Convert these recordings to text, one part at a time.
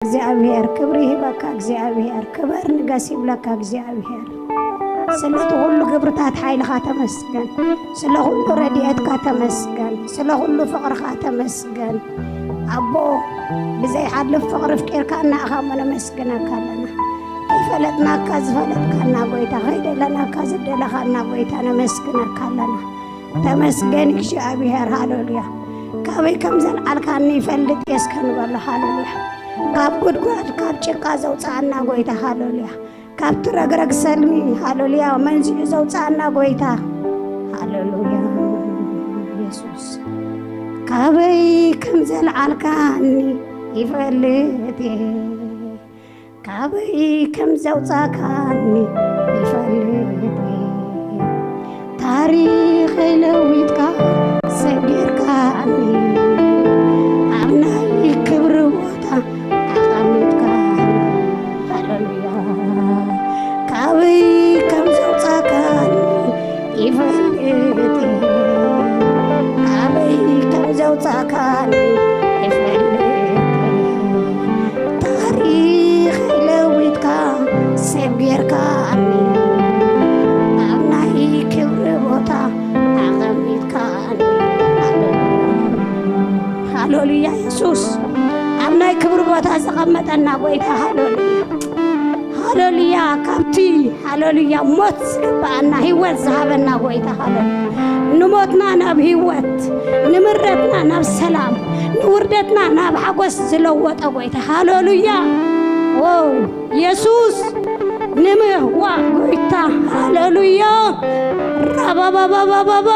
እግዚኣብሔር ክብሪ ይህበካ። እግዚኣብሔር ክበር ንገስ ይብለካ። እግዚኣብሔር ስለቲ ኩሉ ግብርታት ሓይልኻ ተመስገን። ስለ ኩሉ ረድኤትካ ተመስገን። ስለ ኩሉ ፍቕርኻ ተመስገን። ኣቦ ብዘይሓልፍ ፍቕሪ ፍቂርካና ኢኻ እሞ ነመስግነካ ኣለና። ከይፈለጥናካ ዝፈለጥካና ጎይታ፣ ከይደለናካ ዝደለኻና ጎይታ ነመስግነካ ኣለና። ተመስገን እግዚኣብሔር። ሃሌሉያ። ካበይ ከም ዘልዓልካኒ ይፈልጥ እየ እስከ ንበሎ። ሃሌሉያ። ካብ ጉድጓድ ካብ ጭቃ ዘውፅኣና ጎይታ። ሃሌሉያ። ካብቲ ረግረግ ሰልሚ። ሃሌሉያ። መንዚዑ ዘውፅኣና ጎይታ። ሃሌሉያ። የሱስ ካበይ ከም ዘልዓልካኒ ይፈልጥ እየ። ካበይ ከም ዘውፃካኒ ይፈልጥ እየ። ታሪኸይ ለዊጥካ ሰብ ጌርካኒ። ኣብ ናይ ክብሪ ቦታ ኣቐሚጥካኒ። ሃሌሉያ። ካበይ ከም ዘውፃካኒ ይፈልጥ እየ። ካበይ ከም ዘውፃካኒ ይፈልጥ እየ። ታሪኸይ ለዊጥካ ሰብ ጌርካኒ። ኣብ ናይ ክብሪ ቦታ ኣቐሚጥካኒ። ሃሌሉያ። የሱስ ኣብ ናይ ክብሪ ቦታ ዘቐመጠና ጎይታ። ሃሌሉያ። ሃሌሉያ። ካብቲ ሃሌሉያ ሞት ዝግብኣና ህይወት ዝሃበና ጎይታ። ሃሌሉያ። ንሞትና ናብ ህይወት፣ ንምረትና ናብ ሰላም፣ ንውርደትና ናብ ሓጎስ ዝለወጠ ጎይታ። ሃሌሉያ። ዎ የሱስ ንምዋ ጎይታ። ሃሌሉያ። ራባባባባባባ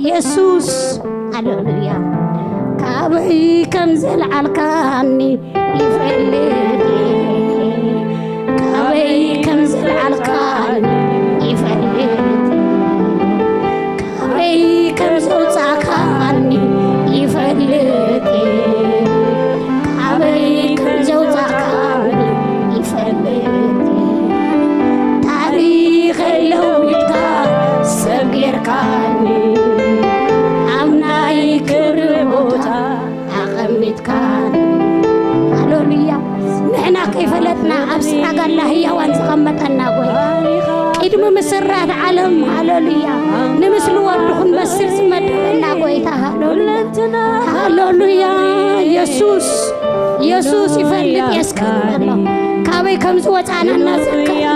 የሱስ። ሃሌሉያ። ካበይ ከም ዘልዓልካኒ ይፈልጥ እየ። ካበይ ከም ዘልዓልካኒ ይፈልጥ እየ። ካበይ ከም ዘውፃእካኒ ይፈልጥ እየ። ካበይ ከም ዘውፃእካኒ ይፈልጥ እየ። ታሪኸይ ለዊጥካ ሰብ ጌርካኒ። ኣብ ናይ ክብሪ ቦታ ኣቐሚጥካኒ። ሃሌሉያ። ንሕና ከይፈለጥና ኣብ ስራጋላ ህያዋን ዘቐመጠና ጎይታ፣ ቅድሚ ምስራት ዓለም፣ ሃሌሉያ፣ ንምስሊ ወዱ ክንመስል ዝመደበና ጎይታ። ሃሌሉያ። ሃሌሉያ። የሱስ፣ የሱስ ይፈልጥ እየ እስከ ንበሎ። ካበይ ከም ዝወፃእና እናዘከርና፣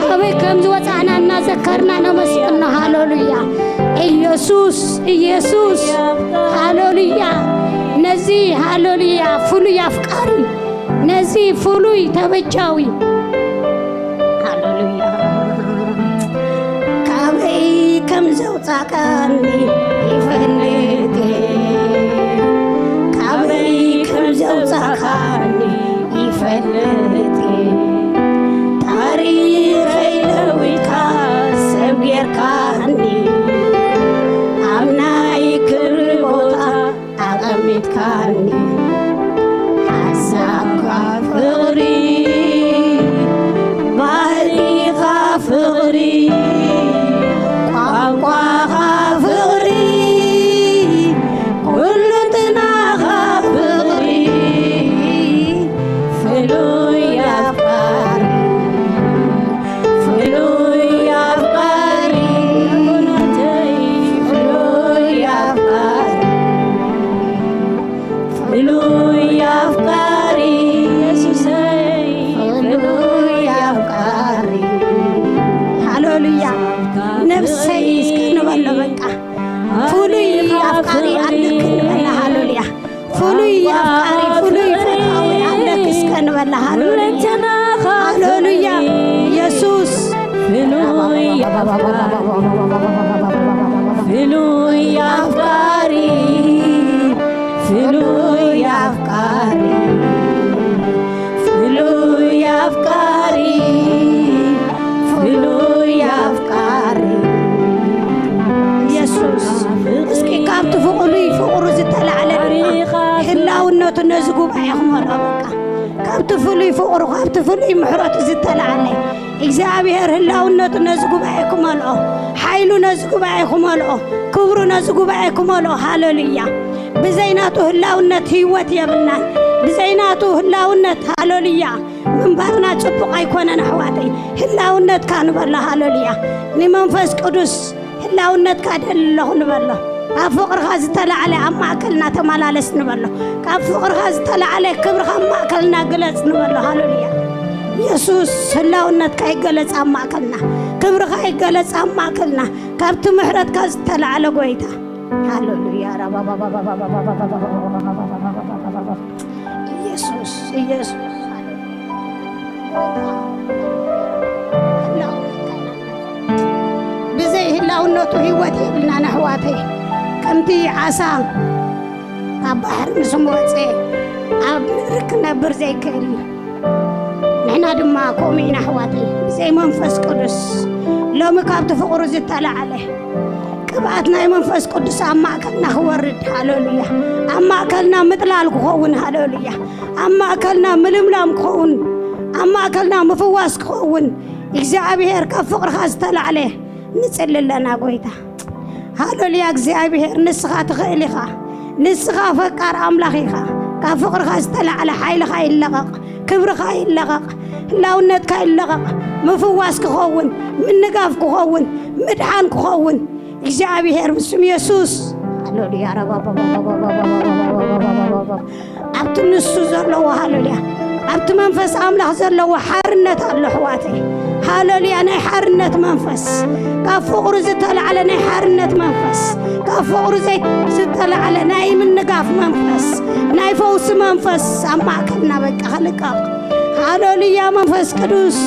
ካበይ ከም ዝወፃእና እናዘከርና ነመስግኖ። ሃሌሉያ። ኢየሱስ፣ ኢየሱስ፣ ሃሌሉያ። ነዚ ሃሌሉያ ፍሉይ ኣፍቃሪ፣ ነዚ ፍሉይ ተበጃዊ። ሃሌሉያ። ካበይ ከም ዘውፃእካኒ ይፈልጥ እየ። ካበይ ከም ዘውፃእካኒ ይፈልጥ እየ። ታሪኸይ ለዊጥካ ሰብ ጌርካኒ። ኣብ ናይ ክብሪ ቦታ ኣቐሚጥካኒ። ሓሳብካ ፍቕሪ፣ ባህሊኻ ፍቕሪ፣ ቋንቋኻ ፍቕሪ፣ ኩሉ እንትናኻ ፍቕሪ፣ ፍሉይ ኣፍቃሪ፣ ፍሉይ ኣፍቃሪ፣ ፍሉይ ኣፍቃሪ፣ ፍሉይ ኣፍቃሪ፣ የሱሰይ፣ ፍሉይ ኣፍቃሪ። ሃሌሉያ። ነብሰይ እስከ ንበሎ በቃ። ፍሉይ ኣፍቃሪ ኣለክ ንበላ። ሃሌሉያ። ፍሉይ ኣፍቃሪ፣ ፍሉይ ፈታዊ ኣለክ እስከ ንበላ። ሃሌሉያ። ሃሌሉያ። የሱስ። ፍሉይ ኣፍቃሪ፣ ፍሉይ ኣፍቃሪ፣ ፍሉይ ኣፍቃሪ፣ ፍሉይ ኣፍቃሪ፣ ፍሉይ ኣፍቃሪ። የሱስ፣ እስኪ ካብቲ ፍቕሉይ ፍቕሩ ዝተላዕለ ድማ ህላውነቱ ነዚ ጉባኤ ክመልኦ በቃ። ካብቲ ፍሉይ ፍቕሩ፣ ካብቲ ፍሉይ ምሕረቱ ዝተላዕለ እግዚኣብሔር ህላውነቱ ነዚ ጉባኤ ክመልኦ፣ ሓይሉ ነዚ ጉባኤ ክመልኦ፣ ክብሩ ነዚ ጉባኤ ክመልኦ። ሃሌሉያ። ብዘይ ናቱ ህላውነት ህይወት የብልናን። ብዘይ ናቱ ህላውነት፣ ሃሌሉያ፣ ምንባርና ጽቡቕ ኣይኮነን ኣሕዋተይ። ህላውነትካ ንበሎ። ሃሌሉያ። ንመንፈስ ቅዱስ ህላውነትካ ደሊ ኣለኹ ንበሎ። ካብ ፍቕርኻ ዝተላዕለ ኣብ ማእከልና ተመላለስ ንበሎ። ካብ ፍቕርኻ ዝተላዕለ ክብርኻ ኣብ ማእከልና ግለጽ ንበሎ። ሃሌሉያ። የሱስ ህላውነትካ ይገለጽ ኣብ ማእከልና። ክብርኻ ይገለጽ ኣብ ማእከልና። ካብቲ ምሕረትካ ዝተላዕለ ጎይታ። ሃሌሉያ። ኢየሱስ፣ ኢየሱስ። ብዘይ ህላውነቱ ህይወት የብልናን ኣሕዋተይ። ከምቲ ዓሳ ካብ ባሕሪ ምስ መወፀ ኣብ ምድሪ ክነብር ዘይክእል፣ ንሕና ድማ ከምኡ ኢና ኣሕዋተይ። ብዘይ መንፈስ ቅዱስ ሎሚ ካብቲ ፍቕሩ ዝተላዕለ ቅብኣት ናይ መንፈስ ቅዱስ ኣብ ማእከልና ክወርድ። ሃሌሉያ። ኣብ ማእከልና ምጥላል ክኸውን። ሃሌሉያ። ኣብ ማእከልና ምልምላም ክኸውን። ኣብ ማእከልና ምፍዋስ ክኸውን። እግዚኣብሔር ካብ ፍቕርኻ ዝተላዕለ ንጽሊ ኣለና ጎይታ። ሃሌሉያ። እግዚኣብሔር ንስኻ ትኽእል ኢኻ። ንስኻ ፈቃር ኣምላኽ ኢኻ። ካብ ፍቕርኻ ዝተላዕለ ሓይልኻ ይለቐቕ፣ ክብርኻ ይለቐቕ፣ ህላውነትካ ይለቐቕ፣ ምፍዋስ ክኸውን፣ ምንጋፍ ክኸውን፣ ምድሓን ክኸውን እግዚኣብሔር ብስም የሱስ። ሃሌሉያ። ኣብቲ ንሱ ዘለዎ፣ ሃሌሉያ፣ ኣብቲ መንፈስ ኣምላኽ ዘለዎ ሓርነት ኣሎ ኣሕዋተይ። ሃሌሉያ። ናይ ሓርነት መንፈስ፣ ካብ ፍቕሩ ዝተላዕለ ናይ ሓርነት መንፈስ፣ ካብ ፍቕሩ ዘይ-፣ ዝተላዕለ ናይ ምንጋፍ መንፈስ፣ ናይ ፈውሲ መንፈስ ኣብ ማእከልና በቃ ክልቀቕ። ሃሌሉያ። መንፈስ ቅዱስ፣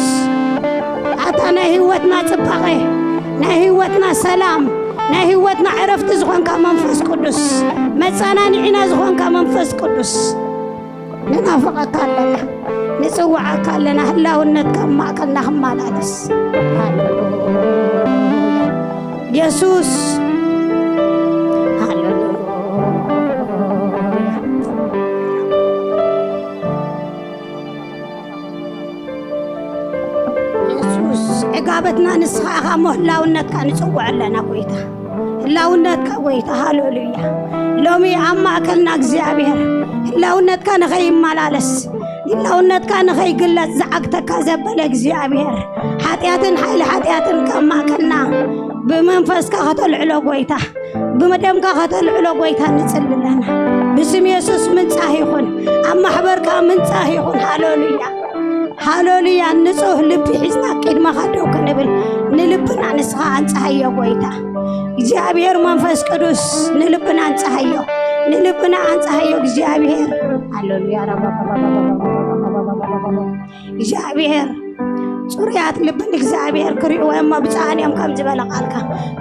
ኣታ ናይ ህይወትና ጽባቐ፣ ናይ ህይወትና ሰላም፣ ናይ ህይወትና ዕረፍቲ ዝኾንካ መንፈስ ቅዱስ፣ መጸናንዒና ዝኾንካ መንፈስ ቅዱስ፣ ንናፍቐካ ኣለና፣ ንጽውዓካ ኣለና። ህላውነትካ ኣብ ማእከልና ክመላለስ። ሃሌሉያ። የሱስ። ሃሌሉያ። የሱስ፣ ዕጋበትና ንስኻ ኢኻ እሞ ህላውነትካ ንጽውዕ ኣለና ጎይታ። ህላውነትካ ጎይታ፣ ሃሌሉያ። ሎሚ ኣብ ማእከልና እግዚኣብሔር ህላውነትካ ንኸይመላለስ፣ ህላውነትካ ንኸይግለጽ ዝዓግተካ ዘበለ እግዚኣብሔር፣ ሓጢኣትን ሓይሊ ሓጢኣትን ካብ ማእከልና ብመንፈስካ ከተልዕሎ ጎይታ፣ ብደምካ ከተልዕሎ ጎይታ ንጽሊ ኣለና። ብስም የሱስ ምንጻህ ይኹን፣ ኣብ ማሕበርካ ምንጻህ ይኹን። ሃሌሉያ፣ ሃሌሉያ። ንጹህ ልቢ ሒዝና ቅድመኻ ደው ክንብል ንልብና ንስኻ ኣንጽሃዮ ጎይታ። እግዚኣብሔር መንፈስ ቅዱስ ንልብና ኣንጽሃዮ፣ ንልብና ኣንጽሃዮ እግዚኣብሔር። ሃሌሉያ። እግዚኣብሔር ጽሩያት ልቢ ንእግዚኣብሔር ክርእይዎ እሞ ብፁዓን እዮም ከም ዝበለ ቃልካ፣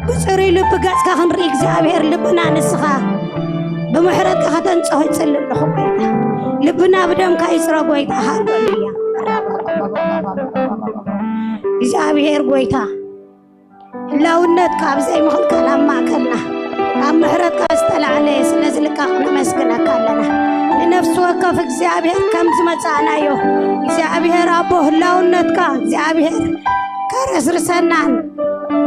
ብጽሩይ ልቢ ገጽካ ክንርኢ እግዚኣብሔር ልብና ንስኻ ብምሕረትካ ከተንጽሆ ይጽሊ ኣለኹ ጎይታ። ልብና ብደምካ ይጽረ ጎይታ። ሃሌሉያ። እግዚኣብሔር ጎይታ ህላውነትካ ኣብ ዘይምኽልካል ኣብ ማእከልና፣ ካብ ምሕረትካ ዝተላዕለ ስለ ዝልቀቕ ነመስግነካ ኣለና። ንነፍሲ ወከፍ እግዚኣብሔር ከም ዝመጻእናዮ፣ እግዚኣብሔር ኣቦ ህላውነትካ እግዚኣብሔር ከረስርሰናን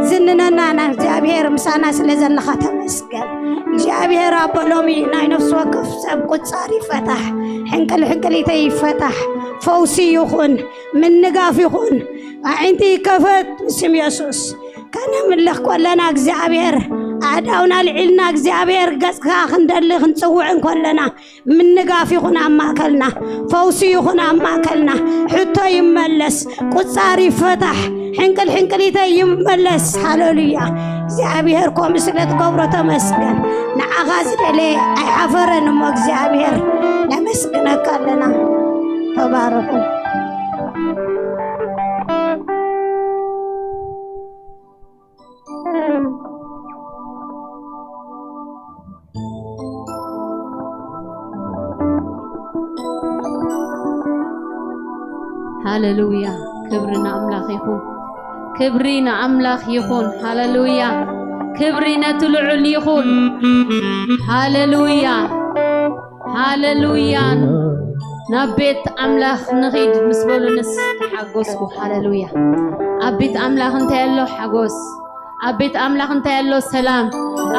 ዝንነናን እግዚኣብሔር ምሳና ስለ ዘለኻ ተመስገን። እግዚኣብሔር ኣቦ ሎሚ ናይ ነፍሲ ወከፍ ሰብ ቁጻር ይፈታሕ፣ ሕንቅል ሕንቅሊተይ ይፈታሕ፣ ፈውሲ ይኹን፣ ምንጋፍ ይኹን፣ ኣዒንቲ ይከፈት ብስም የሱስ። ከነምልኽ ከለና እግዚኣብሔር፣ ኣእዳውና ኣልዒልና እግዚኣብሔር ገጽካ ክንደሊ ክንጽውዕ እንከለና፣ ምንጋፍ ይኹን ኣብ ማእከልና፣ ፈውሲ ይኹን ኣብ ማእከልና፣ ሕቶ ይመለስ፣ ቁጻር ይፈታሕ፣ ሕንቅል ሕንቅሊተይ ይመለስ። ሃሌሉያ። እግዚኣብሔር ከምኡ ስለ ትገብሮ ተመስገን። ንዓኻ ዝደለየ ኣይሓፈረን እሞ እግዚኣብሔር ነመስግነካ ኣለና። ተባረኹ። ሃሌሉያ። ክብሪ ንኣምላኽ ይኹን። ክብሪ ንኣምላኽ ይኹን። ሃሌሉያ። ክብሪ ነቲ ልዑል ይኹን። ሃሌሉያ። ሃሌሉያ። ናብ ቤት ኣምላኽ ንኺድ ምስ በሉንስ ተሓጎስኩ። ሃሌሉያ። ኣብ ቤት ኣምላኽ እንታይ ኣሎ? ሓጎስ። ኣብ ቤት ኣምላኽ እንታይ ኣሎ? ሰላም።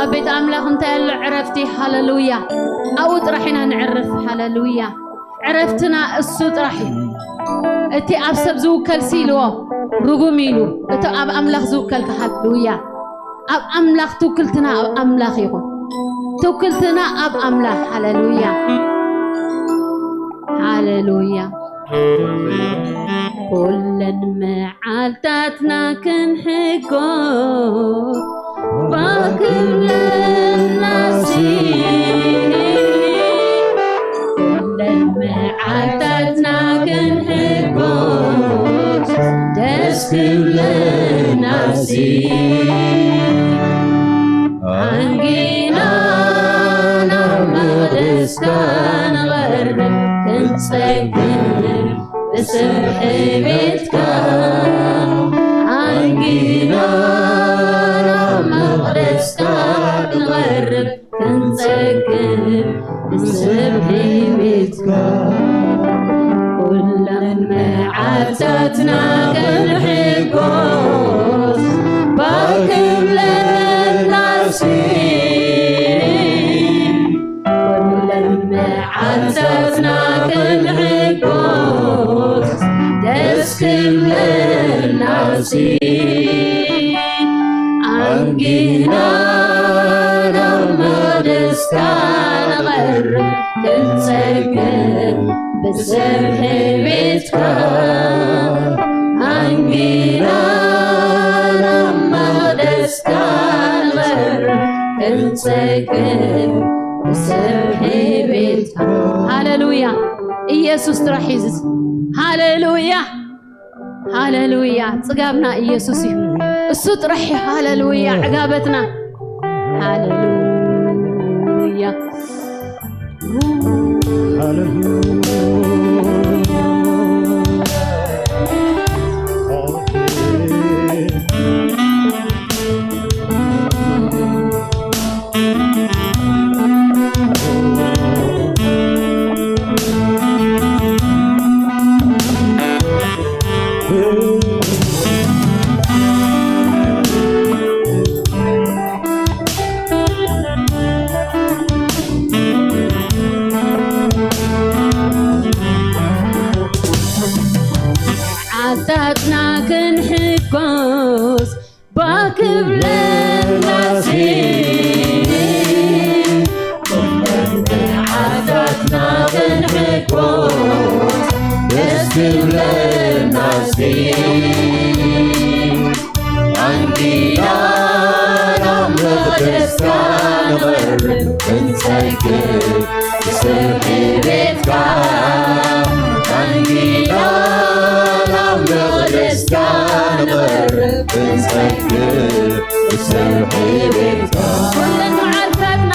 ኣብ ቤት ኣምላኽ እንታይ ኣሎ? ዕረፍቲ። ሃሌሉያ። ኣብኡ ጥራሕ ኢና ንዕርፍ። ሃሌሉያ። ዕረፍትና እሱ ጥራሕ እዩ። እቲ ኣብ ሰብ ዝውከል ሲ ኢልዎ ርጉም ኢሉ፣ እቲ ኣብ ኣምላኽ ዝውከል ከ ሃሌሉያ። ኣብ ኣምላኽ ትውክልትና ኣብ ኣምላኽ ይኹን። ትውክልትና ኣብ ኣምላኽ። ሃሌሉያ። ሃሌሉያ። ኩለን መዓልታትና ክንሕጎ ባክለናሲ። ኩለን መዓልታትና ክንሕጎስ ደስ ክብለናሲ። ኣንጊና ናብ መቕደስካ ንቐርብ ክንጸግብ ብስብሒ ቤትካ። ኣንጊና ናብ መቕደስካ ንቐርብ ክንጸግብ ብስብሒ ቤትካ። ኩለን መዓልታትና ክንሕጎስ ባክብለናሲ። ኩለን መዓልታትና ክንሕጎስ ደስ ክብለናሲ። ኣንጊና ናብ መቕደስካ ንቐርብ ክንጸግብ ብስብሒ ቤትካ። ኣንጊና ናብ መቕደስካ ንቐርብ ክንጸግብ ብስብሒ ቤትካ። ሃሌሉያ። ኢየሱስ ጥራሕ እዩ። ሃሌሉያ። ሃሌሉያ። ጽጋብና ኢየሱስ እዩ። እሱ ጥራሕ እዩ። ሃሌሉያ። ዕጋበትና። ሃሌሉያ። ዓታትና ክንሕጎስ ባክብለናሲ። ዓታትና ክንሕጎስ ደስ ክብለናሲ። ኣንጊና ናብ መቕደስካ ንቐርብ ክንጸግብ ብስብሒ ቤትካ። ኣንጊና ናብ መቕደስካ ንቐርብ ክንጸግብ ብስብሒ ቤትካ። ኩለን መዓልታትና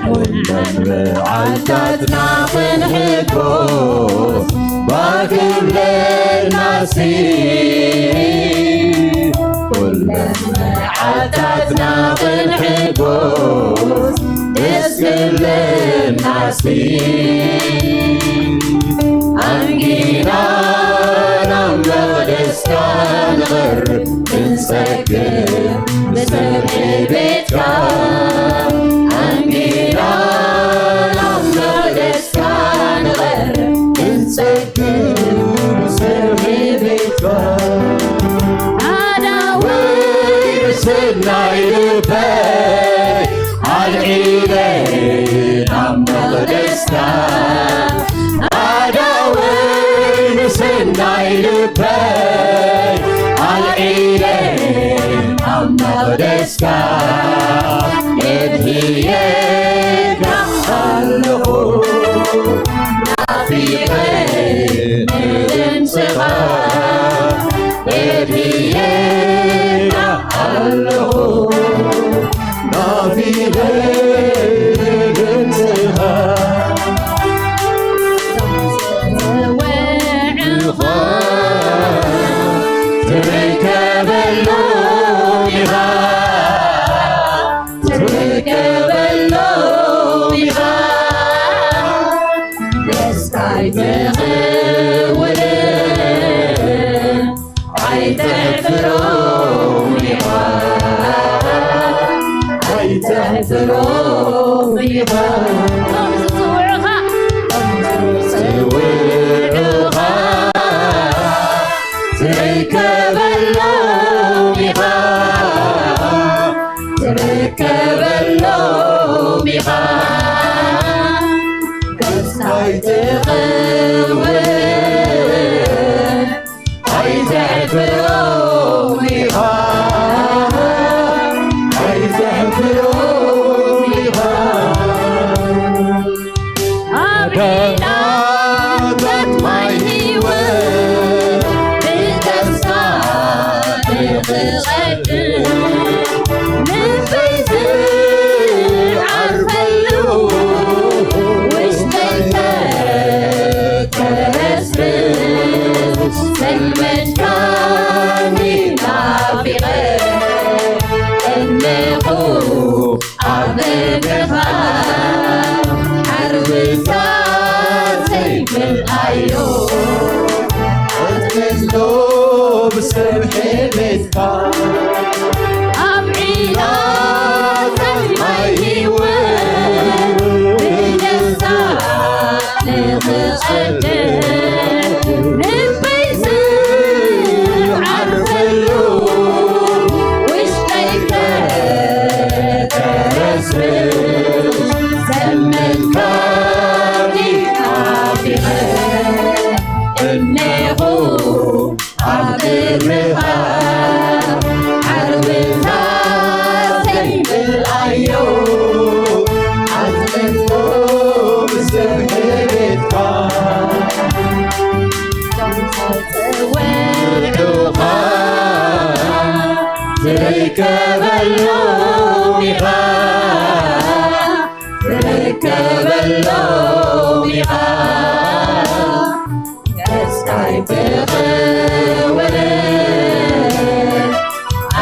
ኩለን መዓልታትና ክንሕጎስ ባክብለናሲ። ኩለን መዓልታትና ክንሕጎስ ደስ ክብለናሲ። ኣንጊና ናብ መቕደስካ ንቐርብ ክንጸግብ ብስብሒ ቤትካ። ኣንጊና ናብ መቕደስካ ንቐርብ ክንጸግብ ብስብሒ ቤትካ። ኣዳወይ ብሰናይ ልበይ ኣልዒለ ናብ መቕደስካ። ኣዳወይ ብሰናይ ልበይ ኣልዒለ ኣብ መቕደስካ እድህየካ ኣለኹ። ናፊቐ ንድምፅኻ እድህየካ ኣለኹ። ናፊቐ ንድምፅኻ። እቶም ዝጽውዑኻ፣ እቶም ዝጽውዑኻ ትርከበሎም ኢኻ፣ ትርከበሎም ኢኻ። ክስታይ ትኸውን ኣይተሕፍሮም ኢኻ፣ ኣይተሕፍሮም ኢኻ። ኣብ ዒላታት ማይ ህይወት ብደስታ ንኽቐድም ልበይ ዝዓርፈሉ ውሽጠይ ተረስርስ ዘልመድካኒ ናፊቐ እነኹ ኣብ እግርኻ ዓርብታተይ ምርኣዮ ኣትሕዝሎ ብሰብሒ ቤትካ ኣብ ዒላታት ማይ ህይወት ብደስታ ንኽቐድም ልበይ ዝዓርፈሉ ውሽጠይ ከተረስርስ ዘመልካኒ ናፊቐ እነኹ ኣብ እግርኻ ዓርብታተይ ምርኣዮ ኣትሕዝሎ ብሰብሒ ቤትካ እቶም ዝጽውዑኻ ትርከበሎም ኢኻ፣ ትርከበሎም ኢኻ። ክስታይ ትኸውን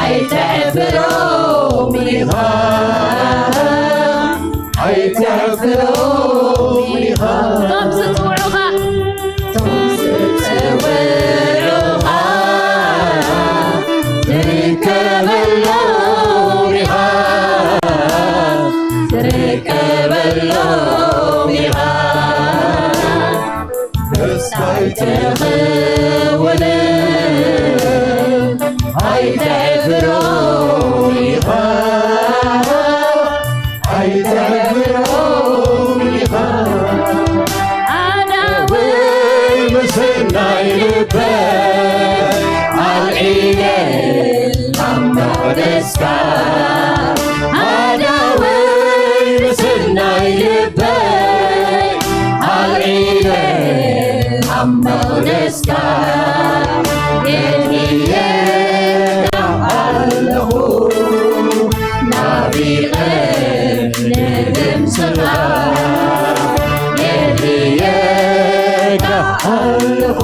ኣይተሕፍሮም ኢኻ፣ ኣይተሕፍሮም ኢኻ። እቶም ዝጽውዑኻ፣ እቶም ዝጽውዑኻ ትርከበሎም ኢኻ፣ ትርከበሎም ኢኻ። ክስታይ ትኸውን ኣይተሕፍሮም ኢኻ፣ ኣይተሕፍሮም ኢኻ። ኣዳወይ ምስናይ ልበይ ኣልዒለ ኣብ መቕደስካ ኣዳወይ ምስናይ ልበይ ኣልዒለ ኣብ መቕደስካ የድልየካ ኣለኹ ናፊቐ ንድምፅኻ የድልየካ ኣለኹ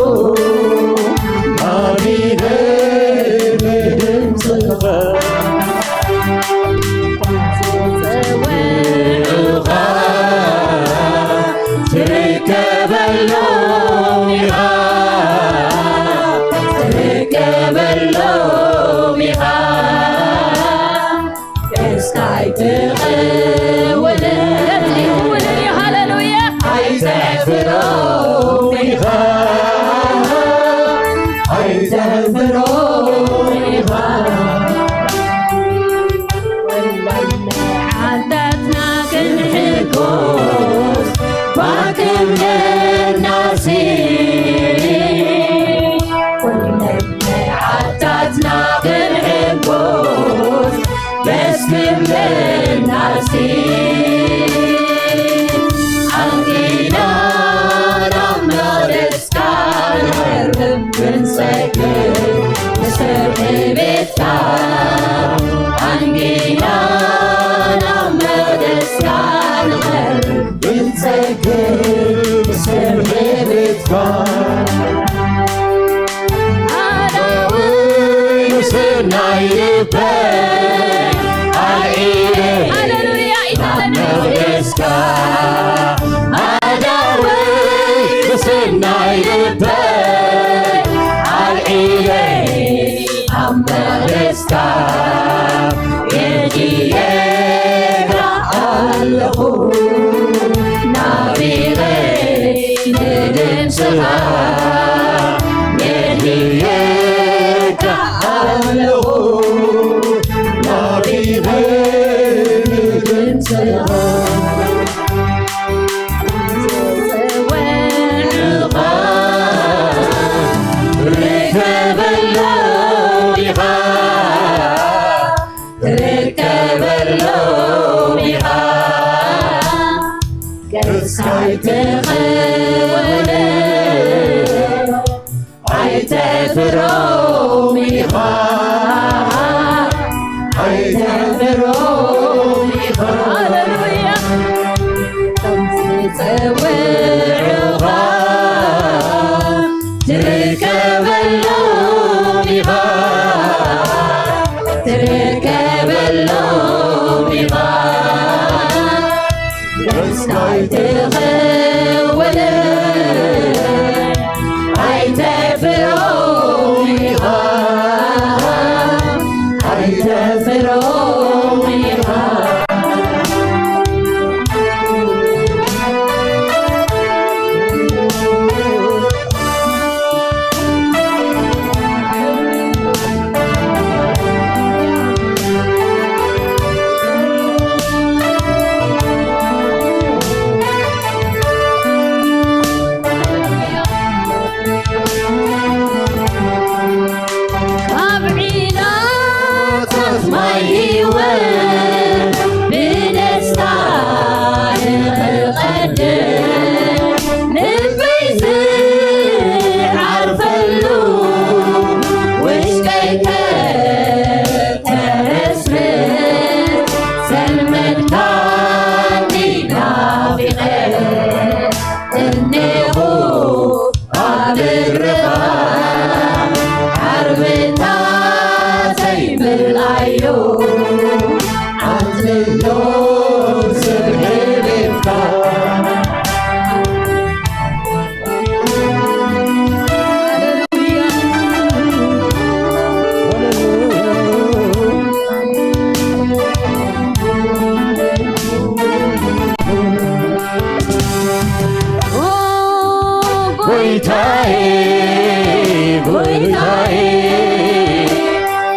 ናፊቐ ንድምፅኻ ዝጽውዑኻ ትርከበሎም ኢኻ፣ ትርከበሎም ኢኻ። እስካይ ትኽውልን፣ ትኽውልን እዩ። ሃሌሉያ። ኣይተሕፍሮም ኢኻ፣ ኣይተሕፍሮም ኢኻ። ዓታትና ክንሕጎስ ባክነናሲ። ዓታትና ክንሕጎስ በስክምናሲ። ኣንጊና ናብ መቕደስካ ንቐርብ ክንሰግድ ብሰብሒ ቤትካ። ኣንጊና ናብ መቕደስካ ንቐርብ ክንሰግድ ብሰብሒ ቤትካ። ኣዳወይ ምስናይ ልበይ ኣልዒለ ሃሌሉያ፣ ኢታለና መቕደስካ። ኣዳወይ ምስናይ ልበይ ኣልዒለ ኣብ መቕደስካ የድልየካ ኣለኹ። የድልየካ ኣለኹ ናፊቐ ድምፅኻ። ዝፀውዕኻ ርከበሎም ኢኻ፣ ርከበሎም ኢኻ። ገጽካ ኣይትኸወለ ኣይተፍሮም ኢኻ፣ ኣይተፍሮም ኢኻ። ሃሌሉያ። ከም ዝጸውዑኻ ትርከበሎም ኢኻ፣ ትርከበሎም ኢኻ። ገጽካ ኣይትኸወለ ኣይተፍሮም ኢኻ፣ ኣይተፍሮም ኢኻ። ካብ ዒላታት ማይ ህይወት ብደስታ ንኽቐድም ልበይ ዝዓርፈሉ ውሽጠይ ከተረስርስ ዘልመድካኒ ናፊቐ እኔኹ ኣብ በርኻ ዓርብታተይ ምልኣዮ ኣትሎ ስብሕልካ። ጎይታዬ፣ ጎይታዬ፣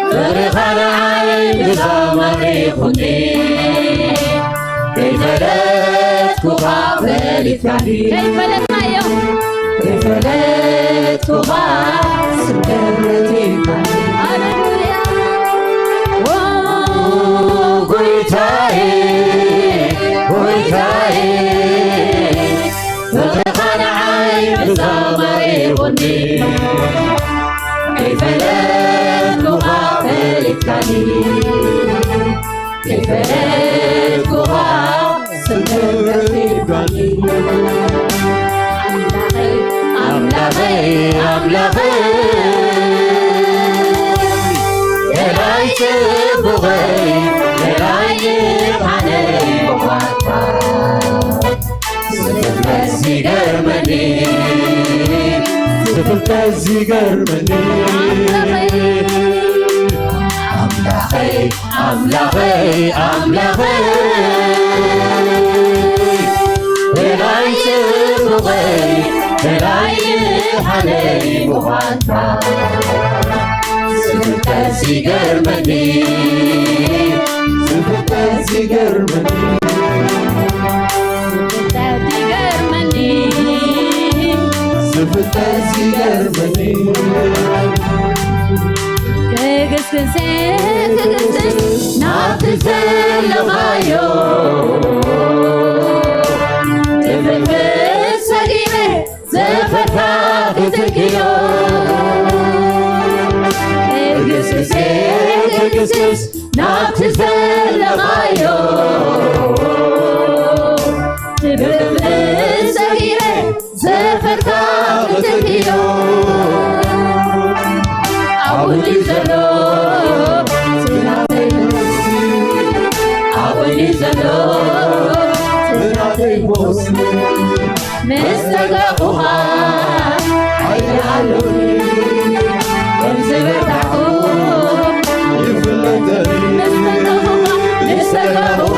ፍቕርኻ ንዓይ ብዛማሬ ይኹንኒ። ከይፈለጥኩኻ ፈሊጥካኒ። ከይፈለጥናዮ። ከይፈለጥኩኻ ስም ክብረት ይብቃኒ። ሃሌሉያ። ኦ ጎይታዬ፣ ጎይታዬ፣ ፍቕርኻ ንዓይ ብዛማሬ ይኹንኒ። ከይፈለጥኩኻ ፈሊጥካኒ። ከይፈለጥኩኻ ስም ክብረት ይብቃኒ። ኣምላኸይ፣ ኣምላኸይ፣ ኣምላኸይ፣ ደላይ ጽቡቐይ፣ ደላይ ብርሃነይ ምዃንካ ዝፍለጥ ዝገርመኒ፣ ዝፍለጥ ዝገርመኒ። ኣምላኸይ፣ ኣምላኸይ፣ ኣምላኸይ፣ ደላይ ጽቡቐይ፣ ደላይ ብርሃነይ ምዃንካ ዝፍለጥ ዝገርመኒ፣ ዝፍለጥ ዝገርመኒ፣ ዝፍለጥ ዝገርመኒ፣ ዝፍለጥ ዝገርመኒ። ክግስግስ፣ ክግስግስ ናብቲ ዘለኻዮ ትፍልፍል ሰጊረ ዘፈርካ ክትክዮ። ክግስግስ፣ ክግስግስ ናብቲ ዘለኻዮ ትብርብር ሰጊረ ዘፈርካ ክትክዮ። ኣብኡ ድዩ ዘሎ ናተይ መንግስቲ? ኣብኡ ድዩ ዘሎ ናተይ ሞስቲ? ምስ ተጋኹኻ ሓይሊ ኣሎኒ፣ ከም ዝበርታዕኩ ይፍለጠኒ። ምስ ተጋኹኻ፣ ምስ ተጋኹኻ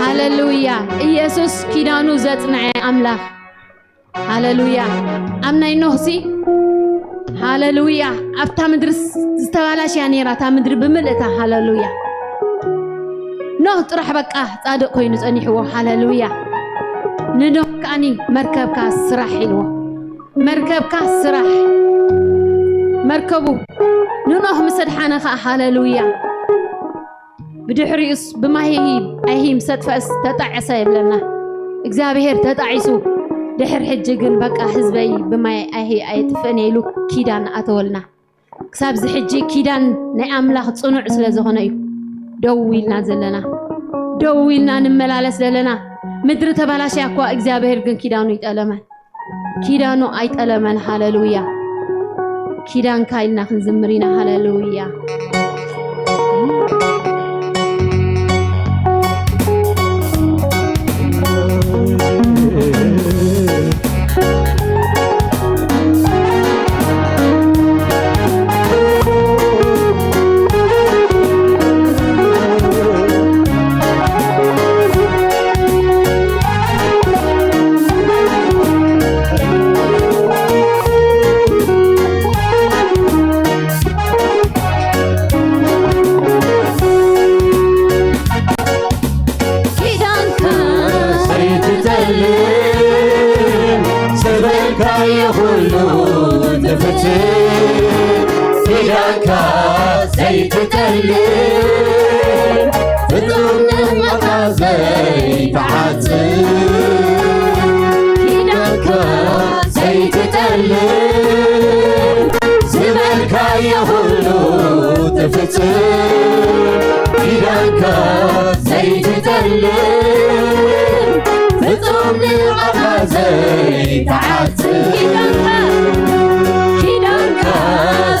ሃለሉያ። ኢየሱስ ኪዳኑ ዘጽንዐ ኣምላኽ። ሃለሉያ። ኣብ ናይ ኖህሲ፣ ሃለሉያ፣ ኣብታ ምድሪ ዝተባላሽያ ነይራ፣ እታ ምድሪ ብምልእታ። ሃለሉያ። ኖህ ጥራሕ በቃ ጻድቕ ኮይኑ ጸኒሕዎ። ሃለሉያ። ንኖህ ከኣኒ መርከብካ ስራሕ ኢልዎ። መርከብካ ስራሕ። መርከቡ ንኖህ ምስ ኣድሓነ ከኣ፣ ሃለሉያ፣ ብድሕሪኡስ ብማይ ኣይሂ ምስ ኣጥፈእስ ተጣዕሰ ይብለና እግዚኣብሔር። ተጣዒሱ ድሕር ሕጂ ግን በቃ ህዝበይ ብማይ ኣይሂ ኣየጥፍእን ኢሉ ኪዳን ኣተወልና። ክሳብዚ ሕጂ ኪዳን ናይ ኣምላኽ ጽኑዕ ስለ ዝኾነ እዩ ደው ኢልና ዘለና፣ ደው ኢልና ንመላለስ ዘለና። ምድሪ ተባላሽያ እኳ እግዚኣብሔር ግን ኪዳኑ ይጠለመን። ኪዳኑ ኣይጠለመን። ሃለሉያ። ኪዳንካ ኢልና ክንዝምር ኢና። ሃለሉያ። ኪዳንካ ዘይትጠልም ዝበልካዮ ኩሉ ትፍጽም። ኪዳንካ ዘይትጠልም ፍጹም ንዕቀትካ ዘይትዓጽም። ኪዳንካ ዘይትጠልም ዝበልካዮ ኩሉ ትፍጽም። ኪዳንካ ዘይትጠልም ፍጹም ንዕቀትካ ዘይትዓጽም። ኪዳንካ፣ ኪዳንካ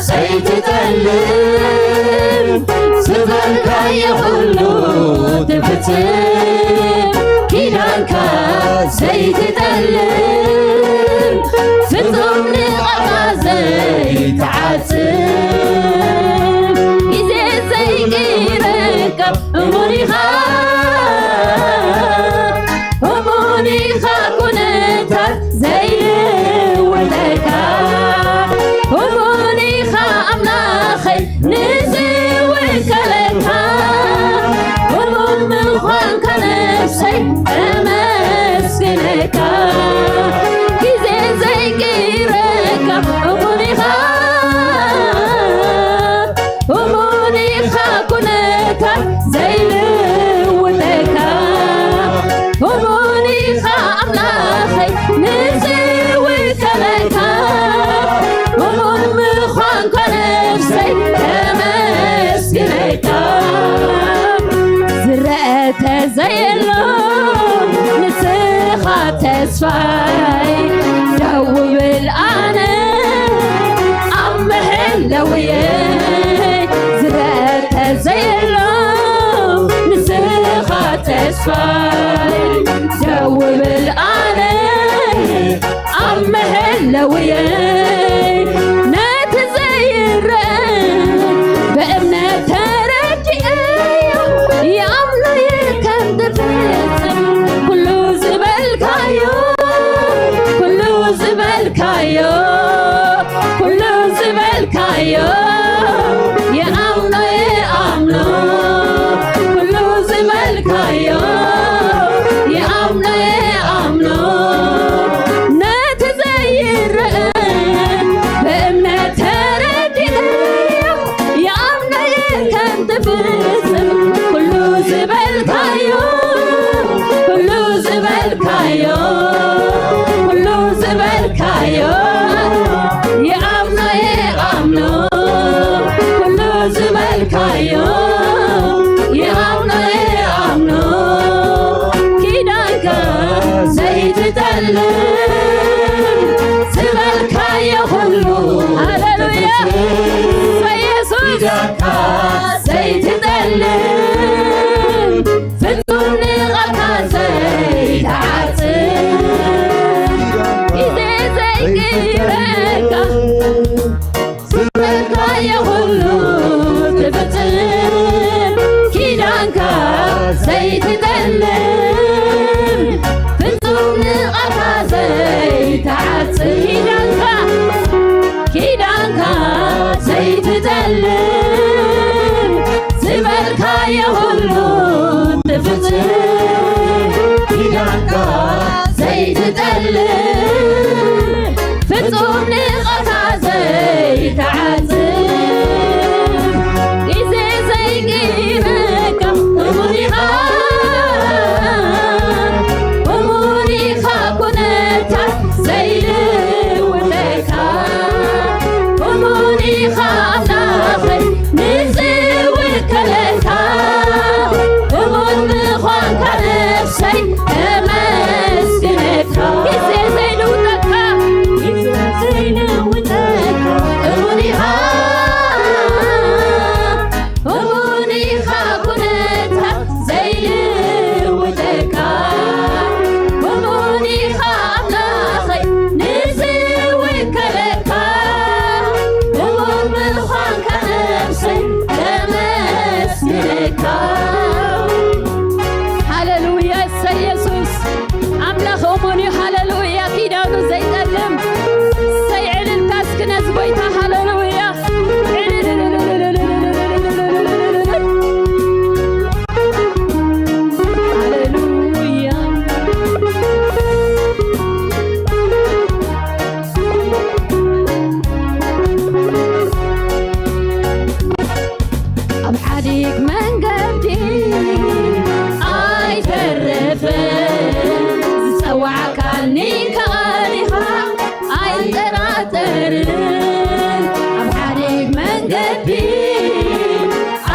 ዘይትጠልም ዝበልካዮ ኩሉ ትፍጽም። ኪዳንካ ዘይትጠልም ፍጹም ንዕቀትካ ዘይትዓጽም። ግዜ ዘይቅይረካ እሙን ኢኻ፣ እሙን ኢኻ ኩነታት ዘይልውጠካ። እሙን ኢኻ ኣምላኸይ ንዝውከለካ። እሙን ምዃንካ ነፍሰይ ተመስግነካ። ግዜ ዘይቅይረካ እሙን ኢኻ፣ እሙን ኢኻ ኩነታት ዘይልውጠካ። እሙን ኢኻ ኣምላኸይ ንዝውከለካ። እሙን ምዃንካ ነፍሰይ ተመስግነካ። ዝረአ ተዘየሎ ንስኻ ተስፋይ ደው ብል ኣነ ኣብ መሐለውየይ። ዝረአ ተዘየሎ ንስኻ ተስፋይ ደው ብል ኣነ ኣብ መሐለውየይ። ነቲ ዘይረአ ብእምነት ተረዲኤዮ፣ ይኣምኖ እየ ከም ትፍጽም። ኩሉ ዝበልካዮ፣ ኩሉ ዝበልካዮ፣ ኩሉ ዝበልካዮ፣ ይኣምኖ እየ ኣምኖ። ኩሉ ዝበልካዮ፣ ይኣምኖ እየ ኣምኖ። ነቲ ዘይረአ ብእምነት ተረዲኤዮ፣ ይኣምኖ እየ ከም ትፍጽም። ኩሉ ዝበልካዮ፣ ኩሉ ዝበልካዮ፣ ኩሉ ዝበልካዮ፣ ይኣምኖ እየ ኣምኖ። ኩሉ ዝበልካዮ፣ ይኣምኖ እየ ኣምኖ። ኪዳንካ ዘይትጠልም ዝበልካዮ ኩሉ ሃሌሉያ። ትፍጽም። በኢየሱስ ኪዳንካ ዘይትጠልም ፍጹም ንቓልካ ዘይትዓጽም። ዘይትጠልም ዝበልካዮ ኩሉ ትፍጽም ኪዳንካ ዘይትጠልም ፍጹም ንቓታ ዘይትዓጽም ግዜ ዘይቅይረካ እሙን ኢኻ እሙን ኢኻ ኩነታት ዘይልውጠካ እሙን ኢኻ ኣምላኸይ ንዝውከለካ እሙን ምዃንካ ነፍሰይ ተመስግነካ ግዜ ዘይልውጠካ ግዜ ዘይልውጠካ እሙን ኢኻ እሙን ኢኻ ኩነታት ዘይልውጠካ እሙን ኢኻ ኣምላኸይ ንዝውከለካ እሙን ምዃንካ ነፍሰይ ተመስግነካ ሃሌሉያ እሰይ የሱስ ኣምላኽ እሙን እዩ ሃሌሉያ ኪዳኑ ዘይጠልም እሰይ ዕልልታ እስኪ ነዚ ጎይታ ሃሌሉያ ኣብ ሓዲግ መንገዲ ኣይተርፍን ዝጸዋዕካኒ ከኣሊኻ ኣይጠራጠርን ኣብ ሓዲግ መንገዲ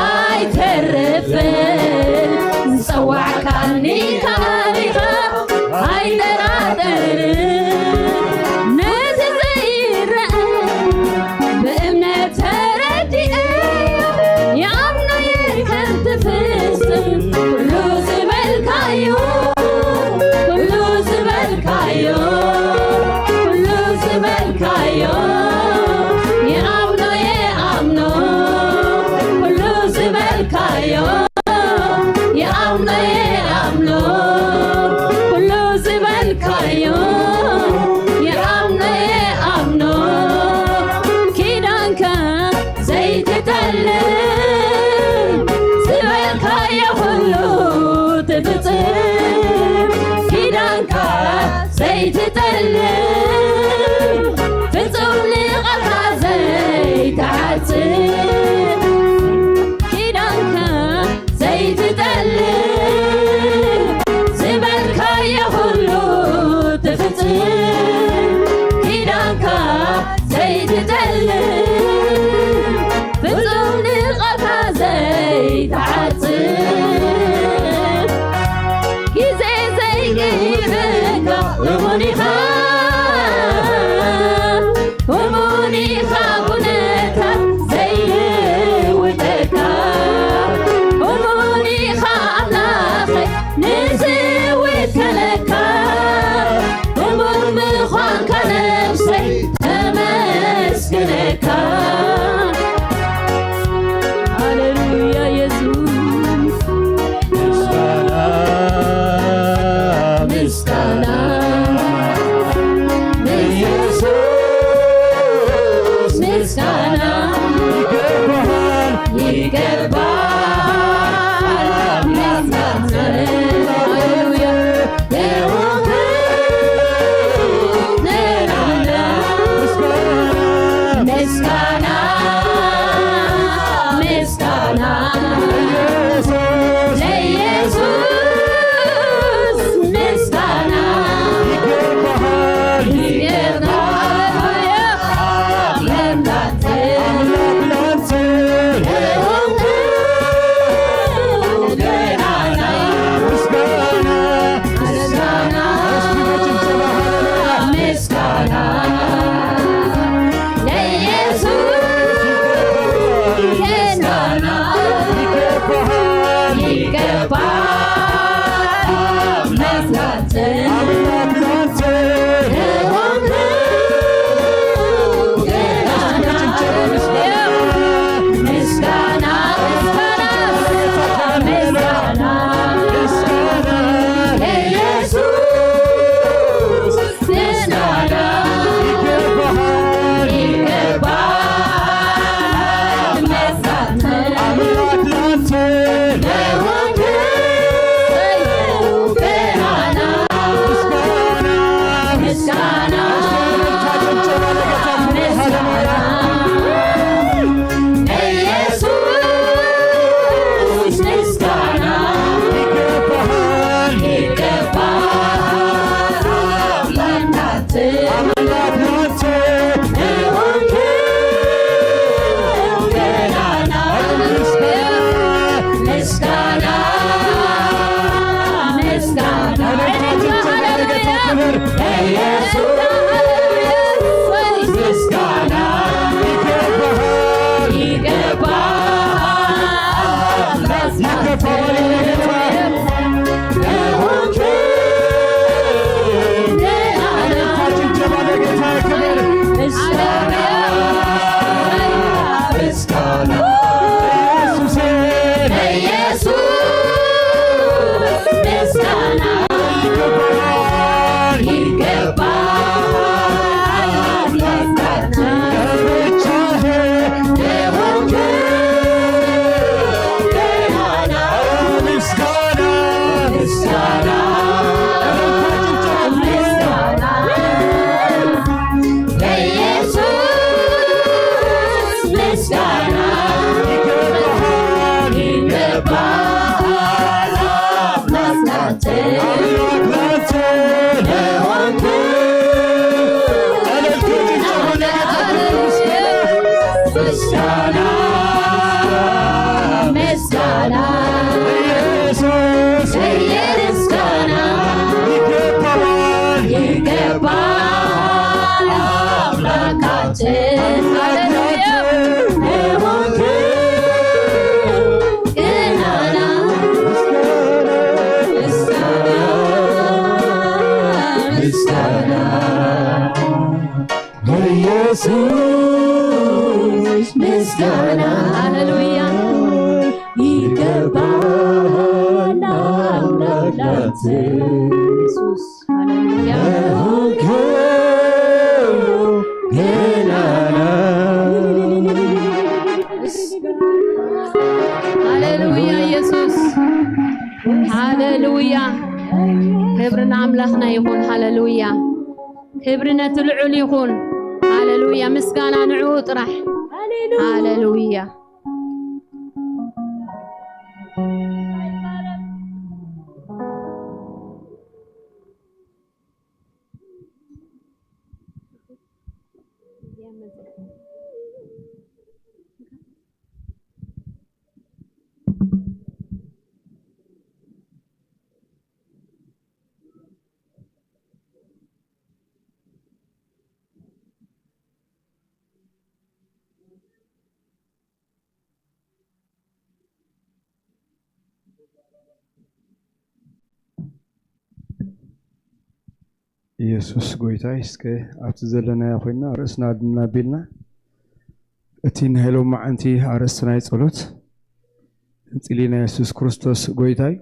ኣይተርፍን ዝጸዋዕካኒ ከኣሊኻ ኣይጠራጠርን ነዚ ዘይረአ ብእምነት ተረዲኤዮ ይኣምኖ እየ ከም ትፍጽም ኩሉ ዝበልካዮ ኩሉ ዝበልካዮ ኩሉ ዝበልካዮ ይኣምኖ እየ ኣምኖ ኩሉ ዝበልካዮ ይኣምኖ እየ ኣምኖ ኩሉ ዝበልካዮ ይኣምኖ እየ ኣምኖ ኪዳንካ ዘይትጠልም ዝበልካዮ ኩሉ ትፍጽም ኪዳንካ ዘይትጠልም ፍጹም ንቓልካ ዘይትዓጽም ኪዳንካ ዘይትጠልም ዝበልካዮ ኩሉ ትፍጽም ኪዳንካ ዘይትጠልም ፍጹም ንቓልካ ዘይትዓጽም ግዜ ዘይቅይረካ እሙን ኢኻ እሙን ኢኻ ኩነታት ዘይልውጠካ እሙን ኢኻ ኣምላኸይ ንዝውከለካ እሙን ምዃንካ ነብሰይ ተመስግነካ ሃሌሉያ የሱስ ምስጋና ምስጋና ንየሱስ ምስጋና ይገባሃል ይገባሃል ምስጋና ሃሌሉያ ምስጋና ይገባሃል፣ ይገባሃል፣ ይገባሃል። ለሆንክ ጭብጨባ ለጌታ ክብር። ምስጋና ምስጋና ለኢየሱስ፣ ለኢየሱስ ምስጋና ይገባሃል፣ ይገባሃል። ለብቻህ የሆንክ ገናና ምስጋና፣ ምስጋና፣ ምስጋና። ለኢየሱስ ምስጋና ይገባሃል፣ ይገባሃል። አምላክ ላንተ፣ አምላክ ላንተ ለሆንክ እልልታ ጭብጨባ ለጌታ ክብር ምስጋና። ምስጋና፣ ምስጋና ኢየሱስ፣ ኢየሱስ ምስጋና ይገባሃል፣ ይገባሃል። አምላካችን ሃሌሉያ። ለሆንክ ገናና ምስጋና፣ ምስጋና ለኢየሱስ ምስጋና ሃሌሉያ። ይገባሃል አምላካችን ኢየሱስ። ሃሌሉያ። ለሆንከው ገናና ሃሌሉያ ኢየሱስ። ሃሌሉያ። ክብሪ ንኣምላኽና ይኹን። ሃሌሉያ። ክብሪ ነቲ ልዑል ይኹን። ሃሌሉያ። ምስጋና ንዕኡ ጥራሕ። ሃሌሉያ። ኢየሱስ ጎይታይ፣ እስከ ኣብቲ ዘለናዮ ኮይና ርእስና ድና ኣቢልና እቲ ናይ ሎማዓንቲ ኣርእስቲ ናይ ጸሎት እንጽሊና። ኢየሱስ ክርስቶስ ጎይታይ፣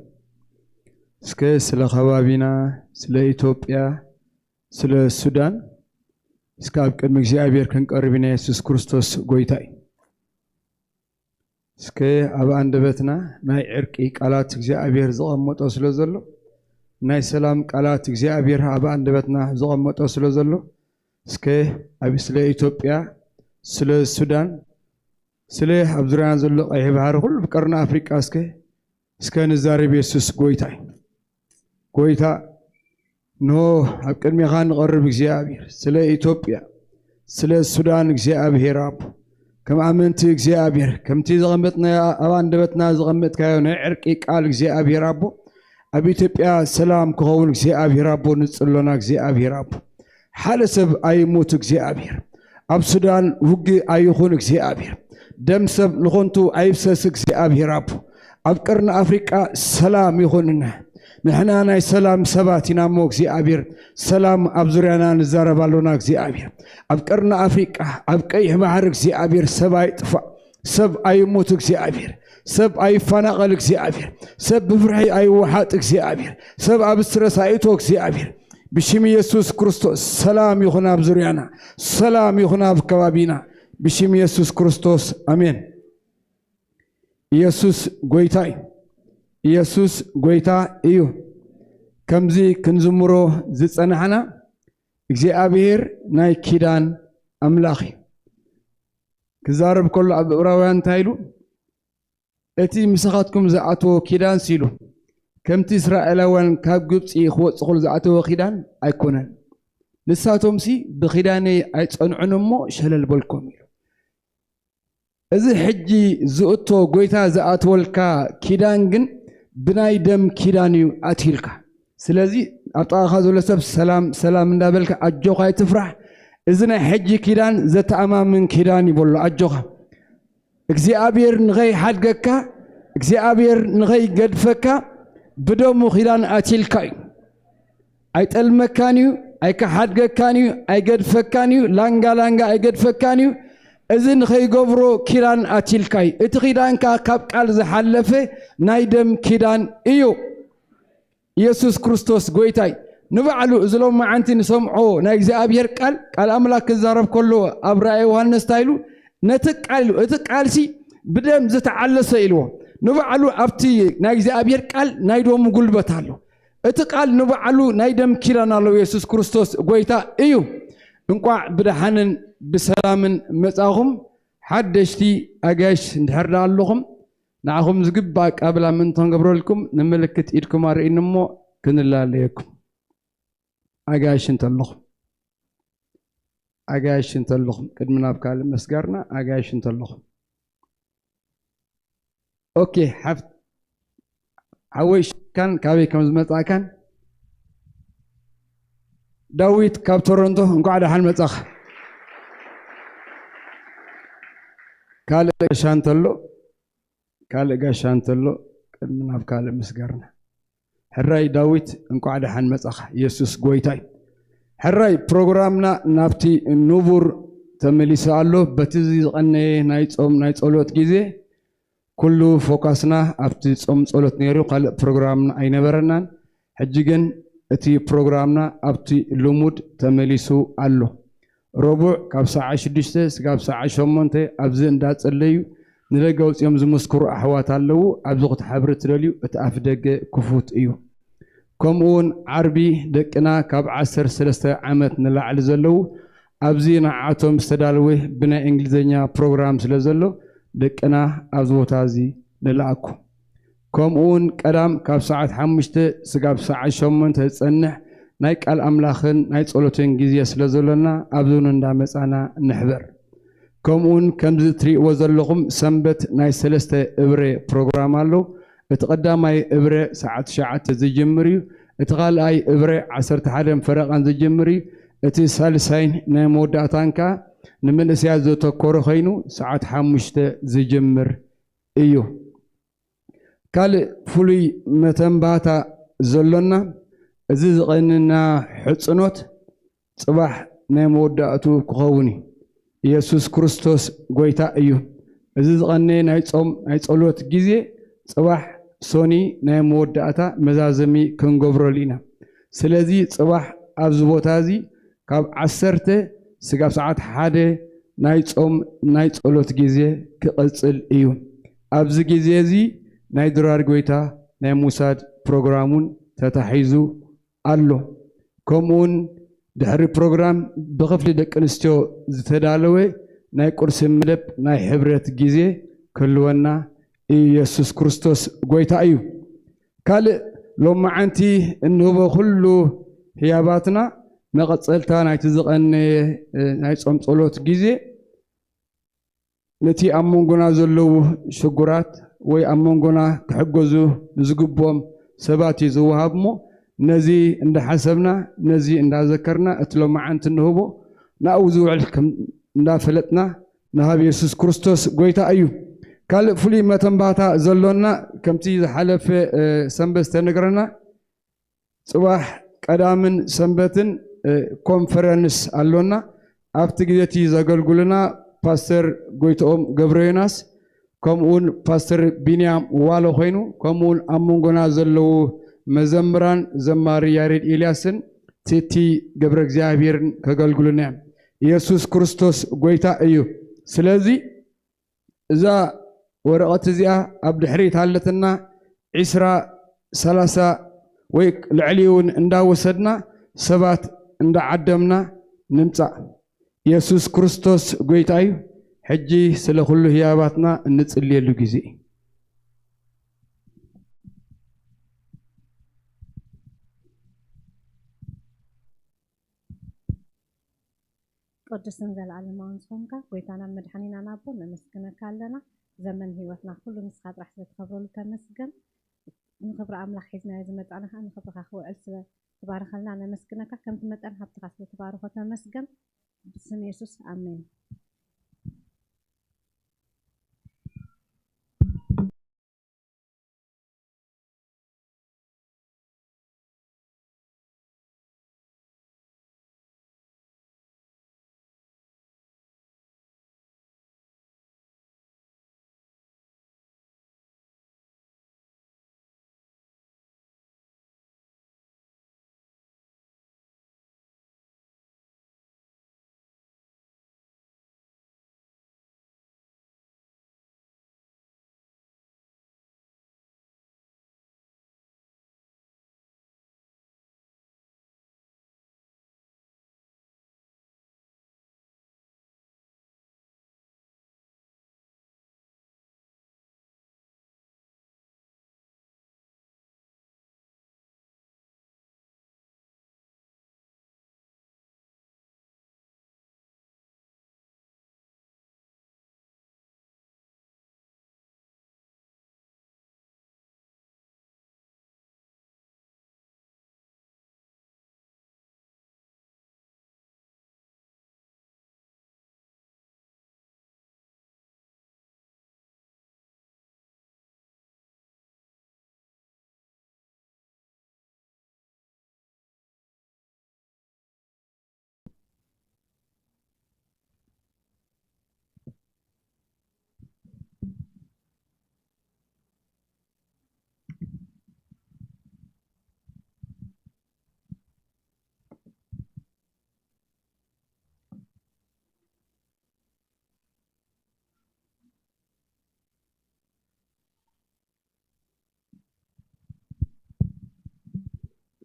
እስከ ስለ ከባቢና፣ ስለ ኢትዮጵያ፣ ስለ ሱዳን እስከ ኣብ ቅድሚ እግዚኣብሔር ክንቀርብ ኢና። ኢየሱስ ክርስቶስ ጎይታይ፣ እስከ ኣብ ኣንደበትና ናይ ዕርቂ ቃላት እግዚኣብሔር ዘቐመጦ ስለ ዘሎ፣ ናይ ሰላም ቃላት እግዚኣብሔር ኣብ ኣንደበትና ዘቐመጦ ስለ ዘሎ፣ እስከ ኣብ ስለ ኢትዮጵያ፣ ስለ ሱዳን፣ ስለ ኣብ ዙርያና ዘሎ ቀይሕ ባሕሪ፣ ኩሉ ብቀርኒ ኣፍሪቃ እስከ፣ እስከ ንዛረብ። ኢየሱስ ጎይታይ፣ ጎይታ፣ እንሆ ኣብ ቅድሜኻ ንቐርብ እግዚኣብሔር፣ ስለ ኢትዮጵያ፣ ስለ ሱዳን እግዚኣብሔር ኣቦ፣ ከም ኣመንቲ እግዚኣብሔር፣ ከምቲ ዘቐመጥናዮ ኣብ ኣንደበትና ዘቐመጥካዮ ናይ ዕርቂ ቃል እግዚኣብሔር ኣቦ፣ ኣብ ኢትዮጵያ ሰላም ክኸውን እግዚኣብሔር ኣቦ ንጽሎና እግዚኣብሔር ኣቦ። ሓደ ሰብ ኣይሙት እግዚኣብሔር፣ ኣብ ሱዳን ውግእ ኣይኹን እግዚኣብሔር፣ ደም ሰብ ንኾንቱ ኣይፍሰስ እግዚኣብሔር ኣቦ፣ ኣብ ቀርኒ ኣፍሪቃ ሰላም ይኹንና። ንሕና ናይ ሰላም ሰባት ኢና እሞ እግዚኣብሔር ሰላም ኣብ ዙርያና ንዛረብ ኣሎና። እግዚኣብሔር ኣብ ቀርኒ ኣፍሪቃ፣ ኣብ ቀይሕ ባሕሪ እግዚኣብሔር ሰብ ኣይጥፋእ፣ ሰብ ኣይሙት እግዚኣብሔር፣ ሰብ ኣይፈናቐል እግዚኣብሔር፣ ሰብ ብፍርሒ ኣይወሓጥ እግዚኣብሔር፣ ሰብ ኣብ ስትረስ ኣይእቶ እግዚኣብሔር። ብሽም ኢየሱስ ክርስቶስ ሰላም ይኹን ኣብ ዙርያና፣ ሰላም ይኹን ኣብ ከባቢና፣ ብሽም ኢየሱስ ክርስቶስ ኣሜን። ኢየሱስ ጎይታ እዩ። ኢየሱስ ጎይታ እዩ። ከምዚ ክንዝምሮ ዝጸናሕና እግዚኣብሔር ናይ ኪዳን ኣምላኽ እዩ። ክዛረብ ከሎ ኣብ ዕብራውያን እንታይ ኢሉ? እቲ ምሳኻትኩም ዝኣተዎ ኪዳን ሲሉ ከምቲ እስራኤላውያን ካብ ግብፂ ክወፅኹሉ ዝኣተወ ኪዳን ኣይኮነን። ንሳቶምሲ ብኪዳነይ ኣይጸንዑን እሞ ሸለል በልኮም ኢሉ። እዚ ሕጂ ዝእቶ ጎይታ ዝኣትወልካ ኪዳን ግን ብናይ ደም ኪዳን እዩ ኣትዩልካ። ስለዚ ኣብ ጥቓኻ ዘሎ ሰብ ሰላም ሰላም እንዳበልካ ኣጆኻ ኣይትፍራሕ፣ እዚ ናይ ሕጂ ኪዳን ዘተኣማምን ኪዳን እዩ በሎ። ኣጆኻ እግዚኣብሔር ንኸይሓድገካ እግዚኣብሔር ንኸይገድፈካ ብደሙ ኪዳን ኣትልካ እዩ። ኣይጠልመካን እዩ፣ ኣይከሓድገካን እዩ፣ ኣይገድፈካን እዩ፣ ላንጋ ላንጋ ኣይገድፈካን እዩ። እዚ ንኸይገብሮ ኪዳን ኣትልካ እዩ። እቲ ኪዳንካ ካብ ቃል ዝሓለፈ ናይ ደም ኪዳን እዩ። ኢየሱስ ክርስቶስ ጎይታይ ንባዕሉ እዚ ሎማዓንቲ ንሰምዖ ናይ እግዚኣብሔር ቃል ቃል ኣምላክ ክዛረብ ከሎ ኣብ ራእይ ዮሃንስ እንታይ ኢሉ? ነቲ ቃል ኢሉ፣ እቲ ቃልሲ ብደም ዝተዓለሰ ኢልዎ። ንባዕሉ ኣብቲ ናይ እግዚኣብሔር ቃል ናይ ደሙ ጉልበት ኣሎ። እቲ ቃል ንባዕሉ ናይ ደም ኪዳን ኣለዎ። የሱስ ክርስቶስ ጎይታ እዩ። እንቋዕ ብደሓንን ብሰላምን መጻኹም። ሓደሽቲ ኣጋይሽ እንድሕር ደኣ ኣለኹም፣ ንዓኹም ዝግባእ ኣቃብላ ምእንቲ ክንገብረልኩም ንምልክት ኢድኩም ኣርእይኒ እሞ ክንላለየኩም። ኣጋይሽ እንተለኹም ኣጋይሽ እንተለኹም ቅድሚ ናብ ካልእ መስጋርና ኣጋይሽ እንተለኹም ኦኬ ሓፍ ሓወይ ሽካን ካበይ ከም ዝመጻእካን ዳዊት ካብ ቶሮንቶ እንኳዕ ደሓን መጻኻ። ካልእ ጋሻ እንተሎ ካልእ ጋሻ እንተሎ ቅድሚ ናብ ካልእ ምስጋርና ሕራይ ዳዊት እንቋዕ ደሓን መጻኻ። የሱስ ጎይታይ። ሕራይ ፕሮግራምና ናብቲ ንቡር ተመሊሱ ኣሎ። በቲ ዝቐነየ ናይ ጾም ናይ ጸሎት ግዜ ኩሉ ፎካስና ኣብቲ ጾም ጸሎት ነይሩ፣ ካልእ ፕሮግራምና ኣይነበረናን። ሕጂ ግን እቲ ፕሮግራምና ኣብቲ ልሙድ ተመሊሱ ኣሎ። ረቡዕ ካብ ሰዓ ሽዱሽተ ስጋብ ሰዓ ሸሞንተ ኣብዚ እንዳጸለዩ ንደገ ኣውጺኦም ዝምስክሩ ኣሕዋት ኣለዉ። ኣብዚ ክትሓብሪ ትደልዩ እቲ ኣፍ ደገ ክፉት እዩ። ከምኡ እውን ዓርቢ ደቅና ካብ ዓሰርተ ሰለስተ ዓመት ንላዕሊ ዘለዉ ኣብዚ ንዓቶም ዝተዳለወ ብናይ እንግሊዝኛ ፕሮግራም ስለ ዘሎ ደቅና ኣብዚ ቦታ እዚ ንልኣኩ። ከምኡ እውን ቀዳም ካብ ሰዓት ሓሙሽተ ስጋብ ሰዓት ሸሞንተ ዝጸንሕ ናይ ቃል ኣምላኽን ናይ ጸሎትን ግዜ ስለ ዘሎና ኣብዚ እውን እንዳመጻና ንሕበር። ከምኡውን ከምዚ እትርእይዎ ዘለኹም ሰንበት ናይ ሰለስተ እብረ ፕሮግራም ኣሎ። እቲ ቀዳማይ እብረ ሰዓት ትሽዓተ ዝጅምር እዩ። እቲ ካልኣይ እብረ ዓሰርተ ሓደን ፈረቓን ዝጅምር እዩ። እቲ ሳልሳይን ናይ መወዳእታን ከኣ ንመንእሰያት ዘተኮረ ኮይኑ ሰዓት ሓሙሽተ ዝጅምር እዩ። ካልእ ፍሉይ መተንባታ ዘሎና እዚ ዝቐንና ሕጽኖት ጽባሕ ናይ መወዳእቱ ክኸውን እዩ። ኢየሱስ ክርስቶስ ጎይታ እዩ። እዚ ዝቐነየ ናይ ጾም ናይ ጸሎት ግዜ ጽባሕ ሶኒ ናይ መወዳእታ መዛዘሚ ክንገብረሉ ኢና። ስለዚ ጽባሕ ኣብዚ ቦታ እዚ ካብ ዓሰርተ ስጋብ ሰዓት ሓደ ናይ ጾም ናይ ጸሎት ግዜ ክቕጽል እዩ። ኣብዚ ግዜ እዚ ናይ ድራር ጎይታ ናይ ምውሳድ ፕሮግራም እውን ተታሒዙ ኣሎ። ከምኡውን ድሕሪ ፕሮግራም ብክፍሊ ደቂ ኣንስትዮ ዝተዳለወ ናይ ቁርሲ መደብ ናይ ሕብረት ግዜ ክህልወና ኢየሱስ ክርስቶስ ጎይታ እዩ። ካልእ ሎማዓንቲ እንህቦ ኩሉ ህያባትና መቐጸልታ ናይቲ ዝቐነየ ናይ ጾም ጸሎት ግዜ ነቲ ኣብ መንጎና ዘለዉ ሽጉራት ወይ ኣብ መንጎና ክሕገዙ ንዝግብኦም ሰባት እዩ ዝወሃብ እሞ ነዚ እንዳሓሰብና ነዚ እንዳዘከርና እቲ ሎማዓንቲ እንህቦ ናብኡ ዝውዕል እንዳፈለጥና ንሃብ የሱስ ክርስቶስ ጎይታ እዩ። ካልእ ፍሉይ መተንባታ ዘሎና ከምቲ ዝሓለፈ ሰንበት ዝተነግረና ጽባሕ ቀዳምን ሰንበትን ኮንፈረንስ ኣሎና። ኣብቲ ግዜ እቲ ዘገልግሉና ፓስተር ጎይትኦም ገብረዮናስ ከምኡውን ፓስተር ቢንያም ዋሎ ኮይኑ ከምኡውን ኣብ መንጎና ዘለዉ መዘምራን ዘማሪ ያሬድ ኤልያስን ቲቲ ገብረ እግዚኣብሔርን ከገልግሉና እዮም። ኢየሱስ ክርስቶስ ጎይታ እዩ። ስለዚ እዛ ወረቐት እዚኣ ኣብ ድሕሪት ሃለትና ዒስራ ሰላሳ ወይ ልዕሊኡ እውን እንዳወሰድና ሰባት እንዳዓደምና ንምጻእ። የሱስ ክርስቶስ ጎይታ እዩ። ሕጂ ስለ ኩሉ ህያባትና እንጽልየሉ ግዜ እዩ። ቅዱስን ዘለኣለማውን ዝኾንካ ጎይታናን መድሓኒናን ኣቦ ነመስግነካ ኣለና። ዘመን ህይወትና ኩሉ ንስኻ ጥራሕ ስለትኸብረሉ ተመስገን። ንኽብሪ ኣምላኽ ሒዝናዮ ዝመጻና ኸኣ ንኽብርኻ ክውዕል ስለ ትባርኸልና ነመስግነካ። ከምቲ መጠን ሃብትኻ ስለ ትባርኾ ተመስገን። ብስም የሱስ ኣሜን።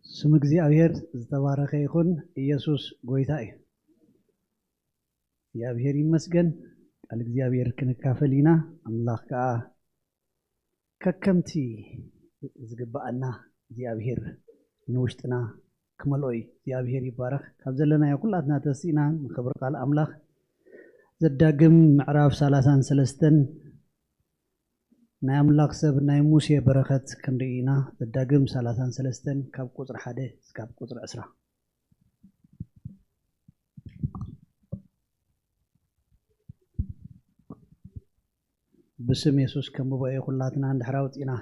ስም እግዚኣብሔር ዝተባረኸ ይኹን። ኢየሱስ ጎይታ እዩ። እግዚኣብሔር ይመስገን። ቃል እግዚኣብሔር ክንካፈል ኢና። ኣምላኽ ከዓ ከከምቲ ዝግብኣና እግዚኣብሔር ንውሽጥና ክመልኦ እዩ። እግዚኣብሔር ይባረኽ። ካብ ዘለናዮ ኩላትና ተሲእና ንኽብሪ ቃል ኣምላኽ ዘዳግም ምዕራፍ ሰላሳን ሰለስተን ናይ ኣምላኽ ሰብ ናይ ሙሴ በረኸት ክንርኢ ኢና። ዘዳግም ሰላሳን ሰለስተን ካብ ቁጽሪ ሓደ እስካብ ቁጽሪ ዕስራ። ብስም የሱስ ከንብቦ እየ። ኩላትና እንድሕር ኣውጺና።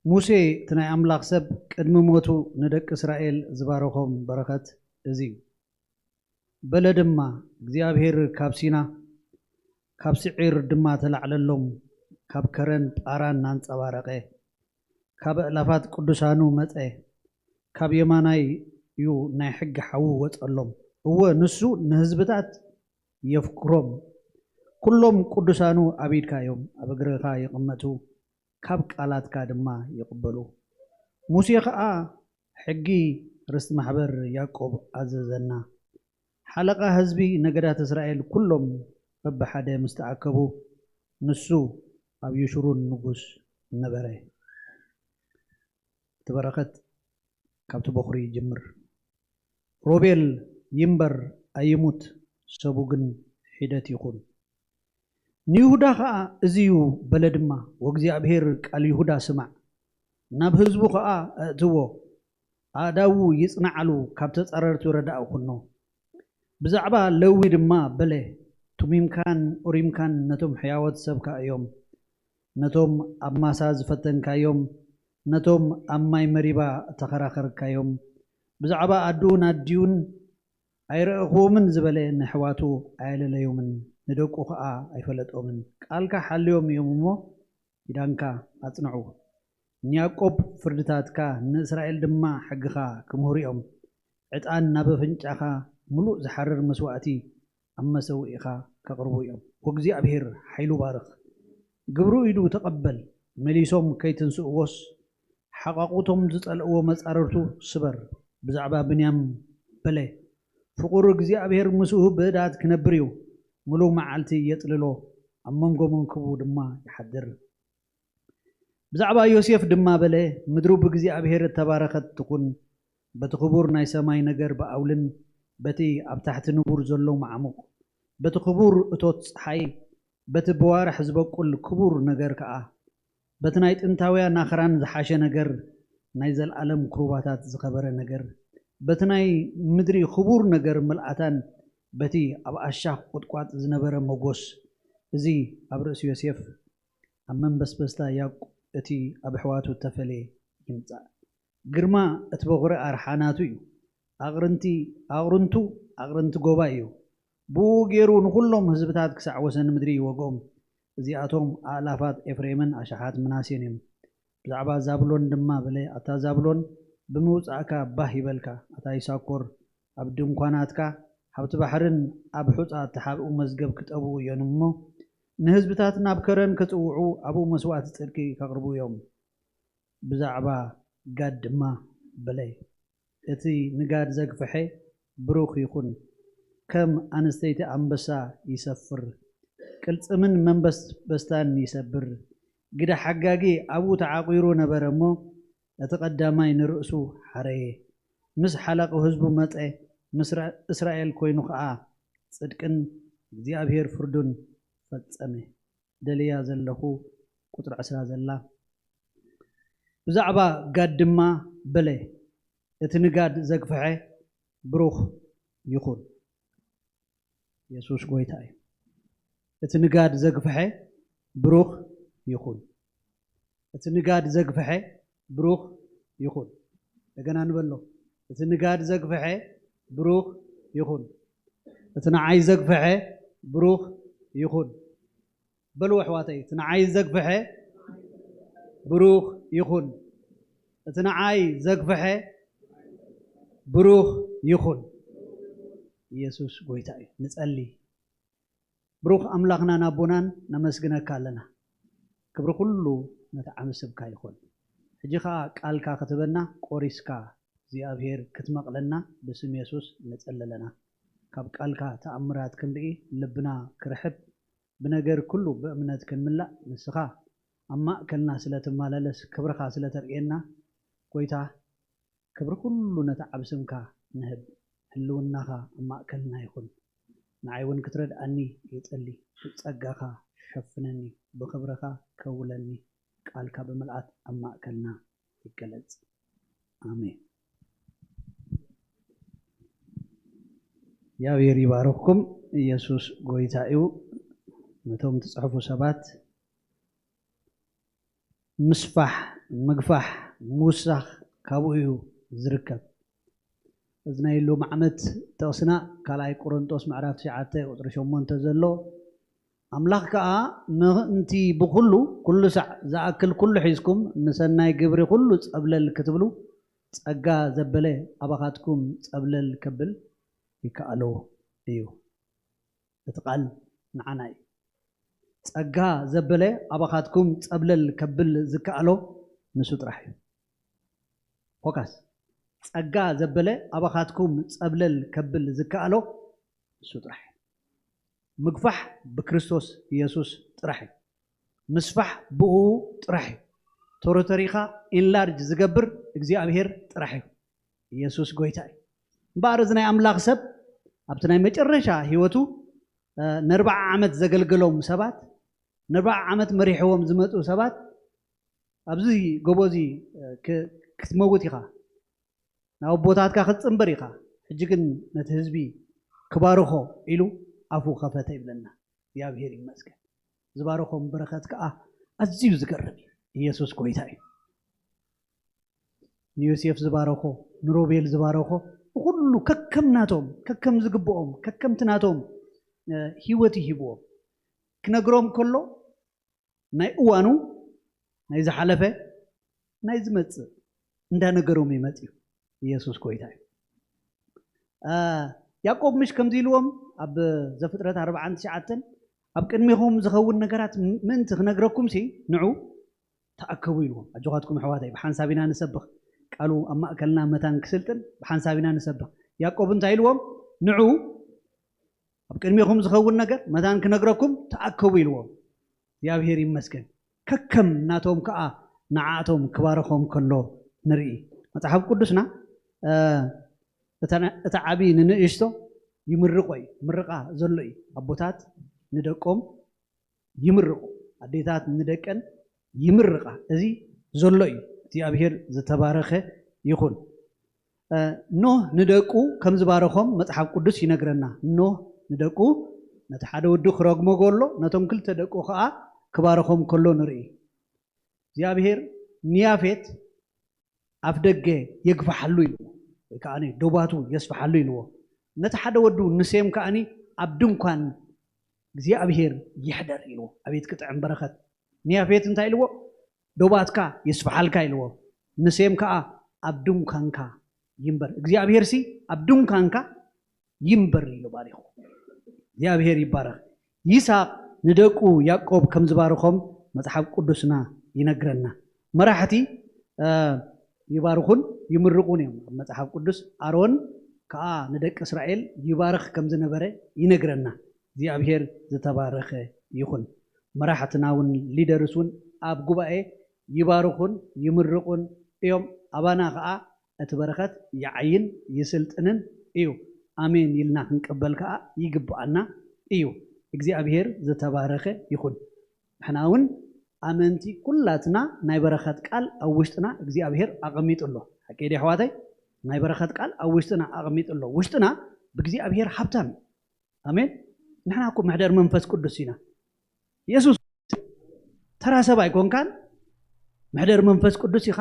ሙሴ እቲ ናይ ኣምላኽ ሰብ ቅድሚ ሞቱ ንደቂ እስራኤል ዝባረኾም በረኸት እዚ እዩ። በለ ድማ፣ እግዚኣብሔር ካብ ሲና፣ ካብ ስዒር ድማ ተላዕለሎም፣ ካብ ከረን ጳራን እናንጸባረቐ፣ ካብ ኣእላፋት ቅዱሳኑ መጸ፣ ካብ የማናይ እዩ ናይ ሕጊ ሓዊ ወጸሎም። እወ፣ ንሱ ንህዝብታት የፍክሮም፣ ኩሎም ቅዱሳኑ ኣብ ኢድካ እዮም፣ ኣብ እግርኻ ይቕመቱ፣ ካብ ቃላትካ ድማ ይቕበሉ። ሙሴ ኸኣ ሕጊ ርስቲ ማሕበር ያዕቆብ ኣዘዘና። ሓለቓ ህዝቢ ነገዳት እስራኤል ኩሎም በብሓደ ምስ ተኣከቡ፣ ንሱ ኣብ ይሹሩን ንጉስ ነበረ። እቲ በረኸት ካብቲ በኹሪ ይጅምር። ሮቤል ይንበር ኣይሙት፣ ሰቡ ግን ሒደት ይኹን። ንይሁዳ ኸኣ እዚ እዩ በለ ድማ፣ ወእግዚኣብሔር ቃል ይሁዳ ስማዕ፣ ናብ ህዝቡ ኸኣ ኣእትዎ፣ ኣእዳዉ ይጽንዓሉ፣ ካብ ተጻረርቱ ረዳኢ ኩኖ። ብዛዕባ ለዊ ድማ በለ፣ ቱሚምካን ኡሪምካን ነቶም ሕያዎት ሰብካ እዮም። ነቶም ኣብ ማሳ ዝፈተንካዮም፣ ነቶም ኣብ ማይ መሪባ እተኸራኸርካዮም፣ ብዛዕባ ኣድኡን ኣዲኡን ኣይረእኽዎምን ዝበለ ንኣሕዋቱ ኣየለለዮምን፣ ንደቁ ኸኣ ኣይፈለጦምን። ቃልካ ሓልዮም እዮም እሞ፣ ኪዳንካ ኣጽንዑ። ንያዕቆብ ፍርድታትካ፣ ንእስራኤል ድማ ሕግኻ ክምህሩ እዮም። ዕጣን ናብ ኣፍንጫኻ፣ ምሉእ ዝሓርር መስዋእቲ ኣብ መሰውኢኻ ከቕርቡ እዮም። ወእግዚኣብሔር ሓይሉ ባርኽ፣ ግብሩ ኢዱ ተቐበል። መሊሶም ከይትንስእዎስ፣ ሓቓቑቶም ዝጸልእዎ መጻርርቱ ስበር። ብዛዕባ ብንያም በለ፣ ፍቑር እግዚኣብሔር ምስኡ ብህድኣት ክነብር እዩ። ምሉእ መዓልቲ የጽልሎ፣ ኣብ መንጎ መንክቡ ድማ ይሓድር። ብዛዕባ ዮሴፍ ድማ በለ፣ ምድሩ ብእግዚኣብሔር እተባረኸት ትኹን፣ በቲ ክቡር ናይ ሰማይ ነገር ብኣውልን በቲ ኣብ ታሕቲ ንቡር ዘሎ መዓሙቕ፣ በቲ ክቡር እቶት ጸሓይ፣ በቲ ብዋርሕ ዝበቁል ክቡር ነገር ከኣ፣ በቲ ናይ ጥንታውያን ኣኽራን ዝሓሸ ነገር፣ ናይ ዘለኣለም ኩሩባታት ዝኸበረ ነገር፣ በቲ ናይ ምድሪ ክቡር ነገር ምልኣታን በቲ ኣብ ኣሻኽ ቁጥቋጥ ዝነበረ መጎስ፣ እዚ ኣብ ርእሲ ዮሴፍ ኣብ መንበስበስታ ያቁ እቲ ኣብ ኣሕዋቱ እተፈልየ ይምጻእ። ግርማ እቲ በኹሪ ኣርሓ ናቱ እዩ። ኣቕርንቲ ኣቕርንቱ ኣቕርንቲ ጎባ እዩ። ብኡ ገይሩ ንኹሎም ህዝብታት ክሳዕ ወሰን ምድሪ ይወግኦም። እዚኣቶም ኣእላፋት ኤፍሬምን ኣሽሓት ምናሴን እዮም። ብዛዕባ ዛብሎን ድማ በለ፣ ኣታ ዛብሎን፣ ብምውጻእካ ባህ ይበልካ። ኣታ ይሳኮር፣ ኣብ ድንኳናትካ ሃብቲ ባሕርን ኣብ ሑጻ እተሓብኡ መዝገብ ክጠብኡ እዮም እሞ፣ ንህዝብታት ናብ ከረን ክጽውዑ ኣብኡ መስዋእቲ ጽድቂ ከቕርቡ እዮም። ብዛዕባ ጋድ ድማ በለ፣ እቲ ንጋድ ዘግፍሐ ብሩኽ ይኹን፣ ከም ኣንስተይቲ ኣንበሳ ይሰፍር፣ ቅልጽምን መንበስበስታን ይሰብር። ግደ ሓጋጊ ኣብኡ ተዓቑሩ ነበረ እሞ፣ እቲ ቀዳማይ ንርእሱ ሓረየ። ምስ ሓላቑ ህዝቡ መጸ፣ ምስ ራ-፣ እስራኤል ኮይኑ ኸኣ ጽድቅን እግዚኣብሔር ፍርዱን ፈጸመ። ደልያ ዘለኹ ቁጽሪ ዕስራ ዘላ። ብዛዕባ ጋድ ድማ በለ፣ እቲ ንጋድ ዘግፍሐ ብሩኽ ይኹን። የሱስ ጎይታ እዩ። እቲ ንጋድ ዘግፍሐ ብሩኽ ይኹን። እቲ ንጋድ ዘግፍሐ ብሩኽ ይኹን። እንደገና ንበሎ። እቲ ንጋድ ዘግፍሐ ብሩኽ ይኹን። እቲ ንዓይ ዘግፍሐ ብሩኽ ይኹን። በሉ ኣሕዋተይ፣ እቲ ንዓይ ዘግፍሐ ብሩኽ ይኹን። እቲ ንዓይ ዘግፍሐ ብሩኽ ይኹን። ኢየሱስ ጎይታ እዩ። ንጸሊ። ብሩኽ ኣምላኽናን ኣቦናን ነመስግነካ ኣለና። ክብሪ ኩሉ ነቲ ዓቢ ስምካ ይኹን። ሕጂ ኸኣ ቃልካ ክትበና ቆሪስካ እግዚኣብሔር ክትመቕለና ብስም የሱስ ንጸሊ ኣለና። ካብ ቃልካ ተኣምራት ክንርኢ ልብና ክርሕብ ብነገር ኩሉ ብእምነት ክንምላእ ንስኻ ኣብ ማእከልና ስለ ትመላለስ ክብርኻ ስለ ተርእየና ጎይታ ክብሪ ኩሉ ነቲ ዓቢ ስምካ ንህብ። ህልውናኻ ኣብ ማእከልና ይኹን። ንዓይ እውን ክትረድኣኒ ይጸሊ። ብጸጋኻ ሸፍነኒ፣ ብኽብርኻ ከውለኒ። ቃልካ ብምልኣት ኣብ ማእከልና ይገለጽ። ኣሜን። እግዚኣብሔር ይባርኽኩም። ኢየሱስ ጎይታ እዩ። ነቶም ትጽሕፉ ሰባት ምስፋሕ፣ ምግፋሕ፣ ምውሳኽ ካብኡ እዩ ዝርከብ። እዚ ናይ ሎሚ ዓመት ጥቕስና ካልኣይ ቆሮንጦስ ምዕራፍ ትሽዓተ ቁጽሪ ሸሞንተ ዘሎ፣ ኣምላኽ ከኣ ምእንቲ ብኹሉ ኩሉ ሳዕ ዝኣክል ኩሉ ሒዝኩም ንሰናይ ግብሪ ኩሉ ጸብለል ክትብሉ ጸጋ ዘበለ ኣባኻትኩም ጸብለል ከብል ይከኣሎ እዩ። እቲ ቃል ንዓና እዩ። ጸጋ ዘበለ ኣባኻትኩም ጸብለል ከብል ዝከኣሎ ንሱ ጥራሕ እዩ። ፎካስ። ጸጋ ዘበለ ኣባኻትኩም ጸብለል ከብል ዝከኣሎ ንሱ ጥራሕ እዩ። ምግፋሕ ብክርስቶስ ኢየሱስ ጥራሕ እዩ። ምስፋሕ ብኡ ጥራሕ እዩ። ቶሮተሪኻ ኢንላርጅ ዝገብር እግዚኣብሔር ጥራሕ እዩ። ኢየሱስ ጎይታ እዩ። እምበኣር እዚ ናይ ኣምላኽ ሰብ ኣብቲ ናይ መጨረሻ ህይወቱ እ፣ ንኣርብዓ ዓመት ዘገልገሎም ሰባት፣ ንኣርብዓ ዓመት መሪሕዎም ዝመጹ ሰባት ኣብዚ ጎቦ እዚ እ፣ ክ- ክትመውት ኢኻ፣ ናብ ኣቦታትካ ክትጽንበር ኢኻ፣ ሕጂ ግን ነቲ ህዝቢ ክባርኾ ኢሉ ኣፉ ከፈተ ይብለና። እግዚኣብሔር ይመስገን። ዝባረኾም በረኸት ከኣ ኣዝዩ ዝገርም እዩ። ኢየሱስ ጎይታ እዩ። ንዮሴፍ ዝባረኾ፣ ንሮቤል ዝባረኾ፣ ንኹሉ ከከም ናቶም፣ ከከም ዝግብኦም፣ ከከምቲ ናቶም እ፣ ህይወት ይሂብዎም። ክነግሮም ከሎ ናይ እዋኑ፣ ናይ ዝሓለፈ፣ ናይ ዝመጽእ እንዳነገሮም እዩ መጽዩ። ኢየሱስ ጎይታ እዩ። እ፣ ያዕቆብ ምሽ ከምዚ ኢልዎም ኣብ ዘፍጥረት ኣርብዓን ትሽዓተን፣ ኣብ ቅድሜኹም ዝኸውን ነገራት ምእንቲ ክነግረኩምሲ ንዑ ተኣከቡ ኢልዎም። ኣጆኻትኩም ኣሕዋተይ፣ ብሓንሳብ ኢና ንሰብኽ። ቃሉ ኣብ ማእከልና መታን ክስልጥን ብሓንሳብ ኢና ንሰብኽ። ያዕቆብ እንታይ ኢልዎም? ንዑ ኣብ ቅድሜኹም ዝኸውን ነገር መታን ክነግረኩም ተኣከቡ ኢልዎም። እግዚኣብሔር ይመስገን። ከከም ናቶም ከኣ ንዓኣቶም ክባርኾም ከሎ ንርኢ። መጽሓፍ ቅዱስና እ፣ እታ ነ- እታ ዓቢ ንንእሽቶ ይምርቆ እዩ። ምርቃ ዘሎ እዩ። ኣቦታት ንደቆም ይምርቑ። ኣዴታት ንደቀን ይምርቓ። እዚ ዘሎ እዩ። እግዚኣብሔር ዝተባረኸ ይኹን። ኖህ ንደቁ ከም ዝባረኾም መጽሓፍ ቅዱስ ይነግረና። ኖህ ንደቁ ነቲ ሓደ ወዱ ክረግሞ ከሎ ነቶም ክልተ ደቁ ከዓ ክባረኾም ከሎ ንርኢ። እግዚኣብሔር ንያፌት ኣፍ ደገ የግፍሓሉ ኢልዎ፣ ወይ ከዓ ዶባቱ የስፍሓሉ ኢልዎ። ነቲ ሓደ ወዱ ንሴም ከዓኒ ኣብ ድንኳን እግዚኣብሔር ይሕደር ኢልዎ። ኣቤት ክጥዕም በረኸት! ንያፌት እንታይ ኢልዎ? ዶባትካ ይስፍሓልካ ኢልዎ። ንሴም ከዓ ኣብ ድንኳንካ ይንበር። እግዚኣብሔር ሲ ኣብ ድንኳንካ ይንበር ኢሉ ባሪኹ። እግዚኣብሔር ይባረኽ። ይስሐቅ ንደቁ ያዕቆብ ከም ዝባርኾም መጽሓፍ ቅዱስና ይነግረና። መራሕቲ ይባርኹን ይምርቑን እዮም። ኣብ መጽሓፍ ቅዱስ ኣሮን ከዓ ንደቂ እስራኤል ይባርኽ ከም ዝነበረ ይነግረና። እግዚኣብሔር ዝተባረኸ ይኹን። መራሕትና እውን ሊደርስ እውን ኣብ ጉባኤ ይባርኹን ይምርቑን እዮም። ኣባና ከዓ እቲ በረኸት ይዓይን ይስልጥንን እዩ። ኣሜን ኢልና ክንቀበል ከዓ ይግብኣና እዩ። እግዚኣብሔር ዝተባረኸ ይኹን። ንሕና እውን ኣመንቲ ኩላትና ናይ በረኸት ቃል ኣብ ውሽጥና እግዚኣብሔር ኣቐሚጡ ኣሎ። ሓቂ ድዩ ኣሕዋተይ? ናይ በረኸት ቃል ኣብ ውሽጥና ኣቐሚጡ ኣሎ። ውሽጥና ብእግዚኣብሔር ሃብታም እዩ። ኣሜን። ንሕና እኮ መሕደር መንፈስ ቅዱስ ኢና። የሱስ ተራ ሰብ ኣይኮንካን፣ መሕደር መንፈስ ቅዱስ ኢኻ።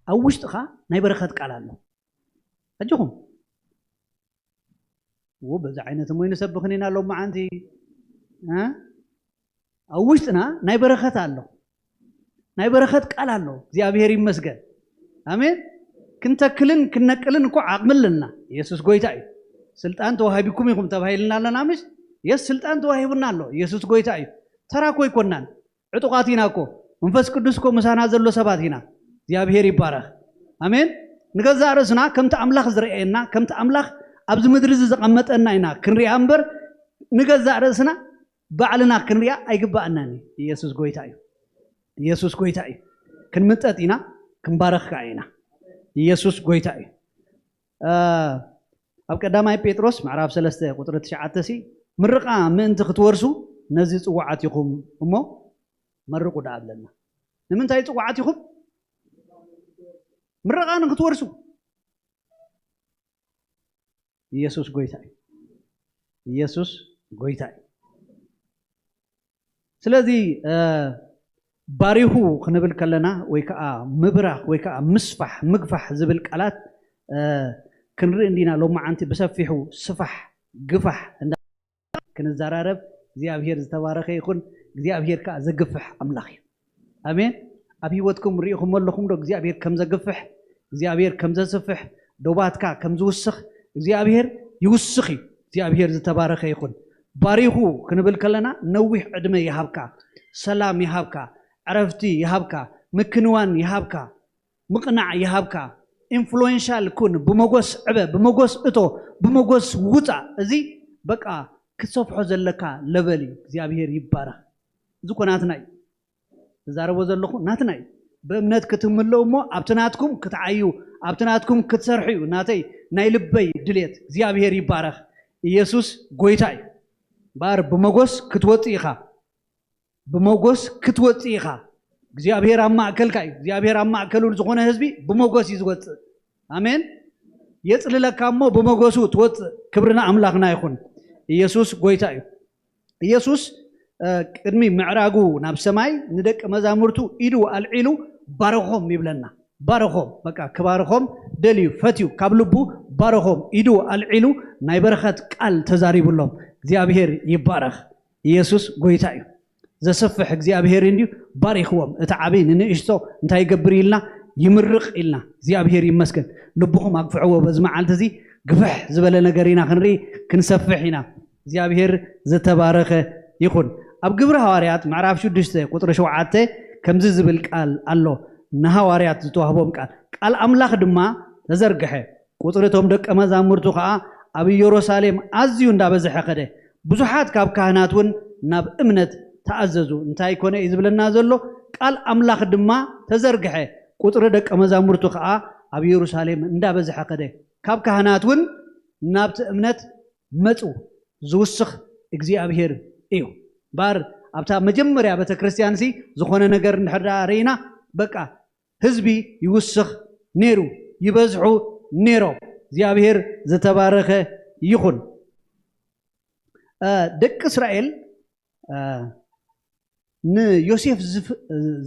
ኣብ ውሽጥኻ ናይ በረኸት ቃል ኣሎ። ኣጆኹም። ው በዚ ዓይነት እሞ ይንሰብኽን ኢና ሎም መዓንቲ። ኣብ ውሽጥና ናይ በረኸት ኣሎ። ናይ በረኸት ቃል ኣሎ። እግዚኣብሔር ይመስገን። ኣሜን። ክንተክልን ክንነቅልን እኮ ዓቕሚ ኣለና። ኢየሱስ ጎይታ እዩ። ስልጣን ተዋሂብኩም ኢኹም ተባሂልና ኣለና። ምሽ የስ ስልጣን ተዋሂቡና ኣሎ። ኢየሱስ ጎይታ እዩ። ተራ እኮ ኣይኮናን። ዕጡቓት ኢና እኮ። መንፈስ ቅዱስ እኮ ምሳና ዘሎ ሰባት ኢና። እግዚኣብሔር ይባረኽ። ኣሜን። ንገዛእ ርእስና ከምቲ ኣምላኽ ዝረኣየና፣ ከምቲ ኣምላኽ ኣብዚ ምድሪ እዚ ዘቐመጠና ኢና ክንሪኣ እምበር፣ ንገዛእ ርእስና ባዕልና ክንሪኣ ኣይግባኣናን እዩ። ኢየሱስ ጎይታ እዩ። ኢየሱስ ጎይታ እዩ። ክንምጠጥ ኢና፣ ክንባረኽ ከዓ ኢና። ኢየሱስ ጎይታ እዩ። ኣብ ቀዳማይ ጴጥሮስ ምዕራፍ ሰለስተ ቁፅሪ ትሽዓተ ሲ ምርቓ ምእንቲ ክትወርሱ ነዚ ጽዋዓት ኢኹም እሞ መርቑ ደኣ ኣለና። ንምንታይ ጽዋዓት ኢኹም? ምርቓ ንክትወርሱ። ኢየሱስ ጎይታ እዩ። ኢየሱስ ጎይታ እዩ። ስለዚ ባሪኹ ክንብል ከለና ወይ ከዓ ምብራኽ ወይ ከዓ ምስፋሕ ምግፋሕ ዝብል ቃላት ክንርኢ እንዲና። ሎማዓንቲ ብሰፊሑ ስፋሕ ግፋሕ እንዳ ክንዘራረብ እግዚኣብሔር ዝተባረኸ ይኹን። እግዚኣብሔር ከዓ ዘግፍሕ ኣምላኽ እዩ። ኣሜን። ኣብ ህይወትኩም ርኢኹም ኣለኹም ዶ እግዚኣብሔር ከም ዘግፍሕ፣ እግዚኣብሔር ከም ዘስፍሕ፣ ዶባትካ ከም ዝውስኽ? እግዚኣብሔር ይውስኽ እዩ። እግዚኣብሔር ዝተባረኸ ይኹን። ባሪኹ ክንብል ከለና ነዊሕ ዕድመ ይሃብካ፣ ሰላም ይሃብካ፣ ዕረፍቲ ይሃብካ፣ ምክንዋን ይሃብካ፣ ምቕናዕ ይሃብካ። ኢንፍሉዌንሻል ኩን፣ ብመጎስ ዕበ፣ ብመጎስ እቶ፣ ብመጎስ ውፃእ። እዚ በቃ ክትሰፍሖ ዘለካ ለቨል እዩ። እግዚኣብሔር ይባረኽ። እዚ ኮ ናትና እዩ። ዝዛረቦ ዘለኹ ናትና እዩ። ብእምነት ክትምለኡ እሞ ኣብቲ ናትኩም ክትዓዩ፣ ኣብቲ ናትኩም ክትሰርሑ እዩ ናተይ ናይ ልበይ ድሌት። እግዚኣብሔር ይባረኽ። ኢየሱስ ጎይታ እዩ። እምበኣር ብመጎስ ክትወፅእ ኢኻ። ብመጎስ ክትወፅእ ኢኻ። እግዚኣብሔር ኣብ ማእከልካ እዩ። እግዚኣብሔር ኣብ ማእከሉ ዝኾነ ህዝቢ ብመጎስ እዩ ዝወፅእ። ኣሜን። የፅልለካ እሞ ብመጎሱ ትወፅእ። ክብሪ ንኣምላኽና ይኹን። ኢየሱስ ጎይታ እዩ። ኢየሱስ ቅድሚ ምዕራጉ ናብ ሰማይ ንደቂ መዛሙርቱ ኢዱ ኣልዒሉ ባረኾም ይብለና። ባረኾም፣ በቃ ክባረኾም ደልዩ ፈትዩ ካብ ልቡ ባረኾም። ኢዱ ኣልዒሉ ናይ በረኸት ቃል ተዛሪቡሎም። እግዚኣብሔር ይባረኽ። ኢየሱስ ጎይታ እዩ። ዘሰፍሕ እግዚኣብሔር እንድዩ ባሪኽዎም። እቲ ዓብይ ንንእሽቶ እንታይ ይገብር ኢልና? ይምርቕ ኢልና። እግዚኣብሔር ይመስገን። ልብኹም ኣግፍዕዎ። በዚ መዓልቲ እዚ ግፍሕ ዝበለ ነገር ኢና ክንርኢ፣ ክንሰፍሕ ኢና። እግዚኣብሔር ዝተባረኸ ይኹን። ኣብ ግብሪ ሃዋርያት ምዕራፍ ሽዱሽተ ቁፅሪ ሸውዓተ ከምዚ ዝብል ቃል ኣሎ። ንሃዋርያት ዝተዋህቦም ቃል፣ ቃል ኣምላኽ ድማ ተዘርግሐ። ቁፅሪ እቶም ደቀ መዛሙርቱ ከዓ ኣብ ኢየሩሳሌም ኣዝዩ እንዳበዝሐ ከደ። ብዙሓት ካብ ካህናት እውን ናብ እምነት ተኣዘዙ። እንታይ ኮነ እዩ ዝብለና ዘሎ? ቃል ኣምላኽ ድማ ተዘርግሐ። ቁፅሪ ደቀ መዛሙርቱ ከዓ ኣብ ኢየሩሳሌም እንዳበዝሐ ከደ። ካብ ካህናት እውን ናብቲ እምነት መፁ። ዝውስኽ እግዚኣብሔር እዩ። እምበኣር ኣብታ መጀመርያ ቤተክርስትያን ሲ ዝኾነ ነገር እንድሕር ደኣ ርኢና፣ በቃ ህዝቢ ይውስኽ ነይሩ፣ ይበዝሑ ነይሮም። እግዚኣብሔር ዝተባረኸ ይኹን። እ፣ ደቂ እስራኤል፣ እ፣ ንዮሴፍ ዝፍ-፣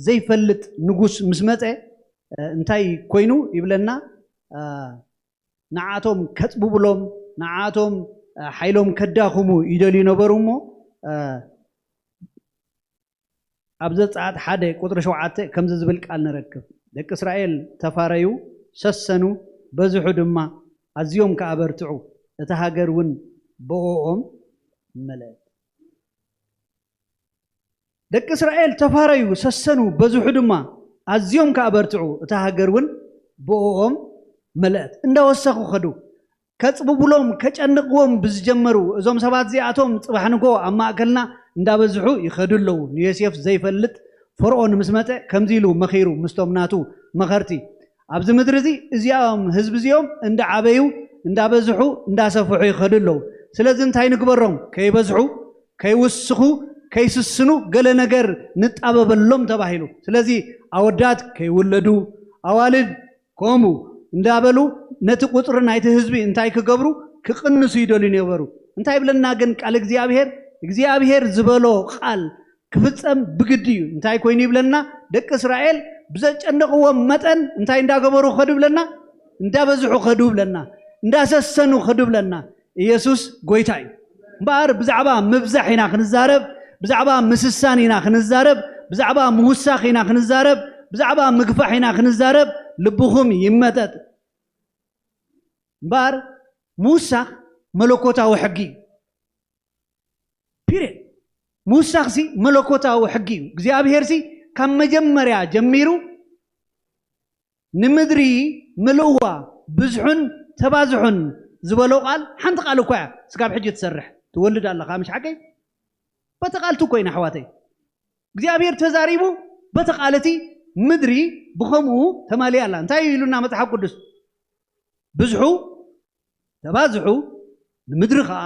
ዘይፈልጥ ንጉስ ምስ መጸ፣ እ፣ እንታይ ኮይኑ ይብለና? እ፣ ንዓቶም ከጽብብሎም፣ ንዓቶም፣ እ፣ ሓይሎም ከዳኽሙ ይደልዩ ነበሩ እሞ፣ እ፣ ኣብ ዘጸኣት ሓደ ቁጽሪ ሸውዓተ ከምዚ ዝብል ቃል ንረክብ። ደቂ እስራኤል ተፋረዩ፣ ሰሰኑ፣ በዝሑ ድማ፣ ኣዝዮም ከኣ በርትዑ፣ እታ ሃገር እውን ብእኦም መለአት። ደቂ እስራኤል ተፋረዩ፣ ሰሰኑ፣ በዝሑ ድማ፣ ኣዝዮም ከኣ በርትዑ፣ እታ ሃገር እውን ብእኦም መለአት። እንዳወሰኹ ኸዱ። ከጽብብሎም፣ ከጨንቕዎም ብዝጀመሩ፣ እዞም ሰባት እዚኣቶም ጽባሕ ንጎ ኣብ ማእከልና እንዳበዝሑ ይኸዱ ኣለዉ። ንዮሴፍ ዘይፈልጥ ፈርኦን ምስ መጸ፣ ከምዚ ኢሉ መኺሩ ምስቶም ናቱ መኸርቲ፣ ኣብዚ ምድሪ እዚ እዚኦም ህዝቢ እዚኦም እንዳዓበዩ፣ እንዳበዝሑ፣ እንዳሰፍሑ ይኸዱ ኣለዉ። ስለዚ እንታይ ንግበሮም? ከይበዝሑ፣ ከይውስኹ፣ ከይስስኑ ገለ ነገር ንጣበበሎም ተባሂሉ። ስለዚ ኣወዳት ከይውለዱ፣ ኣዋልድ ከምኡ እንዳበሉ ነቲ ቁጽሪ ናይቲ ህዝቢ እንታይ ክገብሩ? ክቕንሱ ይደልዩ ነበሩ። እንታይ ይብለና ግን ቃል እግዚኣብሔር? እግዚኣብሔር ዝበሎ ቃል ክፍጸም ብግዲ እዩ። እንታይ ኮይኑ ይብለና? ደቂ እስራኤል ብዘጨነቕዎም መጠን እንታይ እንዳገበሩ ኸዱ ብለና? እንዳበዝሑ ኸዱ ብለና፣ እንዳሰሰኑ ኸዱ ብለና። ኢየሱስ ጎይታ እዩ። እምበኣር ብዛዕባ ምብዛሕ ኢና ክንዛረብ፣ ብዛዕባ ምስሳን ኢና ክንዛረብ፣ ብዛዕባ ምውሳኽ ኢና ክንዛረብ፣ ብዛዕባ ምግፋሕ ኢና ክንዛረብ። ልብኹም ይመጠጥ። እምበኣር ምውሳኽ መለኮታዊ ሕጊ እዩ። ፒሪየድ። ምውሳኽሲ መለኮታዊ ሕጊ እዩ። እግዚኣብሔርሲ ካብ መጀመርያ ጀሚሩ ንምድሪ ምልእዋ፣ ብዝሑን ተባዝሑን ዝበሎ ቃል ሓንቲ ቃል እኳ እያ ስጋብ ሕጂ ትሰርሕ። ትወልድ ኣለኻ፣ ምሽ ሓቀይ? በቲ ቃል እኮ ኢና ኣሕዋተይ። እግዚኣብሔር ተዛሪቡ በቲ ቃል እቲ ምድሪ ብኸምኡ ተማሊኣ ኣላ። እንታይ እዩ ኢሉና መጽሓፍ ቅዱስ? ብዝሑ ተባዝሑ፣ ንምድሪ ኸዓ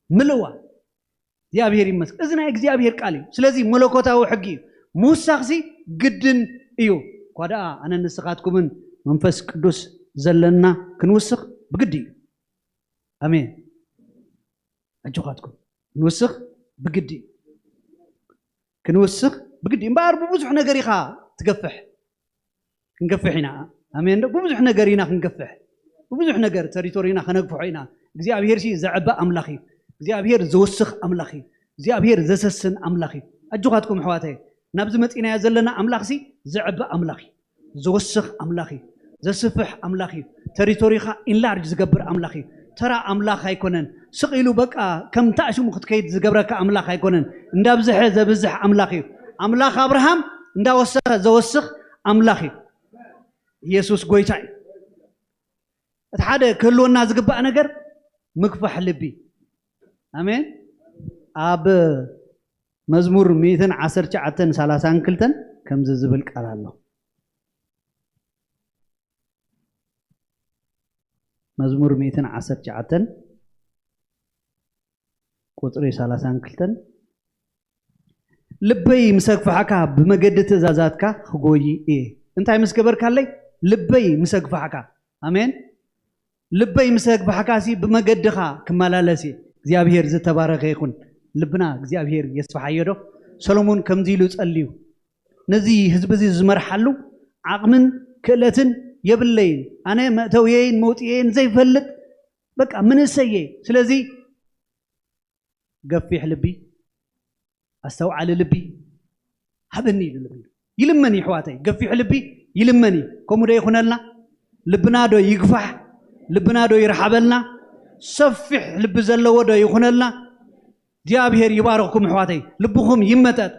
ምልእዋ። እግዚኣብሔር ይመስገን። እዚ ናይ እግዚኣብሔር ቃል እዩ። ስለዚ መለኮታዊ ሕጊ እዩ። ምውሳኽሲ ግድን እዩ። እኳ ደኣ ኣነን ንስኻትኩምን መንፈስ ቅዱስ ዘለና ክንውስኽ ብግዲ እዩ። ኣሜን። ኣጆኻትኩም። ክንውስኽ ብግዲ እዩ። ክንውስኽ ብግዲ እዩ። እምበኣር ብብዙሕ ነገር ኢኻ ትገፍሕ። ክንገፍሕ ኢና። ኣሜን ዶ? ብብዙሕ ነገር ኢና ክንገፍሕ። ብብዙሕ ነገር ተሪቶሪና ከነግፍሖ ኢና። እግዚኣብሔር ሲ ዘዕቢ ኣምላኽ እዩ። እግዚኣብሔር ዘወስኽ ኣምላኽ እዩ። እግዚኣብሔር ዘሰስን ኣምላኽ እዩ። ኣጆኻትኩም ኣሕዋተይ፣ ናብዚ መጺናዮ ዘለና ኣምላኽ ሲ ዘዕቢ ኣምላኽ እዩ። ዘወስኽ ኣምላኽ እዩ። ዘስፍሕ ኣምላኽ እዩ። ተሪቶሪኻ ኢንላርጅ ዝገብር ኣምላኽ እዩ። ተራ ኣምላኽ ኣይኮነን። ስቕ ኢሉ በቃ ከምታ ሽሙ ክትከይድ ዝገብረካ ኣምላኽ ኣይኮነን። እንዳብዝሐ ዘብዝሕ ኣምላኽ እዩ። ኣምላኽ ኣብርሃም እንዳወሰኸ ዘወስኽ ኣምላኽ እዩ። ኢየሱስ ጎይታ እዩ። እቲ ሓደ ክህልወና ዝግባእ ነገር ምግፋሕ ልቢ። ኣሜን። ኣብ መዝሙር ሚእትን ዓሰርተ ትሽዓተን ሰላሳን ክልተን ከምዚ ዝብል ቃል ኣሎ። መዝሙር ሚእትን ዓሰርተ ትሽዓተን ቁጽሪ ሰላሳን ክልተን፣ ልበይ ምስ ኣግፋሕካ ብመገዲ ትእዛዛትካ ክጎዪ እየ። እንታይ ምስ ገበርካለይ? ልበይ ምስ ኣግፋሕካ። ኣሜን። ልበይ ምስ ኣግፋሕካ ሲ ብመገድኻ ክመላለስ እየ። እግዚኣብሔር ዝተባረኸ ይኹን። ልብና እግዚኣብሔር የስፍሓዮ ዶ? ሰሎሞን ከምዚ ኢሉ ጸልዩ፣ ነዚ ህዝቢ እዚ ዝመርሓሉ ዓቕምን ክእለትን የብለይን። ኣነ መእተውየይን መውጽኤይን ዘይፈልጥ፣ በቃ ምንእሰየ። ስለዚ ገፊሕ ልቢ፣ ኣስተውዓሊ ልቢ ሃበኒ ኢሉ ልቢ። ይልመን እዩ ኣሕዋተይ፣ ገፊሕ ልቢ ይልመን እዩ። ከምኡ ዶ ይኹነልና? ልብና ዶ ይግፋሕ? ልብና ዶ ይርሓበልና? ሰፊሕ ልቢ ዘለዎ ዶ ይኹነልና? እግዚኣብሔር ይባርኽኩም ኣሕዋተይ። ልብኹም ይመጠጥ፣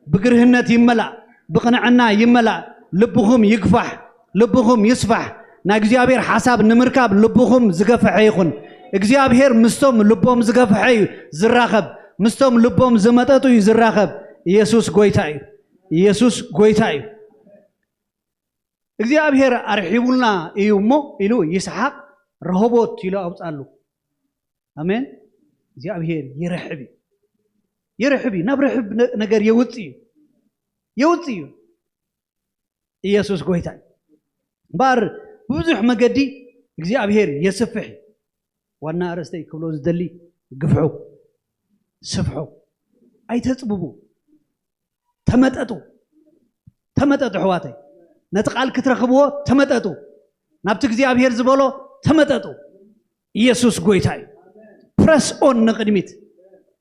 ብግርህነት ይመላእ፣ ብቕንዕና ይመላእ። ልብኹም ይግፋሕ፣ ልብኹም ይስፋሕ። ናይ እግዚኣብሔር ሓሳብ ንምርካብ ልብኹም ዝገፍሐ ይኹን። እግዚኣብሔር ምስቶም ልቦም ዝገፍሐ እዩ ዝራኸብ፣ ምስቶም ልቦም ዝመጠጡ እዩ ዝራኸብ። ኢየሱስ ጎይታ እዩ። ኢየሱስ ጎይታ እዩ። እግዚኣብሔር ኣርሒቡልና እዩ እሞ ኢሉ ይስሓቅ ረሆቦት ኢሉ ኣውጻሉ። ኣሜን። እግዚኣብሔር ይርሕብ እዩ። የርሕብ እዩ፣ ናብ ርሕብ ነ- ነገር የውፅእ እዩ፣ የውፅእ እዩ። ኢየሱስ ጎይታ እዩ። እምበኣር ብብዙሕ መገዲ እግዚኣብሔር የስፍሕ እዩ። ዋና ኣርእስተይ ክብሎ ዝደሊ፣ ግፍሑ፣ ስፍሑ፣ ኣይተፅብቡ፣ ተመጠጡ፣ ተመጠጡ ኣሕዋተይ፣ ነቲ ቃል ክትረኽብዎ ተመጠጡ፣ ናብቲ እግዚኣብሔር ዝበሎ ተመጠጡ። ኢየሱስ ጎይታ እዩ። ፕረስ ኦን ንቕድሚት፣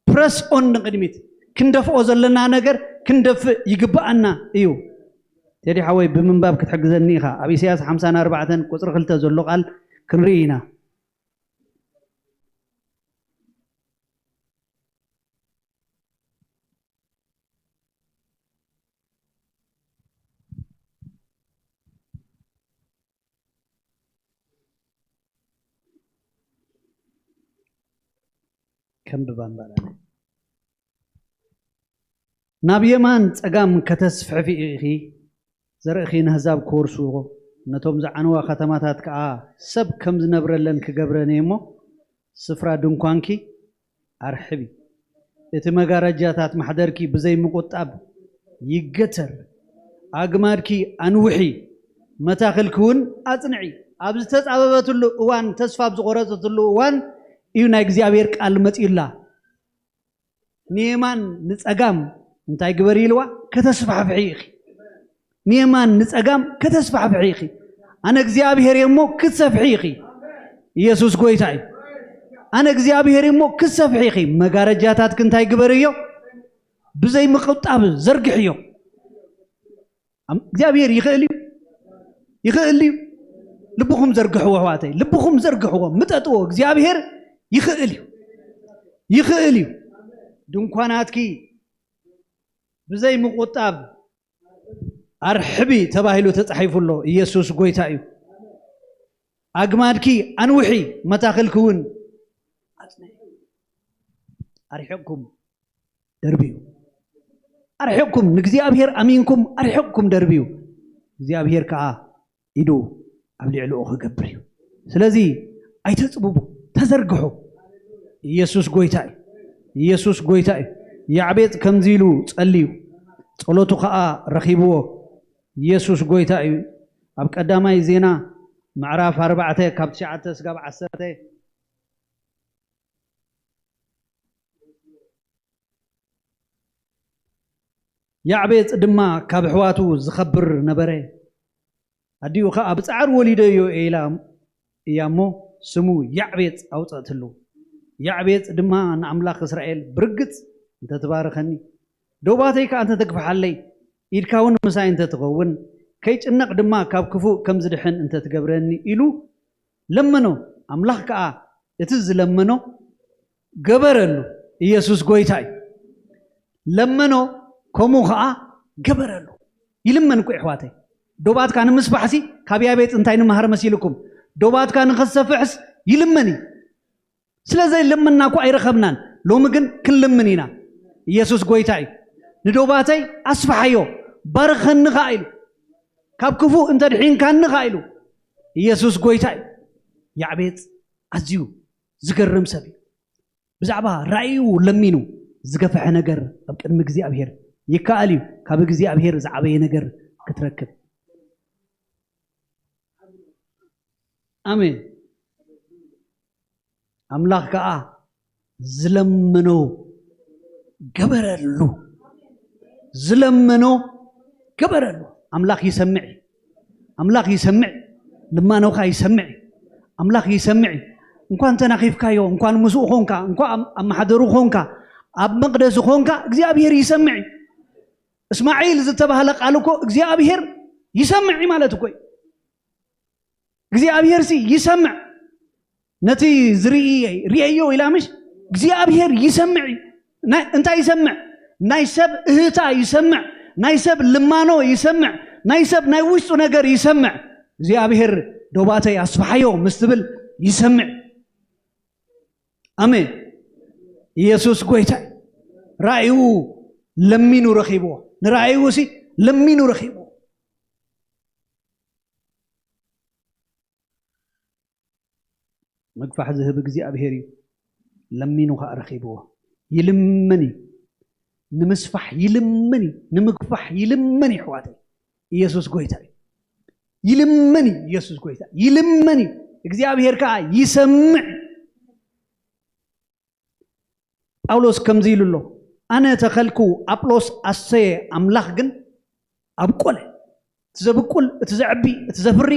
ፕረስ ኦን ንቕድሚት። ክንደፍኦ ዘለና ነገር ክንደፍእ ይግብኣና እዩ። ቴዲ ሓወይ ብምንባብ ክትሕግዘኒ ኢኻ። ኣብ ኢሳያስ ሓምሳን ኣርባዕተን ቁፅሪ ክልተ ዘሎ ቃል ክንርኢ ኢና። ከንብባ እምበኣር ኣነ። ናብ የማን ጸጋም ከተስፍሕፊ ኢኺ፣ ዘርእኺ ነህዛብ ክወርስዎ፣ ነቶም ዝዓነዋ ከተማታት ከኣ ሰብ ከም ዝነብረለን ክገብረን እየ እሞ፣ ስፍራ ድንኳንኪ ኣርሕቢ። እቲ መጋረጃታት ማሕደርኪ ብዘይ ምቁጣብ ይገተር። ኣግማድኪ ኣንውሒ፣ መታኽልኪ እውን ኣጽንዒ። ኣብ ዝተጻበበትሉ እዋን፣ ተስፋ ኣብ ዝቖረጸትሉ እዋን እዩ ናይ እግዚኣብሔር ቃል መጺኡላ። ንየማን ንጸጋም እንታይ ግበሪ ኢልዋ? ከተስፋሕፍሒ ኢኺ። ንየማን ንጸጋም ከተስፋሕፍሒ ኢኺ። ኣነ እግዚኣብሔር እየ እሞ ክትሰፍሒ ኢኺ። ኢየሱስ ጎይታ እዩ። ኣነ እግዚኣብሔር እየ እሞ ክትሰፍሒ ኢኺ። መጋረጃታትኪ እንታይ ግበርዮ? ብዘይ ምቕጣብ ዘርግሕዮ። ኣም- እግዚኣብሔር ይኽእል እዩ፣ ይኽእል እዩ። ልብኹም ዘርግሕዎ ኣሕዋተይ፣ ልብኹም ዘርግሕዎ፣ ምጠጥዎ። እግዚኣብሔር ይኽእል እዩ፣ ይኽእል እዩ። ድንኳናትኪ ብዘይ ምቁጣብ ኣርሕቢ ተባሂሉ ተጻሒፉ ኣሎ። ኢየሱስ ጎይታ እዩ። ኣግማድኪ ኣንውሒ፣ መታኽልኪ እውን ኣጽንዒ። ኣርሒቕኩም ደርብዩ። ኣርሒቕኩም፣ ንእግዚኣብሔር ኣሚንኩም ኣርሒቕኩም ደርብዩ። እግዚኣብሔር ከኣ ኢዱ ኣብ ልዕሊኡ ክገብር እዩ። ስለዚ ኣይተጽብቡ፣ ተዘርግሑ። ኢየሱስ ጎይታ እዩ። ኢየሱስ ጎይታ እዩ። ያዕቤጽ ከምዚ ኢሉ ጸልዩ፣ ጸሎቱ ከኣ ረኺብዎ። ኢየሱስ ጎይታ እዩ። ኣብ ቀዳማይ ዜና ምዕራፍ ኣርባዕተ ካብ ትሽዓተ ስጋብ ዓሰርተ። ያዕቤጽ ድማ ካብ ኣሕዋቱ ዝኸብር ነበረ። ኣዲኡ ኸኣ ብጻዕሪ ወሊደዮ እየ ኢላ እያ እሞ ስሙ ያዕቤጽ ኣውጸእትሉ። ያዕቤጽ ድማ ንኣምላኽ እስራኤል ብርግጽ እንተትባርኸኒ፣ ደውባተይ ከኣ እንተተግፍሓለይ፣ ኢድካ እውን ምሳይ እንተትኸውን፣ ከይጭነቕ ድማ ካብ ክፉእ ከም ዝድሕን እንተትገብረኒ ኢሉ ለመኖ። ኣምላኽ ከኣ እቲ ዝለመኖ ገበረሉ። ኢየሱስ ጎይታ እዩ። ለመኖ፣ ከምኡ ኸዓ ገበረሉ። ይልመን እኮ ኣሕዋተይ። ዶባትካ ንምስፋሕሲ ካብ ያቤጽ እንታይ ንምሃር መሲልኩም? ዶባትካ ንኸሰፍሕስ ይልመን እዩ። ስለ ዘይለመንና እኮ ኣይረኸብናን። ሎሚ ግን ክንልምን ኢና። ኢየሱስ ጎይታ እዩ። ንዶባተይ ኣስፍሓዮ፣ ባርኸኒ ኸዓ ኢሉ። ካብ ክፉእ እንተድሒንካኒ ኸዓ ኢሉ። ኢየሱስ ጎይታ እዩ። ያዕቤጽ ኣዝዩ ዝገርም ሰብ እዩ። ብዛዕባ ራእዩ ለሚኑ ዝገፈሐ ነገር ኣብ ቅድሚ እግዚኣብሔር ይከኣል እዩ። ካብ እግዚኣብሔር ዝዓበየ ነገር ክትረክብ። ኣሜን። ኣምላኽ ከኣ ዝለመኖ ገበረሉ። ዝለመኖ ገበረሉ። ኣምላኽ ይሰምዕ እዩ። ኣምላኽ ይሰምዕ እዩ። ልማኖኻ ይሰምዕ እዩ። ኣምላኽ ይሰምዕ እዩ። እንኳን ተናኺፍካዮ፣ እንኳን ምስኡ ኾንካ፣ እንኳን ኣብ- ኣመሓደሩ ኾንካ፣ ኣብ መቕደሱ ኾንካ፣ እግዚኣብሔር ይሰምዕ እዩ። እስማዒል ዝተባህለ ቃል እኮ እግዚኣብሔር ይሰምዕ እዩ ማለት እኮ እዩ። እግዚኣብሔር ሲ ይሰምዕ። ነቲ ዝርኢ ርእየዮ ኢላ ምሽ እግዚኣብሔር ይሰምዕ እዩ። ናይ- እንታይ ይሰምዕ? ናይ ሰብ እህታ ይሰምዕ፣ ናይ ሰብ ልማኖ ይሰምዕ፣ ናይ ሰብ ናይ ውሽጡ ነገር ይሰምዕ። እግዚኣብሔር ዶባተይ ኣስፍሓዮ ምስ ትብል ይሰምዕ። ኣሜን። ኢየሱስ ጎይታ እዩ። ራእዩ ለሚኑ ረኺብዎ። ንራእዩ ሲ ለሚኑ ረኺብዎ። ምግፋሕ ዝህብ እግዚኣብሔር እዩ። ለሚኑ ኸዓ ረኺብዎ። ይልምን እዩ። ንምስፋሕ ይልምን እዩ፣ ንምግፋሕ ይልምን እዩ። ኣሕዋተይ፣ ኢየሱስ ጎይታ እዩ። ይልምን እዩ። ኢየሱስ ጎይታ ይልምን እዩ። እግዚኣብሔር ከዓ ይሰምዕ። ጳውሎስ ከምዚ ኢሉ ኣሎ፣ ኣነ ተኸልኩ፣ ኣጵሎስ ኣሰየ፣ ኣምላኽ ግን ኣብቆለ። እቲ ዘብቁል፣ እቲ ዘዕቢ፣ እቲ ዘፍሪ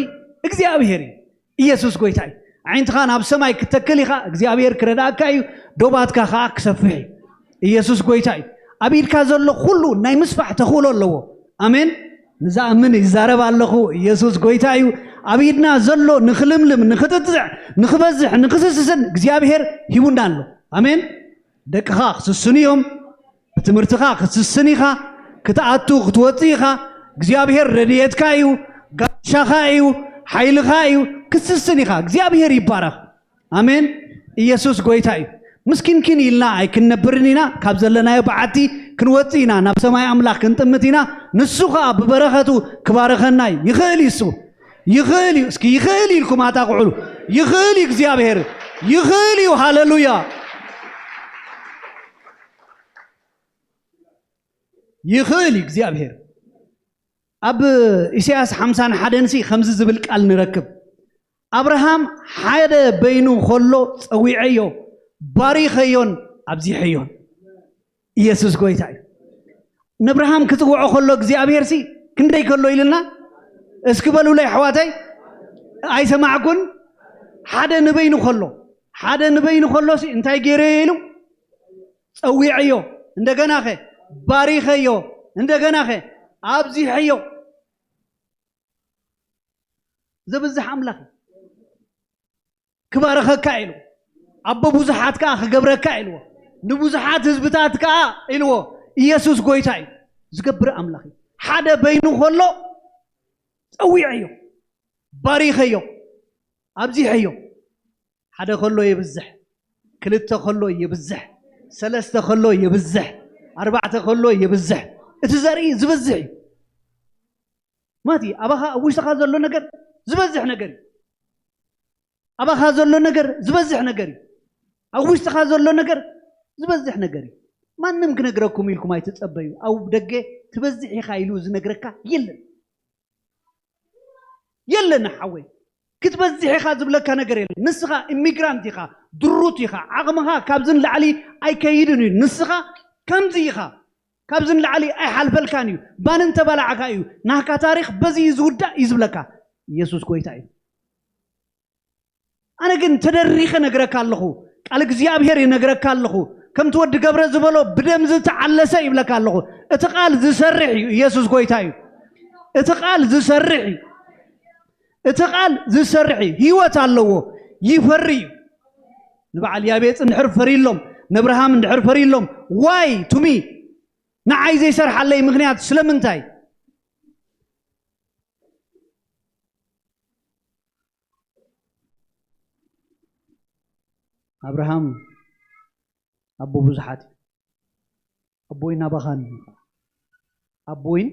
እግዚኣብሔር እዩ። ኢየሱስ ጎይታ እዩ። ዓይንትኻ ናብ ሰማይ ክተክል ኢኻ፣ እግዚኣብሔር ክረዳእካ እዩ። ዶባትካ ከዓ ክሰፍሕ እዩ። ኢየሱስ ጎይታ እዩ። ኣብ ኢድካ ዘሎ ኩሉ ናይ ምስፋሕ ተኽእሎ ኣለዎ። ኣሜን። ንዝኣምን ይዛረብ ኣለኹ። ኢየሱስ ጎይታ እዩ። ኣብ ኢድና ዘሎ ንኽልምልም፣ ንኽጥጥዕ፣ ንኽበዝሕ፣ ንኽስስን እግዚኣብሔር ሂቡና ኣሎ። ኣሜን። ደቅኻ ክስስኑ እዮም። ብትምህርትኻ ክትስስን ኢኻ። ክትኣቱ ክትወፅእ ኢኻ። እግዚኣብሔር ረድኤትካ እዩ፣ ጋሻኻ እዩ፣ ሓይልኻ እዩ። ክትስስን ኢኻ። እግዚኣብሔር ይባረኽ። ኣሜን። ኢየሱስ ጎይታ እዩ። ምስኪንኪን ኢልና ኣይክንነብርን ኢና። ካብ ዘለናዮ በዓቲ ክንወፅእ ኢና። ናብ ሰማይ ኣምላኽ ክንጥምት ኢና። ንሱ ኸዓ ብበረኸቱ ክባረኸና እዩ። ይኽእል እዩ እሱ። ይኽእል እዩ። እስኪ ይኽእል እዩ ኢልኩም ኣጣቕዕሉ። ይኽእል እዩ እግዚኣብሔር። ይኽእል እዩ። ሃሌሉያ። ይኽእል እዩ እግዚኣብሔር። ኣብ ኢሳያስ ሓምሳን ሓደን ሲ ከምዚ ዝብል ቃል ንረክብ። ኣብርሃም ሓደ በይኑ ከሎ ጸዊዐዮ፣ ባሪኸዮን ኣብዚሐዮን። ኢየሱስ ጎይታ እዩ። ንኣብርሃም ክጽውዖ ከሎ እግዚኣብሔር ሲ ክንደይ ከሎ ኢልና? እስኪ በሉለይ ኣሕዋተይ። ኣይሰማዕኩን? ሓደ ንበይኑ ከሎ፣ ሓደ ንበይኑ ከሎ ሲ እንታይ ገይረዮ ኢሉ? ጸዊዐዮ፣ እንደገና ኸ ባሪኸዮ፣ እንደገና ኸ ኣብዚሐዮ። ዘብዝሕ ኣምላኽ እዩ። ክባርኸካ ኢሉ፣ ኣቦ ብዙሓት ከኣ ክገብረካ ኢልዎ፣ ንብዙሓት ህዝብታት ከኣ ኢልዎ። ኢየሱስ ጎይታ እዩ። ዝገብር ኣምላኽ እዩ። ሓደ በይኑ ከሎ ጸዊዐዮ፣ ባሪኸዮ፣ ኣብዚሐዮ። ሓደ ከሎ የብዝሕ፣ ክልተ ከሎ የብዝሕ፣ ሰለስተ ከሎ የብዝሕ፣ ኣርባዕተ ከሎ የብዝሕ። እቲ ዘርኢ ዝበዝሕ እዩ። ማቲ፣ ኣባኻ ኣብ ውሽጥኻ ዘሎ ነገር ዝበዝሕ ነገር እዩ። ኣባኻ ዘሎ ነገር ዝበዝሕ ነገር እዩ። ኣብ ውሽጥኻ ዘሎ ነገር ዝበዝሕ ነገር እዩ። ማንም ክነግረኩም ኢልኩም ኣይትጸበዩ። ኣብ ደገ ትበዝሕ ኢኻ ኢሉ ዝነግረካ የለን። የለን ሓወይ፣ ክትበዝሕ ኢኻ ዝብለካ ነገር የለን። ንስኻ ኢሚግራንት ኢኻ፣ ድሩት ኢኻ፣ ዓቕምኻ ካብዚ ንላዕሊ ኣይከይድን እዩ። ንስኻ ከምዚ ኢኻ፣ ካብዚ ንላዕሊ ኣይሓልፈልካን እዩ። ባን እንተበላዕካ እዩ ናህካ ታሪኽ በዚ እዩ ዝውዳእ እዩ ዝብለካ። ኢየሱስ ጎይታ እዩ። ኣነ ግን ተደሪኸ ነግረካ ኣለኹ፣ ቃል እግዚኣብሔር ይነግረካ ኣለኹ። ከምቲ ወዲ ገብረ ዝበሎ ብደም ዝተዓለሰ ይብለካ ኣለኹ። እቲ ቃል ዝሰርሕ እዩ። ኢየሱስ ጎይታ እዩ። እቲ ቃል ዝሰርሕ እዩ። እቲ ቃል ዝሰርሕ እዩ። ህይወት ኣለዎ፣ ይፈሪ እዩ። ንበዓል ያቤጽ እንድሕር ፈሪሎም፣ ነብርሃም እንድሕር ፈሪሎም፣ ዋይ ቱሚ ንዓይ ዘይሰርሓለይ ምኽንያት ስለምንታይ? ኣብርሃም ኣቦ ብዙሓት እዩ። ኣቦይን ኣባኻን እዩ። ኣቦይን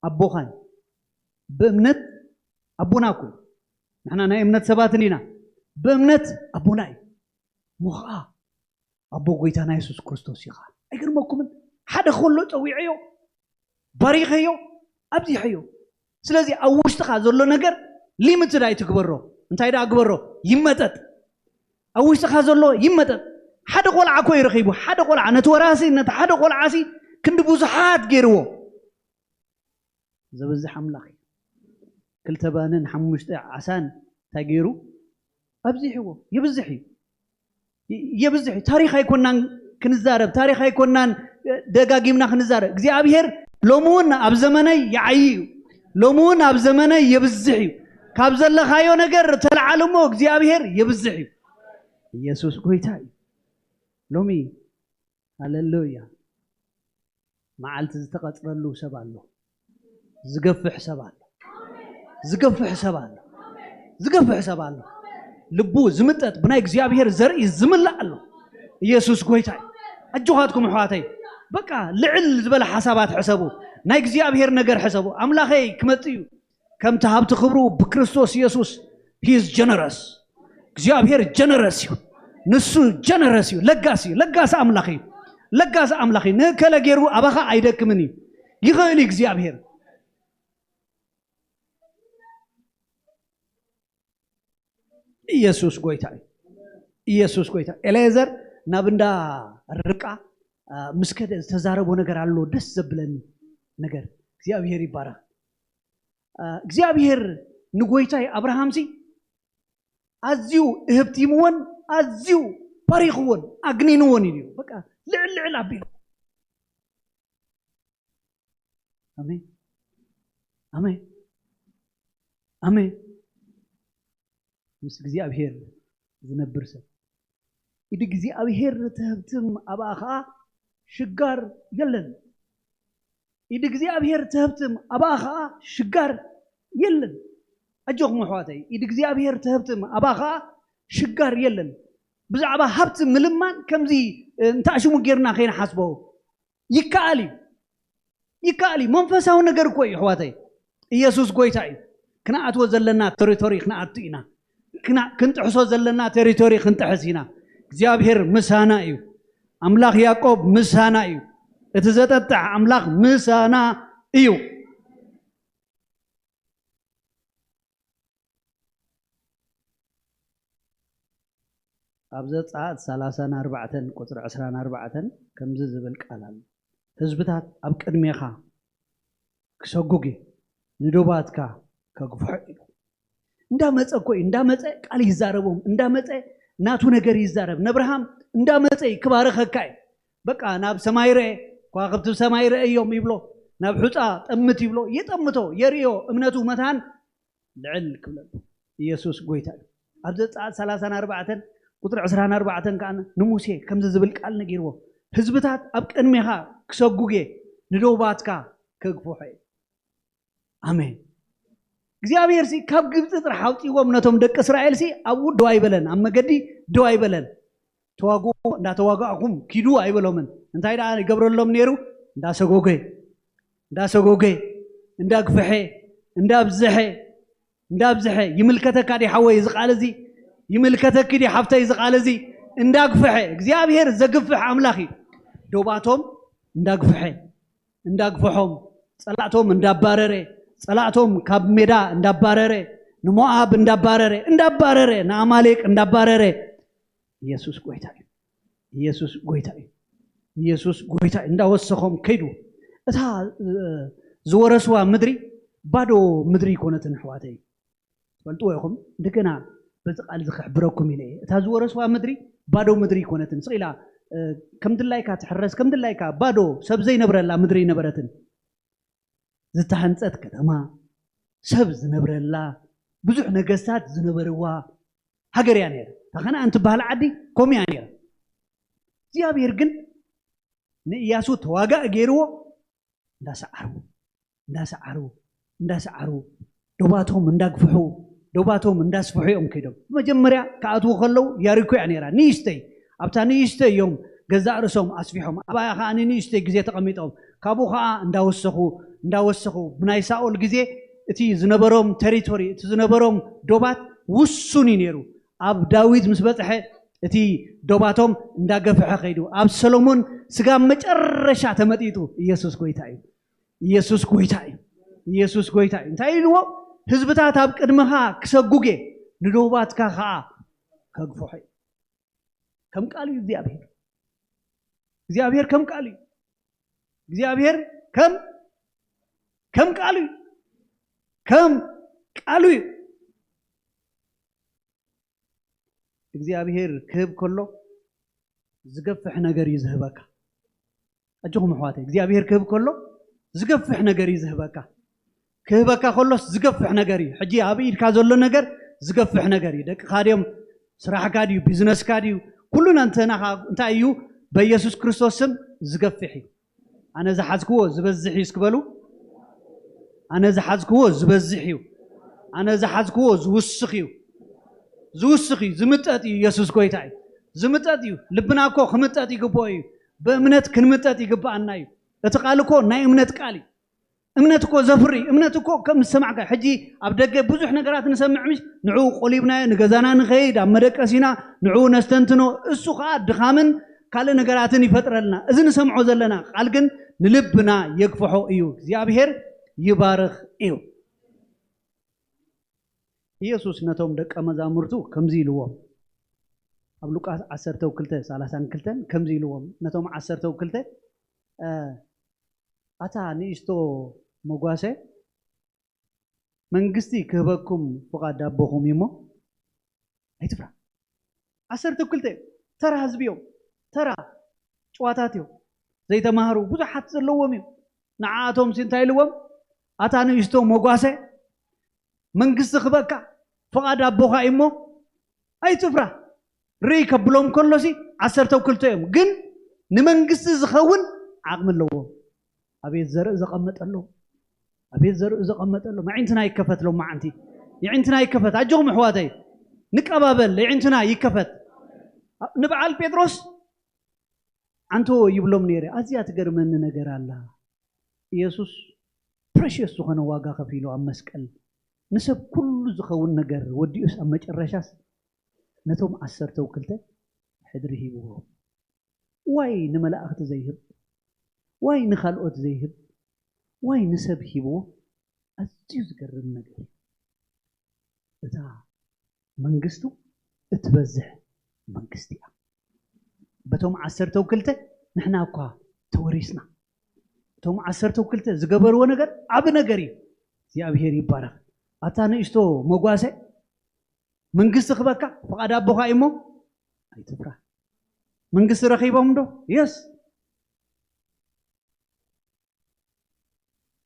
ኣቦኻን ብእምነት ኣቦና እኮ እዩ። ንሕና ናይ እምነት ሰባትን ኢና። ብእምነት ኣቦና እዩ። እሞ ኸዓ ኣቦ ጎይታና የሱስ ክርስቶስ እዩ ኸዓ። ኣይገርመኩምን? ሓደ ከሎ ጸዊዐዮ፣ ባሪኸዮ፣ ኣብዚሐዮ። ስለዚ ኣብ ውሽጥኻ ዘሎ ነገር ሊምትድ ኣይትግበሮ። እንታይ ደኣ ግበሮ? ይመጠጥ። ኣብ ውሽጥኻ ዘሎ ይመጠጥ። ሓደ ቆልዓ እኮ እዩ ረኺቡ። ሓደ ቆልዓ፣ ነቲ ወራሲ፣ ነቲ ሓደ ቆልዓ ሲ ክንዲ ብዙሓት ገይርዎ። ዘብዝሕ ኣምላኽ እዩ። ክልተ ባንን ሓሙሽተ ዓሳን እንታይ ገይሩ? ኣብዚሕዎ። ይብዝሕ እዩ። ይ-፣ የብዝሕ እዩ። ታሪኽ ኣይኮናን ክንዛረብ፣ ታሪኽ ኣይኮናን፣ እ፣ ደጋጊምና ክንዛረብ። እግዚኣብሔር ሎሚ እውን ኣብ ዘመነይ ይዓዪ እዩ። ሎሚ እውን ኣብ ዘመነይ የብዝሕ እዩ። ካብ ዘለኻዮ ነገር ተለዓል እሞ እግዚኣብሔር የብዝሕ እዩ። ኢየሱስ ጎይታ እዩ። ሎሚ፣ ሃሌሉያ፣ መዓልቲ ዝተቐጽረሉ ሰብ ኣሎ። ዝገፍሕ ሰብ ኣሎ። ዝገፍሕ ሰብ ኣሎ። ዝገፍሕ ሰብ ኣሎ። ልቡ ዝምጠጥ ብናይ እግዚኣብሔር ዘርኢ ዝምላእ ኣሎ። ኢየሱስ ጎይታ እዩ። ኣጆኻትኩም ኣሕዋተይ፣ በቃ ልዕል ዝበለ ሓሳባት ሕሰቡ። ናይ እግዚኣብሔር ነገር ሕሰቡ። ኣምላኸይ ክመጽእ እዩ። ከምቲ ሃብቲ ክብሩ ብክርስቶስ ኢየሱስ፣ he is generous። እግዚኣብሔር ጀነረስ እዩ። ንሱ ጀነረስ እዩ። ለጋስ እዩ። ለጋስ ኣምላኽ እዩ። ለጋስ ኣምላኽ እዩ። ንእከለ ገይሩ ኣባኻ ኣይደክምን እዩ። ይኽእል እዩ እግዚኣብሔር። ኢየሱስ ጎይታ እዩ። ኢየሱስ ጎይታ። ኤሌዘር ናብ እንዳ ርብቃ ምስ ከደ ዝተዛረቦ ነገር ኣሎ፣ ደስ ዘብለኒ ነገር። እግዚኣብሔር ይባረኽ። እግዚኣብሔር ንጎይታይ ኣብርሃምሲ ኣዝዩ እህብቲምዎን ኣዝዩ ባሪኽዎን ኣግኒንዎን እዩ። በቃ ልዕል ልዕል ኣቢሉ። ኣሜን፣ ኣሜን፣ ኣሜን። ምስ እግዚኣብሔር ዝነብር ሰብ፣ ኢድ እግዚኣብሔር ትህብትም፣ ኣብኣ ኸዓ ሽጋር የለን። ኢድ እግዚኣብሔር ትህብትም፣ ኣብኣ ኸዓ ሽጋር የለን። ኣጆኹም ኣሕዋተይ፣ ኢድ እግዚኣብሔር ትህብትም፣ ኣብኣ ኸዓ ሽጋር የለን። ብዛዕባ ሃብቲ ምልማን ከምዚ እንታሽሙ ጌርና ከይንሓስቦ ይከኣል እዩ። ይከኣል እዩ። መንፈሳዊ ነገር እኮ እዩ ኣሕዋተይ። ኢየሱስ ጎይታ እዩ። ክንኣትዎ ዘለና ቴሪቶሪ ክንኣቱ ኢና። ክና- ክንጥሕሶ ዘለና ቴሪቶሪ ክንጥሕስ ኢና። እግዚኣብሔር ምሳና እዩ። ኣምላኽ ያዕቆብ ምሳና እዩ። እቲ ዘጠጥዕ ኣምላኽ ምሳና እዩ። ኣብ ዘጸኣት ሰላሳን ኣርባዕተን ቁጽሪ ዕስራን ኣርባዕተን ከምዚ ዝብል ቃል ኣሎ። ህዝብታት ኣብ ቅድሜኻ ክሰጉግ እዩ፣ ንዶባትካ ከግፍሖ እዩ። እንዳመጸ እኮ እዩ፣ እንዳመጸ ቃል ይዛረቦም፣ እንዳመጸ ናቱ ነገር ይዛረብ። ነብርሃም እንዳመጸ እዩ ክባረኸካ እዩ። በቃ ናብ ሰማይ ርአ፣ ከዋኽብቲ ሰማይ ርአ እዮም ይብሎ፣ ናብ ሑጻ ጠምት ይብሎ፣ የጠምቶ፣ የርእዮ እምነቱ መታን ልዕል ክብለሉ። ኢየሱስ ጎይታ እዩ። ኣብ ዘጸኣት ሰላሳን ኣርባዕተን ቁጽሪ ዕስራን ኣርባዕተን ከኣ ንሙሴ ከምዚ ዝብል ቃል ነጊርዎ፣ ህዝብታት ኣብ ቅድሜኻ ክሰጉጌ ንደውባትካ ከግፍሖ እየ። ኣሜን። እግዚኣብሔር ሲ ካብ ግብፂ ጥራሕ ኣውፅዎም ነቶም ደቂ እስራኤል ሲ ኣብኡ ደው ኣይበለን፣ ኣብ መገዲ ደው ኣይበለን። ተዋግኡ እንዳተዋጋእኩም ኪዱ ኣይበሎምን። እንታይ ደኣ ይገብረሎም ነይሩ? እንዳሰጎገ እንዳሰጎገ እንዳግፍሐ እንዳብዝሐ እንዳብዝሐ። ይምልከተካ ዲ ሓወይ እዚ ቃል እዚ? ይምልከተኪ ዲ ሓፍተይ እዚ ቃል እዚ? እንዳግፍሐ። እግዚኣብሔር ዘግፍሕ ኣምላኽ እዩ። ዶባቶም እንዳግፍሐ እንዳግፍሖም፣ ጸላእቶም እንዳባረረ፣ ጸላእቶም ካብ ሜዳ እንዳባረረ፣ ንሞኣብ እንዳባረረ እንዳባረረ፣ ንኣማሌቅ እንዳባረረ። ኢየሱስ ጎይታ እዩ። ኢየሱስ ጎይታ እዩ። ኢየሱስ ጎይታ እዩ። እንዳወሰኾም ከይዱ። እታ ዝወረስዋ ምድሪ ባዶ ምድሪ ኣይኮነትን ኣሕዋተይ። ትፈልጥዎ ኢኹም። እንደገና በዚ ቃል እዚ ክሕብረኩም ኢለ እየ። እታ ዝወረስዋ ምድሪ ባዶ ምድሪ ኣይኮነትን። ስቕ ኢላ ከም ድላይካ ትሕረስ፣ ከም ድላይካ ባዶ ሰብ ዘይነብረላ ምድሪ ኣይነበረትን። ዝተሃንጸት ከተማ፣ ሰብ ዝነብረላ፣ ብዙሕ ነገስታት ዝነበርዋ ሃገር እያ ነይራ። እታ ከነኣን ትበሃል ዓዲ ከምኡ እያ ነይራ። እግዚኣብሔር ግን ንእያሱ ተዋጋእ ገይርዎ እንዳሰዓሩ እንዳሰዓሩ እንዳሰዓሩ ዶባቶም እንዳግፍሑ ዶባቶም እንዳስፍሑ እዮም ከይዶም። መጀመርያ ክኣትዉ ከለዉ ያሪኮ እያ ነይራ ንእሽተይ። ኣብታ ንእሽተይ እዮም ገዛእ ርእሶም ኣስፊሖም። ኣብኣ ከዓ ንንእሽተይ ግዜ ተቐሚጦም። ካብኡ ከዓ እንዳወሰኹ እንዳወሰኹ ብናይ ሳኦል ግዜ እቲ ዝነበሮም ቴሪቶሪ እቲ ዝነበሮም ዶባት ውሱን እዩ ነይሩ። ኣብ ዳዊት ምስ በፅሐ እቲ ዶባቶም እንዳገፍሐ ከይዱ። ኣብ ሰሎሞን ስጋብ መጨረሻ ተመጢጡ። ኢየሱስ ጎይታ እዩ። ኢየሱስ ጎይታ እዩ። ኢየሱስ ጎይታ እዩ። እንታይ ኢልዎ? ህዝብታት ኣብ ቅድመኻ ክሰጉጌ ንዶባትካ ከዓ ከግፍሖ እዩ። ከም ቃሉ እዩ እግዚኣብሔር። እግዚኣብሔር ከም ቃሉ እዩ። እግዚኣብሔር ከም ከም ቃሉ እዩ። ከም ቃሉ እዩ። እግዚኣብሔር ክህብ ከሎ ዝገፍሕ ነገር እዩ ዝህበካ። ኣጆኹም ኣሕዋተይ፣ እግዚኣብሔር ክህብ ከሎ ዝገፍሕ ነገር እዩ ዝህበካ። ክህበካ ከሎስ ዝገፍሕ ነገር እዩ። ሕጂ ኣብ ኢድካ ዘሎ ነገር ዝገፍሕ ነገር እዩ። ደቅኻ ድዮም፣ ስራሕካ ድዩ፣ ቢዝነስካ ድዩ፣ ኩሉ ነንተናኻ እንታይ እዩ? በኢየሱስ ክርስቶስ ስም ዝገፍሕ እዩ። ኣነ ዝሓዝክዎ ዝበዝሕ እዩ እስክበሉ። ኣነ ዝሓዝክዎ ዝበዝሕ እዩ። ኣነ ዝሓዝክዎ ዝውስኽ እዩ። ዝውስኽ እዩ። ዝምጠጥ እዩ። ኢየሱስ ጎይታ እዩ። ዝምጠጥ እዩ። ልብና እኮ ክምጠጥ ይግብኦ እዩ። ብእምነት ክንምጠጥ ይግብኣና እዩ። እቲ ቃል እኮ ናይ እምነት ቃል እዩ። እምነት እኮ ዘፍሪ፣ እምነት እኮ ከም ዝሰማዕካ ሕጂ ኣብ ደገ ብዙሕ ነገራት ንሰምዕ ምሽ ንዕኡ ቆሊብናዮ ንገዛና ንኸይድ ኣብ መደቀሲና ንዕኡ ነስተንትኖ። እሱ ከዓ ድኻምን ካልእ ነገራትን ይፈጥረልና። እዚ ንሰምዖ ዘለና ቃል ግን ንልብና የግፍሖ እዩ። እግዚኣብሔር ይባርኽ እዩ። ኢየሱስ ነቶም ደቀ መዛሙርቱ ከምዚ ኢልዎም፣ ኣብ ሉቃስ ዓሰርተ ክልተ ሰላሳን ክልተን ከምዚ ኢልዎም፣ ነቶም ዓሰርተ ክልተ፣ እ፣ ኣታ ንእሽቶ መጓሰ መንግስቲ ክህበኩም ፍቓድ ኣቦኹም እዩ እሞ ኣይትፍራ። ዓሰርተ ክልተ ተራ ህዝቢ እዮም፣ ተራ ጭዋታት እዮም፣ ዘይተማህሩ ብዙሓት ዘለዎም እዮም። ንዓኣቶም ሲ እንታይ ኢልዎም? ኣታ ንእሽቶ መጓሰ መንግስቲ ክህበካ ፍቓድ ኣቦኻ እዩ እሞ ኣይትፍራ። ርኢ ከብሎም ከሎሲ ዓሰርተ ክልተ እዮም፣ ግን ንመንግስቲ ዝኸውን ዓቕሚ ኣለዎም። ኣቤት ዘርኢ ዘቐመጠሎም፣ ኣቤት ዘርኢ ዘቐመጠሎም። ኣዒንትና ይከፈት ሎማዓንቲ፣ የዒንትና ይከፈት። ኣጆኹም ኣሕዋተይ፣ ንቀባበል፣ የዒንትና ይከፈት። ንበዓል ጴጥሮስ ኣንቶ ይብሎም ነይረ። ኣዝያ ትገርመኒ ነገር ኣላ። ኢየሱስ ፕረሽየስ ዝኾነ ዋጋ ከፊሉ ኣብ መስቀል ንሰብ ኩሉ ዝኸውን ነገር ወዲኡስ ኣብ መጨረሻስ ነቶም ዓሰርተው ክልተ ሕድሪ ሂብዎም። ዋይ ንመላእኽቲ ዘይህብ፣ ዋይ ንኻልኦት ዘይህብ፣ ዋይ ንሰብ ሂብዎ። ኣዝዩ ዝገርም ነገር እዩ። እታ መንግስቱ እትበዝሕ መንግስቲ እያ። በቶም ዓሰርተው ክልተ ንሕና እኳ ተወሪስና። እቶም ዓሰርተው ክልተ ዝገበርዎ ነገር ዓቢ ነገር እዩ። እግዚኣብሔር ይባረኽ። ኣታ ንእሽቶ መጓሰ መንግስቲ ክበካ ፍቓድ ኣቦኻ እዩ እሞ ኣይትፍራ። መንግስቲ ረኺቦም ዶ? የስ።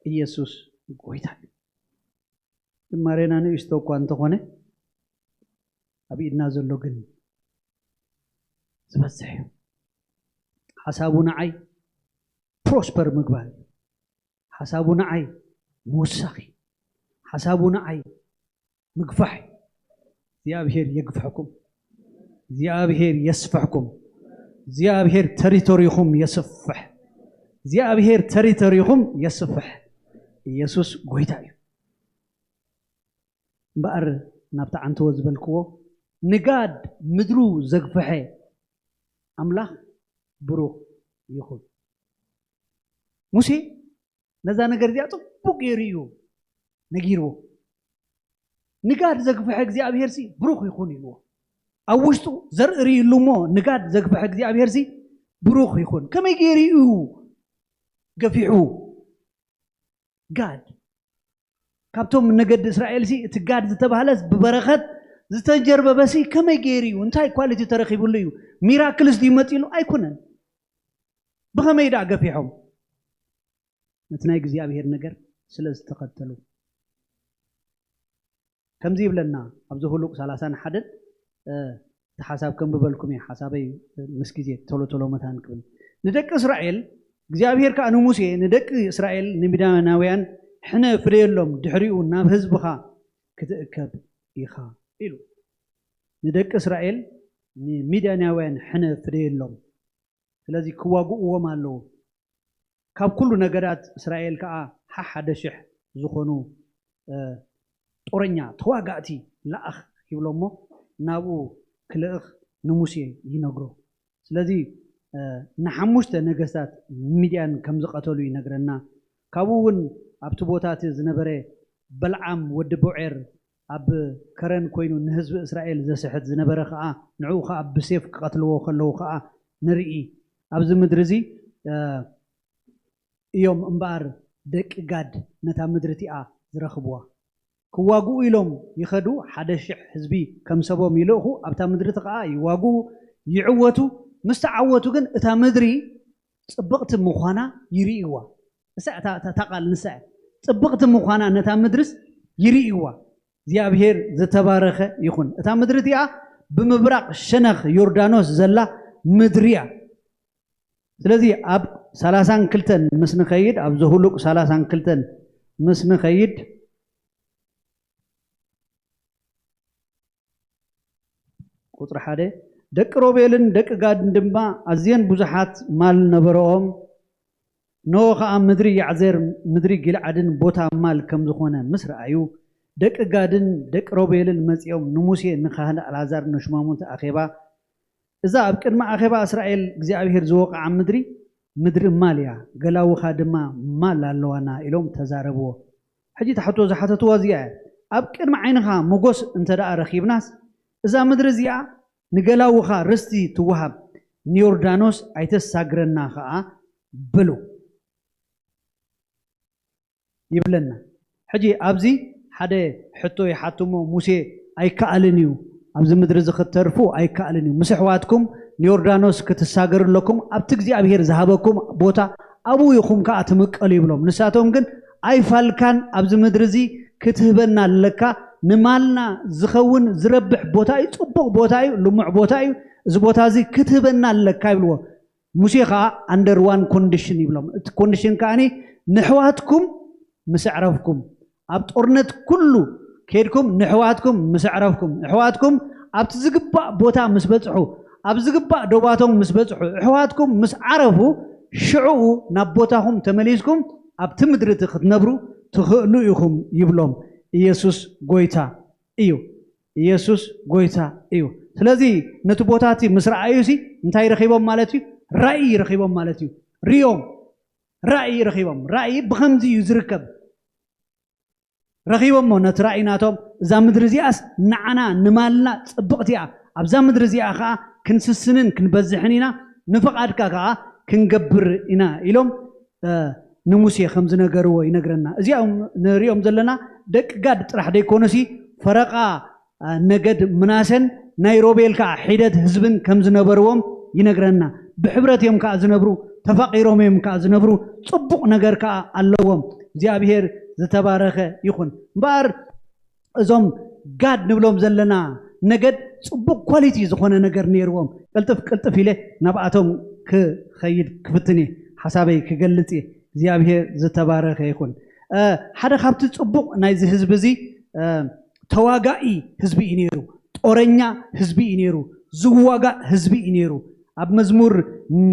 ኢየሱስ ጎይታ እዩ። ጅማሬና ንእሽቶ እኳ እንተኾነ ኣብ ኢድና ዘሎ ግን ዝበዝሕ እዩ። ሓሳቡ ንዓይ ፕሮስፐር ምግባር እዩ። ሓሳቡ ንዓይ ምውሳኽ እዩ። ሓሳቡ ንዓይ ምግፋሕ እዩ። እግዚኣብሔር የግፍሕኩም። እግዚኣብሔር የስፍሕኩም። እግዚኣብሔር ተሪቶሪኹም የስፍሕ። እግዚኣብሔር ተሪቶሪኹም የስፍሕ። ኢየሱስ ጎይታ እዩ። እምበኣር ናብቲ ዓንተዎ ዝበልክዎ ንጋድ ምድሩ ዘግፍሐ ኣምላኽ ብሩኽ ይኹን። ሙሴ ነዛ ነገር እዚኣ ጽቡቕ ገይሩ እዩ ነጊርዎ። ንጋድ ዘግፍሐ እግዚኣብሔር ሲ ብሩኽ ይኹን ኢልዎ። ኣብ ውሽጡ ዘርኢ ርእዩ እሞ ንጋድ ዘግፍሐ እግዚኣብሔር ሲ ብሩኽ ይኹን። ከመይ ገይሩ እዩ ገፊሑ? ጋድ ካብቶም ነገዲ እስራኤል ሲ እቲ ጋድ ዝተባህለስ ብበረኸት ዝተጀርበበ ሲ ከመይ ገይሩ እዩ? እንታይ ኳሊቲ ተረኺብሉ እዩ? ሚራክልስ ድዩ መጺሉ? ኣይኮነን። ብኸመይ ደኣ ገፊሖም? ነቲ ናይ እግዚኣብሔር ነገር ስለ ዝተኸተሉ። ከምዚ ይብለና ኣብ ዘሁሉቅ ሰላሳን ሓደን፣ እ፣ እቲ ሓሳብ ከንብበልኩም እየ፣ ሓሳበይ ምስ ግዜ ቶሎ ቶሎ መታን ክብል። ንደቂ እስራኤል፣ እግዚኣብሔር ከኣ ንሙሴ፣ ንደቂ እስራኤል ንሚድያናውያን ሕነ ፍደየሎም፣ ድሕሪኡ ናብ ህዝብኻ ክትእከብ ኢኻ ኢሉ። ንደቂ እስራኤል ንሚድያናውያን ሕነ ፍደየሎም። ስለዚ ክዋግእዎም ኣለዉ። ካብ ኩሉ ነገዳት እስራኤል ከኣ ሓሓደ ሽሕ ዝኾኑ፣ እ፣ ጦረኛ ተዋጋእቲ ለኣኽ ይብሎ እሞ ናብኡ ክልእኽ ንሙሴ ይነግሮ። ስለዚ፣ እ፣ ንሓሙሽተ ነገስታት ሚድያን ከም ዝቐተሉ ይነግረና። ካብኡ እውን ኣብቲ ቦታ እቲ ዝነበረ በልዓም ወዲ ቦዔር ኣብ ከረን ኮይኑ ንህዝቢ እስራኤል ዘስሕት ዝነበረ ኸኣ ንዕኡ ኸኣ ብሴፍ ክቐትልዎ ከለዉ ኸኣ ንርኢ። ኣብዚ ምድሪ እዚ፣ እ፣ እዮም እምበኣር ደቂ ጋድ ነታ ምድሪ እቲኣ ዝረኽብዋ። ክዋግኡ ኢሎም ይኸዱ፣ ሓደ ሽሕ ህዝቢ ከም ሰቦም ይልእኹ፣ ኣብታ ምድሪ እቲ ኸኣ ይዋግኡ፣ ይዕወቱ። ምስ ተዓወቱ ግን እታ ምድሪ ጽብቕቲ ምዃና ይርእይዋ። ንሳ እታ፣ እታ፣ እታ ቃል ንሳ እያ። ጽብቕቲ ምዃና ነታ ምድርስ ይርእይዋ። እግዚኣብሔር ዝተባረኸ ይኹን። እታ ምድሪ እቲኣ ብምብራቕ ሸነኽ ዮርዳኖስ ዘላ ምድሪ እያ። ስለዚ ኣብ ሰላሳን ክልተን ምስ ንኸይድ፣ ኣብ ዘሁሉቅ ሰላሳን ክልተን ምስ ንኸይድ፣ ቁጽሪ ሓደ፣ ደቂ ሮቤልን ደቂ ጋድን ድማ ኣዝየን ብዙሓት ማል ነበረኦም። እንሆ ኸኣ ምድሪ ያዕዜር፣ ምድሪ ጊልዓድን ቦታ ማል ከም ዝኾነ ምስ ረኣዩ፣ ደቂ ጋድን ደቂ ሮቤልን መጺኦም ንሙሴ፣ ንኻህን ኣልዓዛር፣ ንሹማሙንቲ ኣኼባ፣ እዛ ኣብ ቅድሚ ኣኼባ እስራኤል እግዚኣብሔር ዝወቕዓ ምድሪ፣ ምድሪ ማል እያ፣ ገላውኻ ድማ ማል ኣለዋና ኢሎም ተዛረብዎ። ሕጂ እታ ሕቶ ዝሓተትዋ እዚኣ እያ። ኣብ ቅድሚ ዓይንኻ ሞጎስ እንተ ደኣ ረኺብናስ፣ እዛ ምድሪ እዚኣ ንገላውኻ ርስቲ ትወሃብ፣ ንዮርዳኖስ ኣይተሳግረና ኸኣ በሉ ይብለና። ሕጂ ኣብዚ ሓደ ሕቶ ይሓትሞ፣ ሙሴ ኣይከኣልን እዩ፣ ኣብዚ ምድሪ እዚ ክትተርፉ ኣይከኣልን እዩ፣ ምስ ኣሕዋትኩም ንዮርዳኖስ ክትሳገሩ ኣለኩም፣ ኣብቲ እግዚኣብሔር ዝሃበኩም ቦታ ኣብኡ ኢኹም ከኣ ትምቀሉ ይብሎም። ንሳቶም ግን ኣይፋልካን፣ ኣብዚ ምድሪ እዚ ክትህበና ኣለካ፣ ንማልና ዝኸውን ዝረብሕ ቦታ እዩ፣ ጽቡቕ ቦታ እዩ፣ ልሙዕ ቦታ እዩ፣ እዚ ቦታ እዚ ክትህበና ኣለካ ይብልዎ። ሙሴ ኸዓ under one condition ይብሎም። እቲ ኮንዲሽን ከዓኒ ንሕዋትኩም ምስ ኣዕረፍኩም፣ ኣብ ጦርነት ኩሉ ከይድኩም ንሕዋትኩም ምስ ኣዕረፍኩም፣ ኣሕዋትኩም ኣብቲ ዝግባእ ቦታ ምስ በጽሑ፣ ኣብ ዝግባእ ዶባቶም ምስ በጽሑ፣ ኣሕዋትኩም ምስ ዓረፉ፣ ሽዑኡ ናብ ቦታኹም ተመሊስኩም ኣብቲ ምድሪ እቲ ክትነብሩ ትኽእሉ ኢኹም ይብሎም። ኢየሱስ ጎይታ እዩ። ኢየሱስ ጎይታ እዩ። ስለዚ ነቲ ቦታ እቲ ምስ ረኣዩ ሲ እንታይ ረኺቦም ማለት እዩ? ራእይ ረኺቦም ማለት እዩ። ሪኦም፣ ራእይ ረኺቦም። ራእይ ብኸምዚ እዩ ዝርከብ። ረኺቦሞ ነቲ ራእይ ናቶም፣ እዛ ምድሪ እዚኣስ ንዓና ንማልና ጽብቕቲ እያ፣ ኣብዛ ምድሪ እዚኣ ኸኣ ክንስስንን ክንበዝሕን ኢና፣ ንፍቓድካ ከኣ ክንገብር ኢና ኢሎም፣ እ፣ ንሙሴ ከም ዝነገርዎ ይነግረና። እዚኦም ንሪኦም ዘለና ደቂ ጋድ ጥራሕ ደይኮኑሲ፣ ፈረቓ፣ እ፣ ነገድ ምናሴን ናይ ሮቤል ከኣ ሒደት ህዝብን ከም ዝነበርዎም ይነግረና። ብሕብረት እዮም ከኣ ዝነብሩ፣ ተፋቒሮም እዮም ከኣ ዝነብሩ፣ ጽቡቕ ነገር ከኣ ኣለዎም። እግዚኣብሔር ዝተባረኸ ይኹን። እምበኣር እዞም ጋድ ንብሎም ዘለና ነገድ ጽቡቕ ኳሊቲ ዝኾነ ነገር ነይርዎም። ቅልጥፍ ቅልጥፍ ኢለ ናብኣቶም ክኸይድ ክፍትን እየ፣ ሓሳበይ ክገልጽ እየ። እግዚኣብሔር ዝተባረኸ ይኹን። እ፣ ሓደ ካብቲ ጽቡቕ ናይዚ ህዝቢ እዚ፣ እ፣ ተዋጋኢ ህዝቢ እዩ ነይሩ። ጦረኛ ህዝቢ እዩ ነይሩ። ዝዋጋእ ህዝቢ እዩ ነይሩ። ኣብ መዝሙር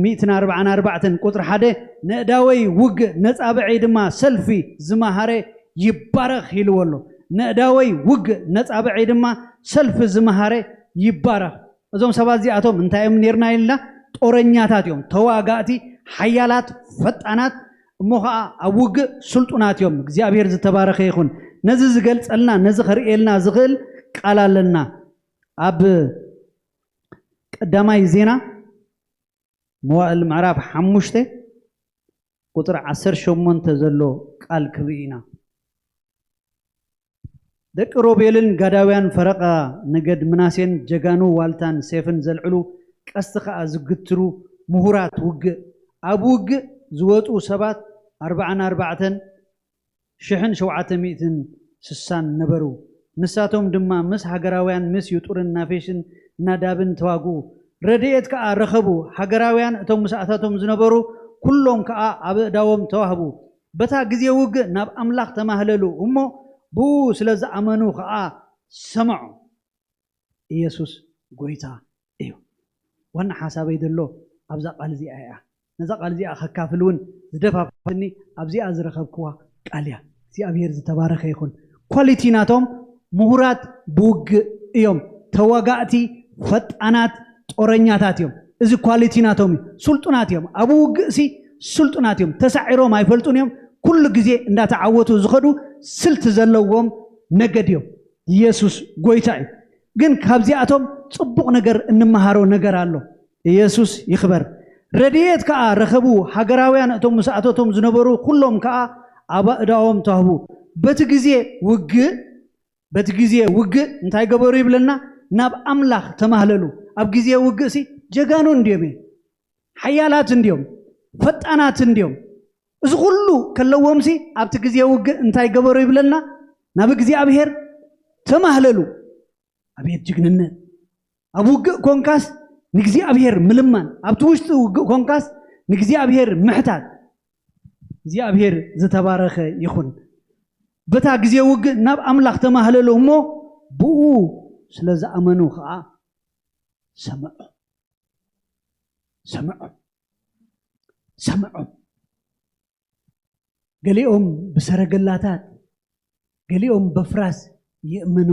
ሚእትን ኣርባዓን ኣርባዕተን ቁጽሪ ሓደ፣ "ነእዳወይ ውግእ፣ ነጻብዐይ ድማ ሰልፊ ዝመሃረ ይባረኽ" ኢልዎ ኣሎ። "ነእዳወይ ውግእ፣ ነጻብዐይ ድማ ሰልፊ ዝመሃረ ይባረኽ።" እዞም ሰባት እዚኣቶም እንታይ እዮም ነይርና ኢልና? ጦረኛታት እዮም፣ ተዋጋእቲ፣ ሓያላት፣ ፈጣናት፣ እሞ ኸዓ ኣብ ውግእ ስልጡናት እዮም። እግዚኣብሔር ዝተባረኸ ይኹን። ነዚ ዝገልጸልና፣ ነዚ ከርእየልና ዝኽእል ቃል ኣለና። ኣብ ቀዳማይ ዜና መዋእል ምዕራፍ ሓሙሽተ ቁጽሪ ዓሰርተ ሸሞንተ ዘሎ ቃል ክርኢ ኢና። ደቂ ሮቤልን ጋዳውያን ፈረቓ ነገድ ምናሴን ጀጋኑ ዋልታን ሴፍን ዘልዕሉ ቀስቲ ኸኣ ዝግትሩ ምሁራት ውግእ፣ ኣብ ውግእ ዝወጡ ሰባት ኣርብዓን ኣርባዕተን ሽሕን ሸውዓተ ሚእትን ስሳን ነበሩ። ንሳቶም ድማ ምስ ሃገራውያን ምስ ዩጡርን ናፌሽን ናዳብን ተዋግኡ። ረድኤት ከኣ ረኸቡ። ሃገራውያን እቶም ምስኣታቶም ዝነበሩ ኩሎም ከኣ ኣብ እዳዎም ተዋህቡ። በታ ግዜ ውግእ ናብ ኣምላኽ ተማህለሉ እሞ ብኡ ስለ ዝኣመኑ ከኣ ሰምዖ። ኢየሱስ ጎይታ እዩ። ዋና ሓሳበይ ዘሎ ኣብዛ ቃል እዚኣ እያ። ነዛ ቃል እዚኣ ከካፍል እውን ዝደፋፋኒ ኣብዚኣ ዝረኸብክዋ ቃል እያ። እግዚኣብሔር ዝተባረኸ ይኹን። ኳሊቲ ናቶም ምሁራት ብውግእ እዮም። ተዋጋእቲ፣ ፈጣናት፣ ጦረኛታት እዮም። እዚ ኳሊቲ ናቶም እዩ። ስልጡናት እዮም። ኣብ ውግእ ሲ ስልጡናት እዮም። ተሳዒሮም ኣይፈልጡን እዮም። ኩሉ ግዜ እንዳተዓወቱ ዝኸዱ ስልቲ ዘለዎም ነገድ እዮም። ኢየሱስ ጎይታ እዩ። ግን ካብዚኣቶም ጽቡቕ ነገር እንመሃሮ ነገር ኣሎ። ኢየሱስ ይኽበር። ረድኤት ከኣ ረኸቡ። ሃገራውያን እቶም ምስኣተቶም ዝነበሩ ኩሎም ከኣ ኣብ ኣእዳዎም ተዋህቡ። በቲ ግዜ ውግእ፣ በቲ ግዜ ውግእ እንታይ ገበሩ ይብለና? ናብ ኣምላኽ ተማህለሉ። ኣብ ግዜ ውግእ ሲ ጀጋኑ እንድዮም፣ ሓያላት እንድዮም፣ ፈጣናት እንድዮም። እዚ ኩሉ ከለዎም ሲ ኣብቲ ግዜ ውግእ እንታይ ገበሩ ይብለና? ናብ እግዚኣብሔር ተማህለሉ። ኣቤት ጅግንነት! ኣብ ውግእ ኮንካስ ንእግዚኣብሔር ምልማን፣ ኣብቲ ውሽጢ ውግእ ኮንካስ ንእግዚኣብሔር ምሕታት። እግዚኣብሔር ዝተባረኸ ይኹን። በታ ግዜ ውግእ ናብ ኣምላኽ ተማህለሉ እሞ ብኡ ስለ ዝኣመኑ ኸዓ ሰምዖ። ሰምዖ። ሰምዖ። ገሊኦም ብሰረገላታት፣ ገሊኦም በፍራስ ይእመኑ።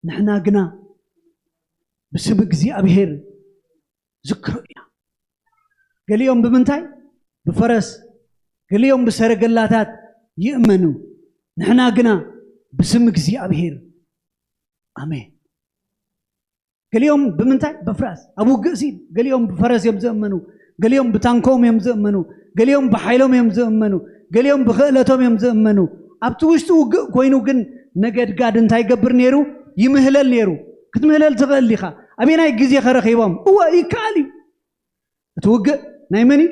ንሕና ግና ብስም እግዚኣብሔር ዝክሩ ኢና። ገሊኦም ብምንታይ? ብፈረስ፣ ገሊኦም ብሰረገላታት ይእመኑ፣ ንሕና ግና ብስም እግዚኣብሔር። ኣሜን። ገሊኦም ብምንታይ? በፍራስ ኣብ ውግእ ሲ። ገሊኦም ብፈረስ እዮም ዝእመኑ፣ ገሊኦም ብታንኮም እዮም ዝእመኑ፣ ገሊኦም ብሓይሎም እዮም ዝእመኑ፣ ገሊኦም ብክእለቶም እዮም ዝእመኑ። ኣብቲ ውሽጢ ውግእ ኮይኑ ግን ነገድ ጋድ እንታይ ይገብር ነይሩ? ይምህለል ነይሩ። ክትምህለል ትኽእል ዲኻ? ኣበየናይ ግዜ ከረኺቦም? እወ፣ ይከኣል እዩ። እቲ ውግእ ናይ መን እዩ?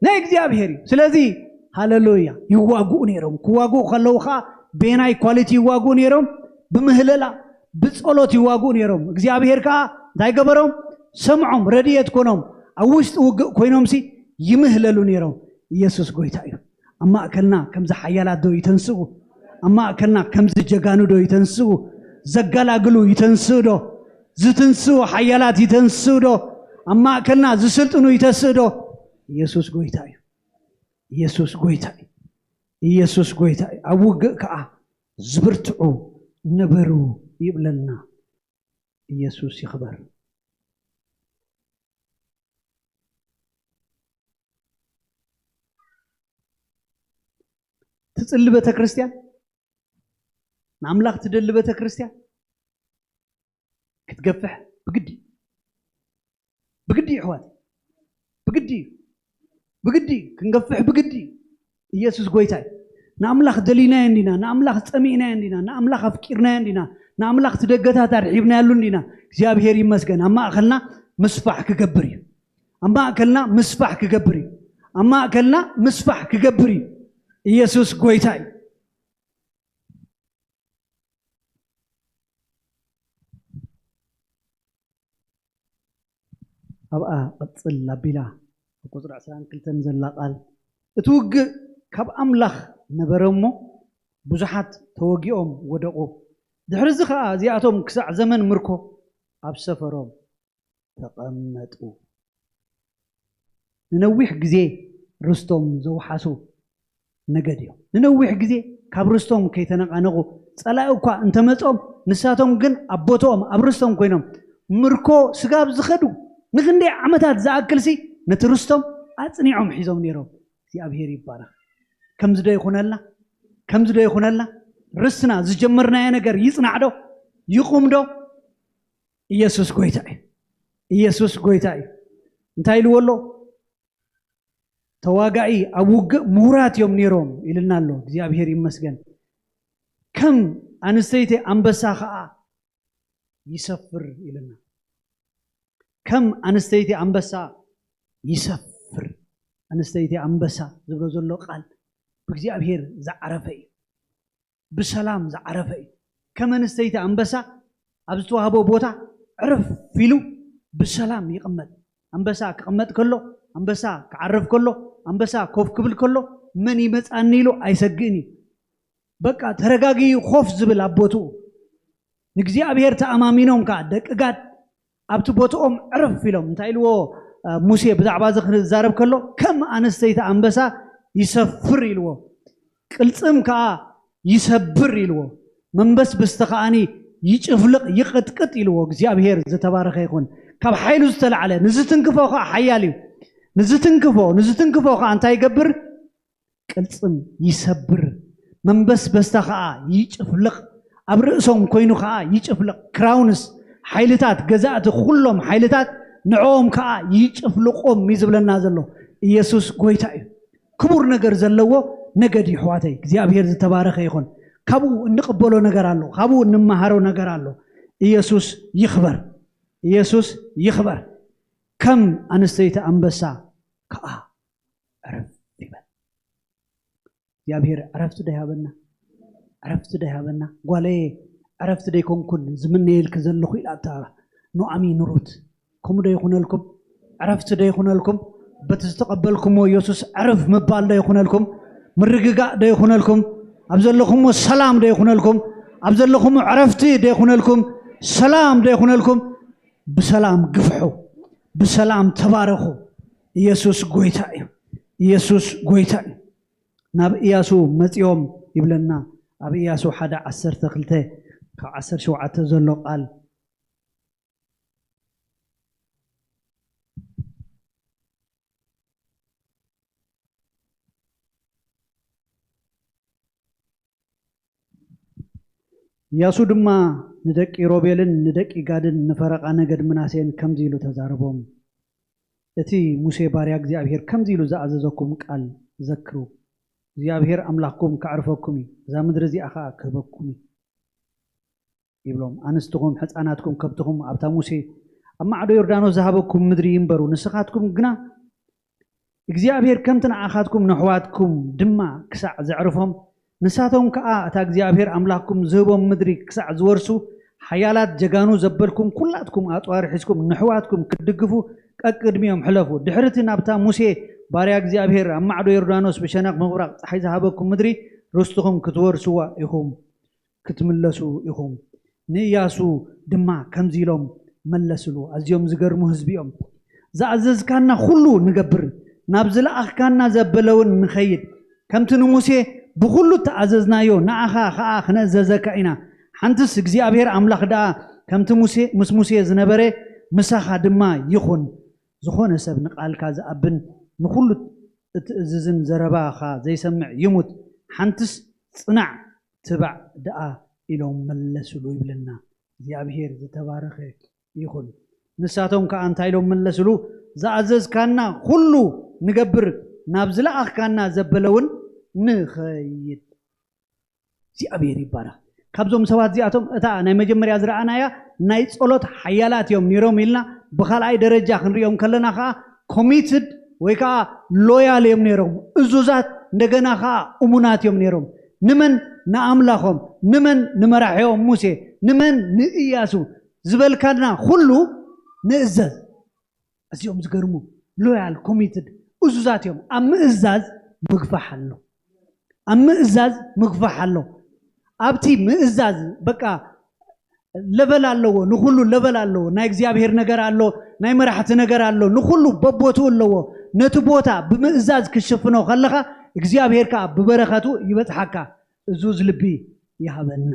ናይ እግዚኣብሔር እዩ። ስለዚ ሃለሉያ፣ ይዋግኡ ነይሮም። ክዋግኡ ከለዉ ከዓ በየናይ ኳሊቲ ይዋግኡ ነይሮም? ብምህለላ፣ ብጸሎት ይዋግኡ ነይሮም። እግዚኣብሔር ከዓ እንታይ ገበሮም? ሰምዖም፣ ረድኤት ኮኖም። ኣብ ውሽጢ ውግእ ኮይኖምሲ ይምህለሉ ነይሮም። ኢየሱስ ጎይታ እዩ። ኣብ ማእከልና ከምዚ ሓያላት ዶ ይተንስኡ? ኣብ ማእከልና ከምዚ ጀጋኑ ዶ ይተንስኡ? ዘገላግሉ ይተንስኡ ዶ? ዝትንስኡ ሓያላት ይተንስኡ ዶ? ኣብ ማእከልና ዝስልጥኑ ይተስእ ዶ? ኢየሱስ ጎይታ እዩ። ኢየሱስ ጎይታ እዩ። ኢየሱስ ጎይታ እዩ። ኣብ ውግእ ከዓ ዝብርትዑ ነበሩ ይብለና። ኢየሱስ ይኽበር። ትጽሊ ቤተ ክርስቲያን፣ ንኣምላኽ ትደሊ ቤተ ክርስቲያን ክትገፍሕ ብግዲ፣ ብግዲ ይሕዋት፣ ብግዲ፣ ብግዲ ክንገፍሕ ብግዲ። ኢየሱስ ጎይታ እዩ። ንኣምላኽ ደሊናዮ እንዲና፣ ንኣምላኽ ጸሚእናዮ እንዲና፣ ንኣምላኽ ኣፍቂርናዮ እንዲና፣ ንኣምላኽ ትደገታት ኣርሒብናያሉ እንዲና። እግዚኣብሔር ይመስገን። ኣብ ማእከልና ምስፋሕ ክገብር እዩ። ኣብ ማእከልና ምስፋሕ ክገብር እዩ። ኣብ ማእከልና ምስፋሕ ክገብር እዩ። ኢየሱስ ጎይታ እዩ። ኣብኣ ቅጽል ኣቢላ ኣብ ቁጽሪ ዕስራን ክልተን ዘላ ቃል፣ እቲ ውግእ ካብ ኣምላኽ ነበረ እሞ ብዙሓት ተወጊኦም ወደቑ። ድሕሪ እዚ ኸኣ እዚኣቶም ክሳዕ ዘመን ምርኮ ኣብ ሰፈሮም ተቐመጡ። ንነዊሕ ግዜ ርስቶም ዘውሓሱ ነገድ እዮም። ንነዊሕ ግዜ ካብ ርስቶም ከይተነቓነቑ፣ ጸላኢ እኳ እንተመጾም፣ ንሳቶም ግን ኣብ ቦትኦም ኣብ ርስቶም ኮይኖም ምርኮ ስጋብ ዝኸዱ፣ ንኽንደይ ዓመታት ዝኣክልሲ ነቲ ርስቶም ኣጽኒዖም ሒዞም ነይሮም። እግዚኣብሔር ይባረኽ። ከምዚ ዶ ይኹነልና? ከምዚ ዶ ይኹነልና? ርስትና ዝጀመርናዮ ነገር ይጽናዕ ዶ? ይቑም ዶ? ኢየሱስ ጎይታ እዩ። ኢየሱስ ጎይታ እዩ። እንታይ ኢልዎ ኣሎ? ተዋጋኢ ኣብ ውግእ ምሁራት እዮም ነይሮም ኢልና ኣሎ። እግዚኣብሔር ይመስገን። ከም ኣንስተይቲ ኣንበሳ ኸዓ ይሰፍር ኢልና። ከም ኣንስተይቲ ኣንበሳ ይሰፍር። ኣንስተይቲ ኣንበሳ ዝብሎ ዘሎ ቃል ብእግዚኣብሔር ዝዓረፈ እዩ። ብሰላም ዝዓረፈ እዩ። ከም ኣንስተይቲ ኣንበሳ ኣብ ዝተዋህቦ ቦታ ዕርፍ ኢሉ ብሰላም ይቕመጥ። ኣንበሳ ክቕመጥ ከሎ፣ ኣንበሳ ክዓርፍ ከሎ፣ ኣንበሳ ኮፍ ክብል ከሎ መን ይመጻኒ ኢሉ ኣይሰግእን እዩ። በቃ ተረጋጊኡ ኮፍ ዝብል ኣብ ቦትኡ። ንእግዚኣብሔር ተኣማሚኖም ከኣ ደቂ ጋድ ኣብቲ ቦትኦም ዕርፍ ኢሎም። እንታይ ኢልዎ? እ፣ ሙሴ ብዛዕባ እዚ ክዛረብ ከሎ፣ ከም ኣንስተይቲ ኣንበሳ ይሰፍር ኢልዎ። ቅልጽም ከኣ ይሰብር ኢልዎ። መንበስበስቲ ከኣኒ ይጭፍልቕ፣ ይቕጥቅጥ ኢልዎ። እግዚኣብሔር ዝተባረኸ ይኹን። ካብ ሓይሉ ዝተላዕለ ንዝትንክፎ ከኣ ሓያል እዩ። ንዝትንክፎ፣ ንዝትንክፎ ከኣ እንታይ ይገብር? ቅልጽም ይሰብር። መንበስበስታ ከኣ ይጭፍልቕ። ኣብ ርእሶም ኮይኑ ከኣ ይጭፍልቕ። ክራውንስ፣ ሓይልታት፣ ገዛእቲ፣ ኩሎም ሓይልታት ንዕኦም ከኣ ይጭፍልቖም እዩ ዝብለና ዘሎ። ኢየሱስ ጎይታ እዩ። ክቡር ነገር ዘለዎ ነገድ እዩ፣ ኣሕዋተይ። እግዚኣብሔር ዝተባረኸ ይኹን። ካብኡ እንቕበሎ ነገር ኣሎ፣ ካብኡ እንመሃሮ ነገር ኣሎ። ኢየሱስ ይኽበር፣ ኢየሱስ ይኽበር። ከም ኣንስተይቲ ኣንበሳ ከኣ ዕረፍ ይበል። እግዚኣብሔር ዕረፍቲ ዶ ይሃበና? ዕረፍቲ ዶ ይሃበና? ጓለየ፣ ዕረፍቲ ዶ ይኮንኩን ዝምነየልኪ ዘለኹ ኢላታ ኑኣሚን ሩት። ከምኡ ዶ ይኹነልኩም? ዕረፍቲ ዶ ይኹነልኩም? በቲ ዝተቐበልኩሞ ኢየሱስ ዕርፍ ምባል ዶ ይኹነልኩም? ምርግጋእ ዶ ይኹነልኩም? ኣብ ዘለኹሞ ሰላም ዶ ይኹነልኩም? ኣብ ዘለኹሞ ዕረፍቲ ዶ ይኹነልኩም? ሰላም ዶ ይኹነልኩም? ብሰላም ግፍሑ፣ ብሰላም ተባረኹ። ኢየሱስ ጎይታ እዩ። ኢየሱስ ጎይታ እዩ። ናብ ኢያሱ መጺኦም ይብለና። ኣብ ኢያሱ ሓደ ዓሰርተ ክልተ ካብ ዓሰርተ ሸውዓተ ዘሎ ቃል፣ እያሱ ድማ ንደቂ ሮቤልን ንደቂ ጋድን ንፈረቓ ነገድ ምናሴን ከምዚ ኢሉ ተዛረቦም፣ እቲ ሙሴ ባርያ እግዚኣብሔር ከምዚ ኢሉ ዝኣዘዘኩም ቃል ዘክሩ። እግዚኣብሔር ኣምላኽኩም ከዕርፈኩም እዩ፣ እዛ ምድሪ እዚኣ ኸዓ ክህበኩም እዩ ይብሎም። ኣንስትኹም፣ ሕፃናትኩም፣ ከብትኹም ኣብታ ሙሴ ኣብ ማዕዶ ዮርዳኖስ ዝሃበኩም ምድሪ ይንበሩ። ንስኻትኩም ግና እግዚኣብሔር ከምቲ ንኣኻትኩም ነሕዋትኩም ድማ ክሳዕ ዘዕርፎም፣ ንሳቶም ከኣ እታ እግዚኣብሔር ኣምላኽኩም ዝህቦም ምድሪ ክሳዕ ዝወርሱ፣ ሓያላት ጀጋኑ ዘበልኩም ኩላትኩም ኣጽዋር ሒዝኩም ነሕዋትኩም ክትድግፉ ቀቅድሚኦም ሕለፉ። ድሕሪ እቲ ናብታ ሙሴ ባርያ እግዚኣብሔር ኣብ ማዕዶ ዮርዳኖስ ብሸነኽ ምብራቕ ጸሓይ ዝሃበኩም ምድሪ ርስትኹም ክትወርስዋ ኢኹም ክትምለሱ ኢኹም። ንእያሱ ድማ ከምዚ ኢሎም መለስሉ። ኣዝዮም ዝገርሙ ህዝቢ እዮም። ዝኣዘዝካና ኩሉ ንገብር፣ ናብ ዝለኣኽካና ዘበለ እውን ንኸይድ። ከምቲ ንሙሴ ብኹሉ እተኣዘዝናዮ ንኣኻ ኸኣ ክነእዘዘካ ኢና። ሓንትስ እግዚኣብሔር ኣምላኽ ደኣ ከምቲ ሙሴ፣ ምስ ሙሴ ዝነበረ ምሳኻ ድማ ይኹን። ዝኾነ ሰብ ንቓልካ ዝኣብን ንኹሉ እትእዝዝን ዘረባኻ ዘይሰምዕ ይሙት። ሓንትስ ጽናዕ ትባዕ ደኣ ኢሎም መለስሉ ይብለና። እግዚኣብሔር ዝተባረኸ ይኹን። ንሳቶም ከኣ እንታይ ኢሎም መለስሉ? ዝኣዘዝካና ኩሉ ንገብር፣ ናብ ዝለኣኽካና ዘበለ እውን ንኸይድ። እግዚኣብሔር ይባረኽ። ካብዞም ሰባት እዚኣቶም እታ ናይ መጀመርያ ዝረኣናያ ናይ ጸሎት ሓያላት እዮም ነይሮም ኢልና፣ ብኻልኣይ ደረጃ ክንሪኦም ከለና ከኣ ኮሚትድ ወይ ከኣ ሎያል እዮም ነይሮም። እዙዛት እንደገና ከኣ እሙናት እዮም ነይሮም። ንመን? ንኣምላኾም። ንመን? ንመራሒኦም ሙሴ። ንመን? ንእያሱ። ዝበልካና ኩሉ ንእዘዝ። እዚኦም ዝገርሙ ሎያል ኮሚትድ እዙዛት እዮም። ኣብ ምእዛዝ ምግፋሕ ኣሎ። ኣብ ምእዛዝ ምግፋሕ ኣሎ። ኣብቲ ምእዛዝ በቃ ለቨል ኣለዎ፣ ንኹሉ ለቨል ኣለዎ። ናይ እግዚኣብሔር ነገር ኣሎ፣ ናይ መራሕቲ ነገር ኣሎ፣ ንኹሉ በቦትኡ ኣለዎ። ነቲ ቦታ ብምእዛዝ ክሽፍኖ ከለኻ እግዚኣብሔር ከኣ ብበረኸቱ ይበጽሓካ። እዙዝ ልቢ ይሃበና።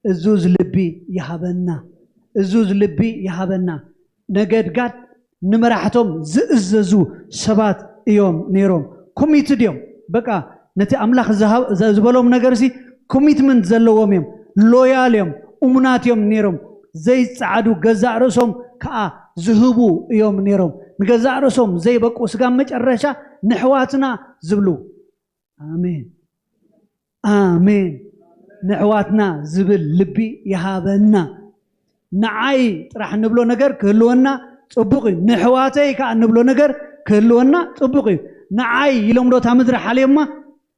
እዙዝ ልቢ ይሃበና። እዙዝ ልቢ ይሃበና። ነገድ ጋድ ንመራሕቶም ዝእዘዙ ሰባት እዮም ነይሮም። ኮሚትድ እዮም። በቃ ነቲ ኣምላኽ ዝሃብ-፣ ዘ-፣ ዝበሎም ነገር ሲ ኮሚትመንት ዘለዎም እዮም። ሎያል እዮም። እሙናት እዮም ነይሮም። ዘይጸዓዱ ገዛእ ርእሶም ከኣ ዝህቡ እዮም ነይሮም። ንገዛእ ርእሶም ዘይበቁ ስጋብ መጨረሻ ንሕዋትና ዝብሉ። ኣሜን። ኣሜን። ንሕዋትና ዝብል ልቢ ይሃበና። ንዓይ ጥራሕ ንብሎ ነገር ክህልወና ጽቡቕ እዩ። ንሕዋተይ ከኣ ንብሎ ነገር ክህልወና ጽቡቕ እዩ። ንዓይ ኢሎም ዶ እታ ምድሪ ሓልዮማ?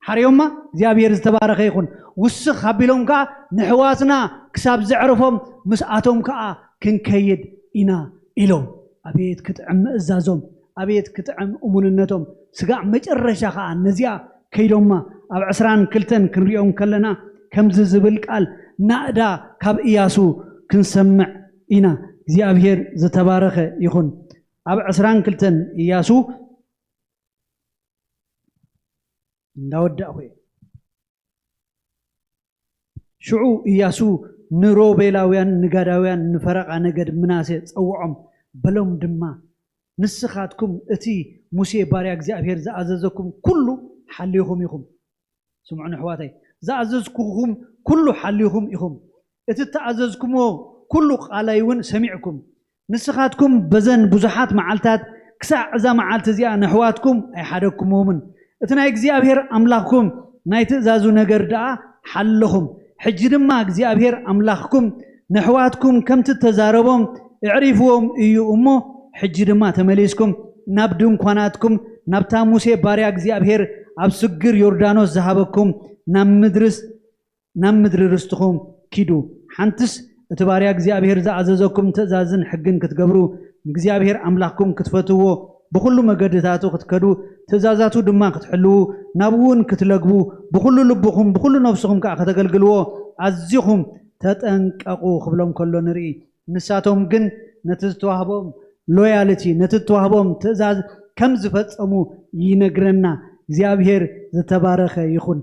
ሓርዮማ? እግዚኣብሔር ዝተባረኸ ይኹን። ውስኽ ኣቢሎም ከኣ ንሕዋትና ክሳብ ዘዕርፎም ምስኣቶም ከኣ ክንከይድ ኢና ኢሎም። ኣቤት ክጥዕም ምእዛዞም፣ ኣቤት ክጥዕም እሙንነቶም። ስጋዕ መጨረሻ ከኣ ነዚኣ ከይዶማ ኣብ ዕስራን ክልተን ክንሪኦም ከለና ከምዚ ዝብል ቃል ናእዳ ካብ እያሱ ክንሰምዕ ኢና። እግዚኣብሔር ዝተባረኸ ይኹን። ኣብ ዕስራን ክልተን እያሱ እንዳወዳእኹ እየ። ሽዑ እያሱ ንሮቤላውያን ንጋዳውያን ንፈረቓ ነገድ ምናሴ ጸውዖም፣ በሎም ድማ፣ ንስኻትኩም እቲ ሙሴ ባርያ እግዚኣብሔር ዝኣዘዘኩም ኩሉ ሓልዩኹም ኢኹም። ስምዑ ንኣሕዋተይ፣ ዝኣዘዝኩኹም ኩሉ ሓልዩኹም ኢኹም። እቲ እተኣዘዝኩምዎ ኩሉ ቃለይ እውን ሰሚዕኩም። ንስኻትኩም በዘን ብዙሓት መዓልታት ክሳዕ እዛ መዓልቲ እዚኣ ነሕዋትኩም ኣይሓደግኩምዎምን። እቲ ናይ እግዚኣብሔር ኣምላኽኩም ናይ ትእዛዙ ነገር ደኣ ሓለኹም። ሕጂ ድማ እግዚኣብሔር ኣምላኽኩም ነሕዋትኩም ከምቲ እተዛረቦም ኣዕሪፍዎም እዩ እሞ፣ ሕጂ ድማ ተመሊስኩም ናብ ድንኳናትኩም፣ ናብታ ሙሴ ባርያ እግዚኣብሔር ኣብ ስግር ዮርዳኖስ ዝሃበኩም ናብ ምድርስ ናብ ምድሪ ርስትኹም ኪዱ። ሓንትስ እቲ ባርያ እግዚኣብሔር ዝኣዘዘኩም ትእዛዝን ሕግን ክትገብሩ፣ ንእግዚኣብሔር ኣምላኽኩም ክትፈትውዎ፣ ብኹሉ መገድታቱ ክትከዱ፣ ትእዛዛቱ ድማ ክትሕልዉ፣ ናብኡ እውን ክትለግቡ፣ ብኹሉ ልብኹም ብኹሉ ነፍስኹም ከኣ ከተገልግልዎ ኣዚኹም ተጠንቀቑ ክብሎም ከሎ ንርኢ። ንሳቶም ግን ነቲ ዝተዋህቦም ሎያልቲ፣ ነቲ ዝተዋህቦም ትእዛዝ ከም ዝፈጸሙ ይነግረና። እግዚኣብሔር ዝተባረኸ ይኹን።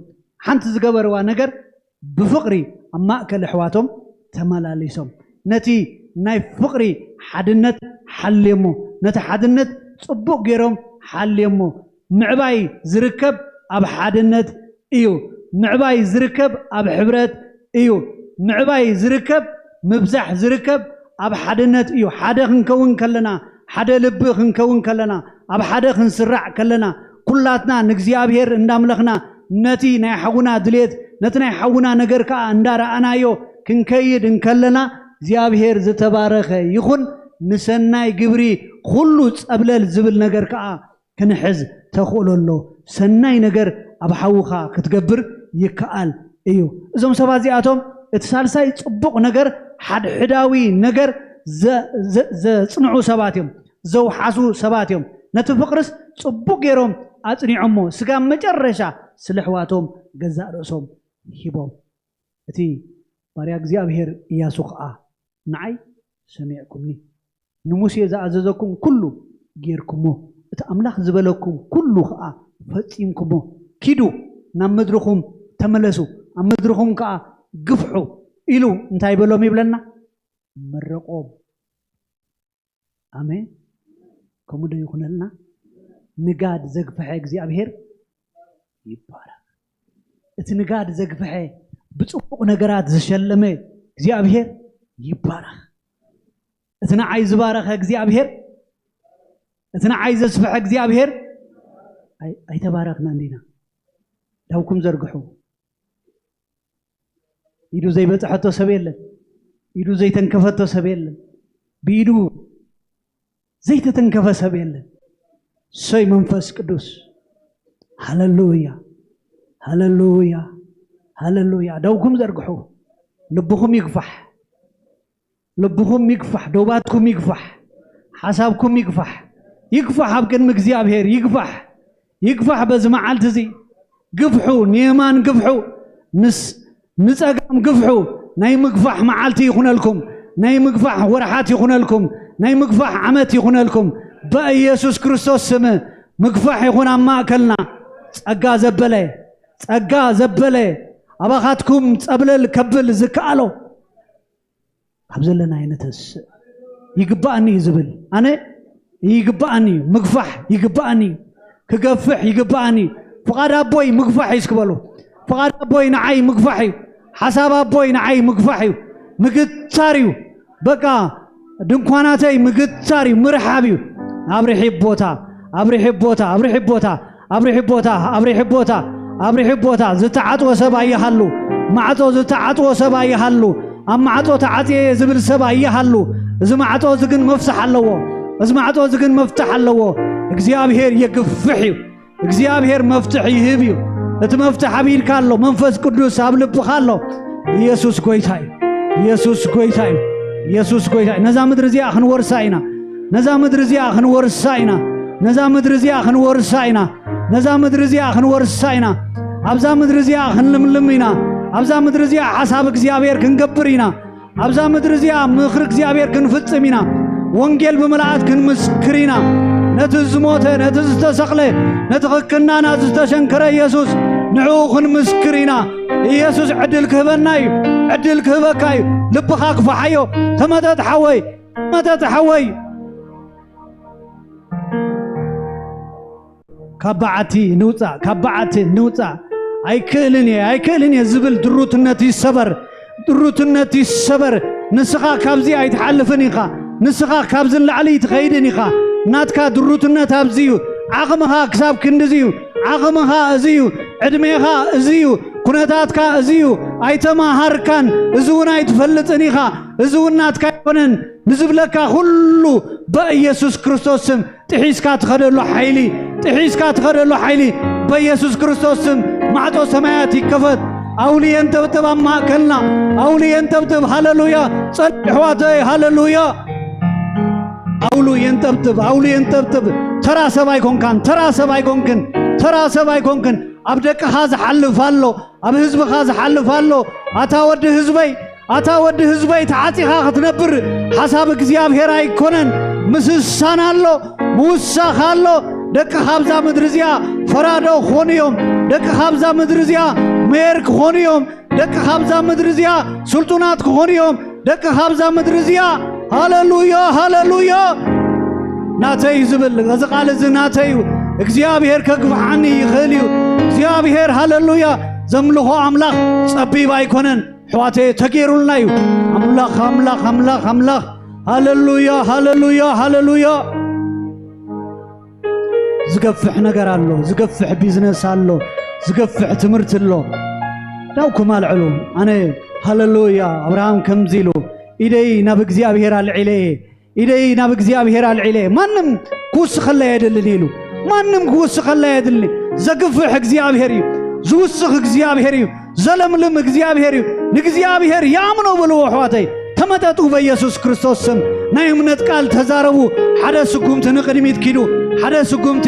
ሓንቲ ዝገበርዋ ነገር ብፍቕሪ ኣብ ማእከል ኣሕዋቶም ተመላሊሶም። ነቲ ናይ ፍቕሪ ሓድነት ሓልዮሞ፣ ነቲ ሓድነት ጽቡቕ ገይሮም ሓልዮሞ። ምዕባይ ዝርከብ ኣብ ሓድነት እዩ። ምዕባይ ዝርከብ ኣብ ሕብረት እዩ። ምዕባይ ዝርከብ፣ ምብዛሕ ዝርከብ ኣብ ሓድነት እዩ። ሓደ ክንከውን ከለና፣ ሓደ ልቢ ክንከውን ከለና፣ ኣብ ሓደ ክንስራዕ ከለና፣ ኩላትና ንእግዚኣብሔር እንዳምለኽና፣ ነቲ ናይ ሓውና ድሌት፣ ነቲ ናይ ሓውና ነገር ከኣ እንዳረኣናዮ ክንከይድ እንከለና፣ እግዚኣብሔር ዝተባረኸ ይኹን። ንሰናይ ግብሪ ኩሉ ጸብለል ዝብል ነገር ከኣ ክንሕዝ ተኽእሎ ኣሎ። ሰናይ ነገር ኣብ ሓውኻ ክትገብር ይከኣል እዩ። እዞም ሰባት እዚኣቶም እቲ ሳልሳይ ጽቡቕ ነገር፣ ሓድሕዳዊ ነገር ዘ-፣ ዘ-፣ ዘጽንዑ ሰባት እዮም፣ ዘውሓሱ ሰባት እዮም። ነቲ ፍቕርስ ጽቡቕ ገይሮም ኣጽኒዖሞ፣ ስጋብ መጨረሻ ስለ ኣሕዋቶም ገዛእ ርእሶም ሂቦም። እቲ ባርያ እግዚኣብሔር ኢያሱ ኸኣ፣ ንዓይ ሰሚዕኩምኒ፣ ንሙሴ ዝኣዘዘኩም ኩሉ ጌርኩሞ፣ እቲ ኣምላኽ ዝበለኩም ኩሉ ኸኣ ፈጺምኩሞ። ኪዱ፣ ናብ ምድርኹም ተመለሱ፣ ኣብ ምድርኹም ከኣ ግፍሑ ኢሉ እንታይ በሎም ይብለና? መረቖም። ኣሜን። ከምኡ ዶ ይኹነልና? ንጋድ ዘግፍሐ እግዚኣብሔር ይባረኽ። እቲ ንጋድ ዘግፍሐ፣ ብጽቡቕ ነገራት ዝሸለመ እግዚኣብሔር ይባረኽ። እቲ ንዓይ ዝባረኸ እግዚኣብሔር፣ እቲ ንዓይ ዘስፍሐ እግዚኣብሔር፣ ኣይ-፣ ኣይተባረኽናን ዲና? ዳውኩም ዘርግሑ። ኢዱ ዘይበጽሐቶ ሰብ የለን። ኢዱ ዘይተንከፈቶ ሰብ የለን። ብኢዱ ዘይተተንከፈ ሰብ የለን። ሰይ መንፈስ ቅዱስ። ሃሌሉያ፣ ሃሌሉያ፣ ሃሌሉያ። ዳውኩም ዘርግሑ። ልብኹም ይግፋሕ። ልብኹም ይግፋሕ፣ ዶባትኩም ይግፋሕ፣ ሓሳብኩም ይግፋሕ። ይግፋሕ ኣብ ቅድሚ እግዚኣብሔር፣ ይግፋሕ። ይግፋሕ በዚ መዓልቲ እዚ። ግፍሑ፣ ንየማን ግፍሑ፣ ንስ-፣ ንጸጋም ግፍሑ። ናይ ምግፋሕ መዓልቲ ይኹነልኩም፣ ናይ ምግፋሕ ወርሓት ይኹነልኩም፣ ናይ ምግፋሕ ዓመት ይኹነልኩም። በኢየሱስ ክርስቶስ ስም ምግፋሕ ይኹን ኣብ ማእከልና። ጸጋ ዘበለ፣ ጸጋ ዘበለ፣ ኣባኻትኩም ጸብለል ከብል ዝከኣሎ ካብ ዘለናዮ ንተስእ። ይግባኣኒ እዩ ዝብል። ኣነ ይግባኣኒ እዩ፣ ምግፋሕ ይግባኣኒ እዩ፣ ክገፍሕ ይግባኣኒ እዩ። ፍቓድ ኣቦይ ምግፋሕ እዩ እስኪ በሉ። ፍቓድ ኣቦይ ንዓይ ምግፋሕ እዩ። ሓሳብ ኣቦይ ንዓይ ምግፋሕ እዩ። ምግታር እዩ። በቃ ድንኳናተይ ምግታር እዩ፣ ምርሓብ እዩ። ኣብርሒ ቦታ፣ ኣብርሒ ቦታ፣ ኣብርሒ ቦታ፣ ኣብርሒ ቦታ፣ ኣብርሒ ቦታ፣ ኣብርሒ ቦታ። ዝተዓጽወ ሰብ ኣይሃሉ። ማዕጾ ዝተዓጽወ ሰብ ኣይሃሉ። ኣብ ማዕጾ ተዓጽየ እየ ዝብል ሰብ ኣይሃሉ። እዚ ማዕጾ እዚ ግን መፍትሕ ኣለዎ። እዚ ማዕጾ እዚ ግን መፍትሕ ኣለዎ። እግዚኣብሔር የግፍሕ እዩ። እግዚኣብሔር መፍትሕ ይህብ እዩ። እቲ መፍትሕ ኣብ ኢድካ ኣሎ። መንፈስ ቅዱስ ኣብ ልብኻ ኣሎ። ኢየሱስ ጎይታ እዩ። ኢየሱስ ጎይታ እዩ። ኢየሱስ ጎይታ እዩ። ነዛ ምድሪ እዚኣ ክንወርሳ ኢና። ነዛ ምድሪ እዚኣ ክንወርሳ ኢና። ነዛ ምድሪ እዚኣ ክንወርሳ ኢና። ነዛ ምድሪ እዚኣ ክንወርሳ ኢና። ኣብዛ ምድሪ እዚኣ ክንልምልም ኢና። ኣብዛ ምድሪ እዚኣ ሓሳብ እግዚኣብሔር ክንገብር ኢና። ኣብዛ ምድሪ እዚኣ ምኽሪ እግዚኣብሔር ክንፍጽም ኢና። ወንጌል ብምልኣት ክንምስክር ኢና። ነቲ ዝሞተ፣ ነቲ ዝተሰቕለ፣ ነቲ ክክናና ዝተሸንከረ ኢየሱስ ንዕኡ ክንምስክር ኢና። ኢየሱስ ዕድል ክህበና እዩ። ዕድል ክህበካ እዩ። ልብኻ ግፋሓዮ። ተመጠጥ ሓወይ፣ ተመጠጥ ሓወይ። ካብ በዓቲ ንውጻእ፣ ካብ በዓቲ ንውጻእ። ኣይክእልን እየ፣ ኣይክእልን እየ ዝብል ድሩትነት ይሰበር፣ ድሩትነት ይሰበር። ንስኻ ካብዚ ኣይትሓልፍን ኢኻ፣ ንስኻ ካብዚ ንላዕሊ ኣይትኸይድን ኢኻ። ናትካ ድሩትነት ኣብዚ እዩ። ዓቕምኻ ክሳብ ክንድዚ እዩ። ዓቕምኻ እዚ እዩ። ዕድሜኻ እዚ እዩ። ኩነታትካ እዚ እዩ። ኣይተማሃርካን፣ እዚ እውን ኣይትፈልጥን ኢኻ። እዚ እውን ናትካ ኣይኮነን። ንዝብለካ ኩሉ በኢየሱስ ክርስቶስ ስም ጥሒስካ ትኸደሉ ሓይሊ፣ ጥሒስካ ትኸደሉ ሓይሊ በኢየሱስ ክርስቶስ ስም። ማዕጾ ሰማያት ይከፈት። ኣውሊ የንጠብጥብ ኣብ ማእከልና፣ ኣውሊ የንጠብጥብ። ሃሌሉያ። ጸልዩ ኣሕዋተይ፣ ሃሌሉያ። ኣውሉ የንጠብጥብ፣ ኣውሉ የንጠብጥብ። ተራ ሰብ ኣይኮንካን፣ ተራ ሰብ ኣይኮንክን፣ ተራ ሰብ ኣይኮንክን። ኣብ ደቅኻ ዝሓልፍ ኣሎ፣ ኣብ ህዝብኻ ዝሓልፍ ኣሎ። ኣታ ወዲ ህዝበይ፣ ኣታ ወዲ ህዝበይ፣ ተዓጺኻ ክትነብር ሓሳብ እግዚኣብሔር ኣይኮነን። ምስሳን ኣሎ፣ ምውሳኽ ኣሎ። ደቅኻ ኣብዛ ምድሪ እዚኣ ፈራዶ ክኾኑ እዮም። ደቅኻ ኣብዛ ምድሪ እዚኣ ሜየር ክኾኑ እዮም። ደቅኻ ኣብዛ ምድሪ እዚኣ ስልጡናት ክኾኑ እዮም። ደቅኻ ኣብዛ ምድሪ እዚኣ፣ ሃሌሉያ፣ ሃሌሉያ። ናተይ ዝብል፣ እዚ ቃል እዚ ናተይ እዩ። እግዚኣብሔር ከግፍሓኒ ይኽእል እዩ። እግዚኣብሔር፣ ሃሌሉያ፣ ዘምልኾ ኣምላኽ ጸቢብ ኣይኮነን። ኣሕዋተየ፣ ተገይሩልና እዩ። ኣምላኽ፣ ኣምላኽ፣ ኣምላኽ፣ ኣምላኽ። ሃለሉያ፣ ሃለሉያ፣ ሃለሉያ። ዝገፍሕ ነገር ኣሎ፣ ዝገፍሕ ቢዝነስ ኣሎ፣ ዝገፍሕ ትምህርቲ ኣሎ። ዳውኩም ኣልዕሉ። ኣነ፣ ሃለሉያ፣ ኣብርሃም ከምዚ ኢሉ፣ ኢደይ ናብ እግዚኣብሔር ኣልዒለ እየ፣ ኢደይ ናብ እግዚኣብሔር ኣልዒለ እየ። ማንም ክውስኸለይ ኣይደልን ኢሉ። ማንም ክውስኸለይ ኣይደልን። ዘግፍሕ እግዚኣብሔር እዩ። ዝውስኽ እግዚኣብሔር እዩ። ዘለምልም እግዚኣብሔር እዩ። ንእግዚኣብሔር ይኣምኖ በልዎ ኣሕዋተይ። ተመጠጡ በኢየሱስ ክርስቶስ ስም። ናይ እምነት ቃል ተዛረቡ። ሓደ ስጉምቲ ንቕድሚት ኪዱ። ሓደ ስጉምቲ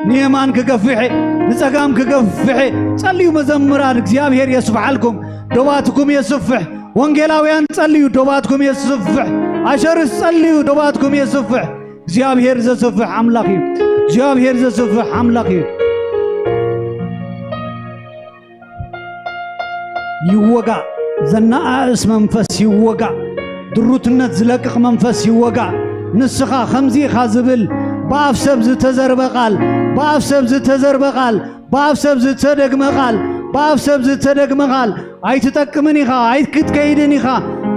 ንየማን ክገፍሕ፣ ንጸጋም ክገፍሕ። ጸልዩ መዘምራን፣ እግዚኣብሔር የስፍሓልኩም። ዶባትኩም የስፍሕ። ወንጌላውያን ጸልዩ፣ ዶባትኩም የስፍሕ። ኣሸርስ ጸልዩ፣ ዶባትኩም የስፍሕ። እግዚኣብሔር ዘስፍሕ ኣምላኽ እዩ። እግዚኣብሔር ዘስፍሕ ኣምላኽ እዩ። ይወጋእ። ዘነኣእስ መንፈስ ይወጋእ። ድሩትነት ዝለቅቕ መንፈስ ይወጋእ። ንስኻ ከምዚ ኢኻ ዝብል፣ ብኣፍ ሰብ ዝተዘርበ ቃል፣ ብኣፍ ሰብ ዝተዘርበ ቃል፣ ብኣፍ ሰብ ዝተደግመ ቃል፣ ብኣፍ ሰብ ዝተደግመ ቃል፣ ኣይትጠቅምን ኢኻ፣ ኣይክትከይድን ኢኻ፣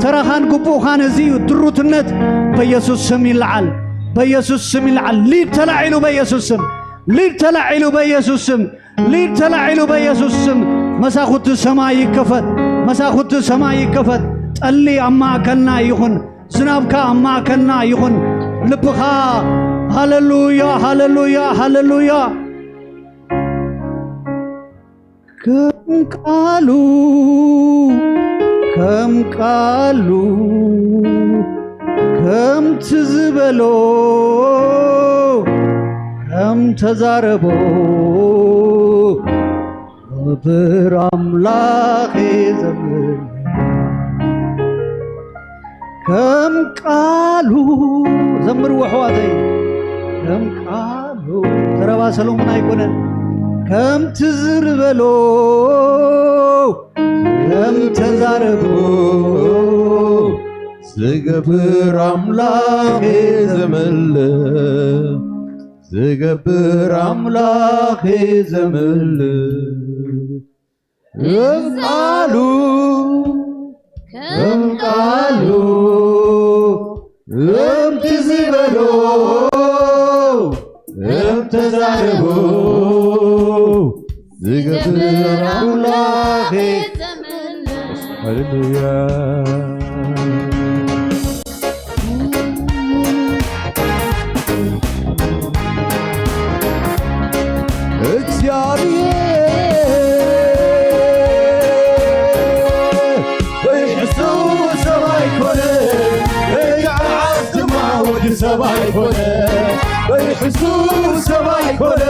ተራኻን ግቡእኻን እዚ እዩ። ድሩትነት በኢየሱስ ስም ይለዓል፣ በኢየሱስ ስም ይለዓል። ሊድ ተላዒሉ በኢየሱስ ስም፣ ሊድ ተላዒሉ በኢየሱስ ስም፣ ሊድ ተላዒሉ በኢየሱስ ስም። መሳኹቲ ሰማይ ይከፈት፣ መሳኹቲ ሰማይ ይከፈት። ጠሊ ኣብ ማእከልና ይኹን፣ ዝናብካ ኣብ ማእከልና ይኹን። ልብኻ፣ ሃለሉያ፣ ሃለሉያ፣ ሃለሉያ። ከም ቃሉ፣ ከም ቃሉ፣ ከምቲ ዝበሎ፣ ከም ተዛረቦ፣ ክብር ኣምላኽ ይዘምር። ከም ቃሉ ዘምርዎ ኣሕዋተይ፣ ከም ቃሉ። ዘረባ ሰሎሞን ኣይኮነን። ከምቲ ዝበሎ፣ ከም ተዛረቦ፣ ዝገብር ኣምላኽ ዘመልእ፣ ዝገብር ኣምላኽ ዘመልእ። እም ቃሉ፣ እም ቃሉ፣ እምቲ ዝበሎ፣ እም ተዛረቦ፣ ዝገብር ኣምላኽ። ሃሌሉያ። እግዚኣብሔር በይሕሱ ሰብ ኣይኮነ፣ በይተዓስ ድማ ወዲ ሰብ ኣይኮነ። በይሕሱ ሰብ ኣይኮነ፣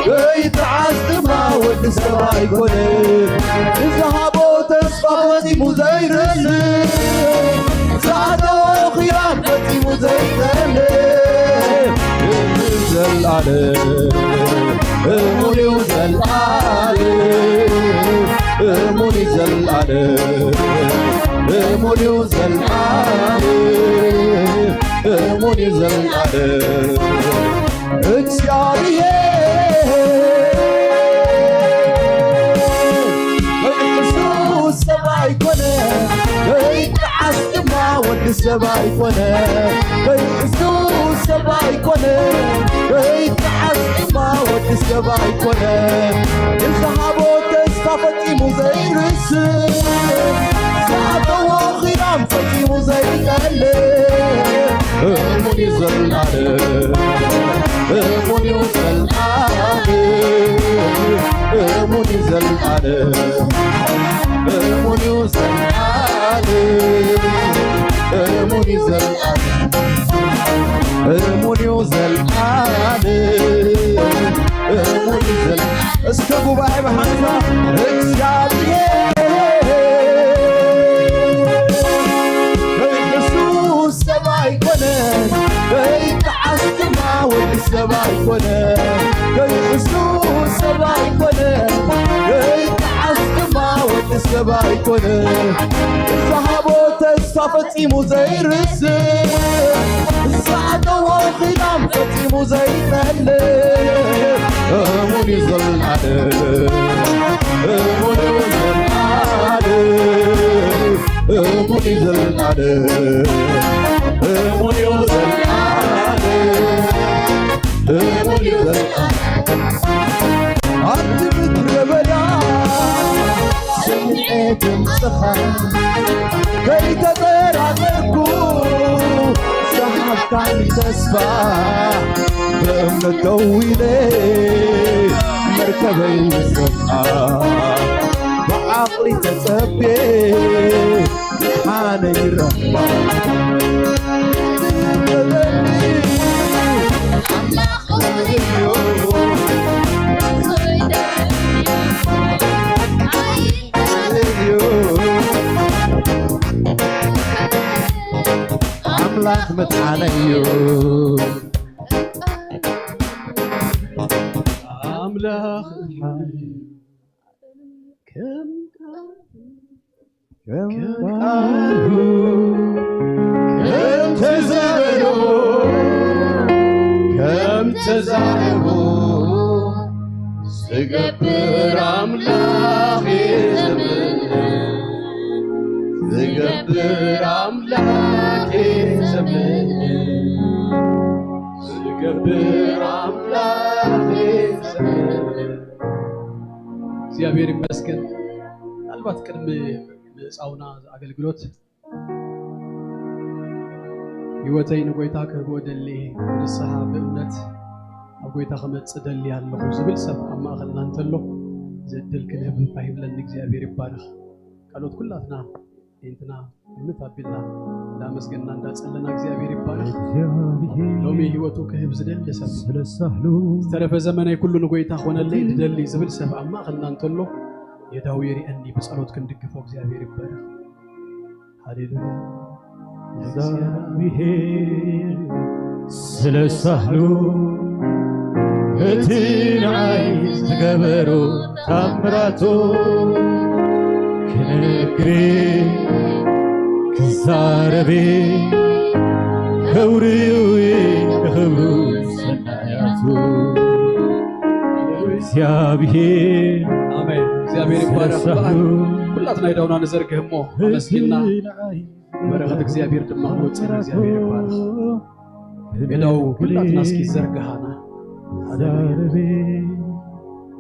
በይተዓስ ድማ ወዲ ሰብ ኣይኮነ። ንዝሃቦ ተስፋ ፈጺሙ ዘይርስዕ፣ ዝኣተዎ ኺዳን ፈጺሙ ዘይጸልእ፣ እሙን እዩ ዘልኣለም፣ እሙን እዩ ዘልኣለም፣ እሙን እዩ ዘልኣለም፣ እሙን እዩ ዘልኣለም፣ እሙን እዩ ዘልኣለም። እግዚኣብሔር በይሕሱ ሰብ ኣይኮነ፣ በይተዓስ ድማ ወዲ ሰብ ኣይኮነ። በይሕሱ ሰብ ኣይኮነ፣ በይተዓስ ድማ ወዲ ሰብ ኣይኮነ። ንዝሃቦ ተስፋ ፈጺሙ ዘይርስዕ፣ ዝኣተዎ ኺዳን ፈጺሙ ዘይቀልዕ፣ እሙን እዩ ዘልኣለም፣ እሙን እዩ ዘልኣለም፣ እሙን እዩ ዘልኣለም፣ እሙን እዩ ዘልኣለም፣ እሙን እዩ ዘልኣለም፣ እሙን እዩ ዘልኣለም፣ እሙን እዩ ዘልኣለም። እስከ ጉባኤ ብሓንሳብ እግዚኣብሔር በይሕሱ ሰብ ኣይኮነ፣ በይተዓስ ድማ ወዲ ሰብ ኣይኮነ። በይሕሱ ሰብ ኣይኮነ፣ በይተዓስ ድማ ወዲ ሰብ ኣይኮነ። ዝሃቦ ተስፋ ፈጺሙ ዘይርስዕ፣ ዝኣተዎ ኺዳን ፈጺሙ ዘይጠልእ፣ እሙን እዩ ዘልኣለም፣ እሙን እዩ ዘልኣለም፣ እሙን እዩ ዘለዓለም፣ እሙን እዩ ዘለዓለም፣ እሙን እዩ ዘለዓለም። ኣብቲ ምድረ በዳ ስምዒት ድምፅኻ ከይተጠራጠርኩ ዝሃብካኒ ተስፋ ብእምነት ደው ኢለ መርከበይ ውሰድካ ብዓቕሊ ተጸቤ ሓነ ይረኽባ ኣምላኽ መድሓነይ እዩ። ኣምላኽ ከም ከም ቃሉ ከም ተዛረቦ ከም ተዛረቦ ዝገብር ኣምላኽ የዘምር፣ ዝገብር ኣምላኽ የዘምር፣ ዝገብር ኣምላኽ የዘምር። እግዚኣብሔር ይመስገን። ምናልባት ቅድሚ ምእጻውና ኣገልግሎት ህይወተይ ንጎይታ ክህቦ ደሊ፣ ብንስሓ ብእምነት ኣብ ጎይታ ክመጽእ ደሊ ኣለኹ ዝብል ሰብ ኣብ ማእኸልና እንተሎ፣ እዚ ዕድል ክንህብ ኣይብለኒ። እግዚኣብሔር ይባረኽ። ቃሎት ኩላትና ኣዒንትና እምት ኣቢልና እንዳመስገንና እንዳጸለና እግዚኣብሔር ይባረኽ። ሎሚ ህይወቱ ክህብ ዝደሊ ሰብ፣ ዝተረፈ ዘመነይ ኩሉ ንጎይታ ኾነለይ ዝደሊ ዝብል ሰብ ኣብ ማእኸልና እንተሎ፣ የዳዊ ይርኤኒ፣ ብጸሎት ክንድግፎ እግዚኣብሔር ይባረኽ። ሃሌሉያ። እግዚኣብሔር ስለ ሳህሉ እቲ ንዓይ ዝገበሮ ታምራቱ ክነግሬ ክዛረቤ ከውርዩ ንኽብሩ ሰናያቱ እግዚኣብሔር ኣሜን። እግዚኣብሔር ይባረኽ። ስለ ሳህሉ ኩላትና ኢዳውና ንዘርግህ እሞ ኣመስግና። በረኸት እግዚኣብሔር ድማ ክወፅእ እግዚኣብሔር ይባረኽ። ሜዳው ኩላትና እስኪ ዘርግሃና። ሃሌሉያ።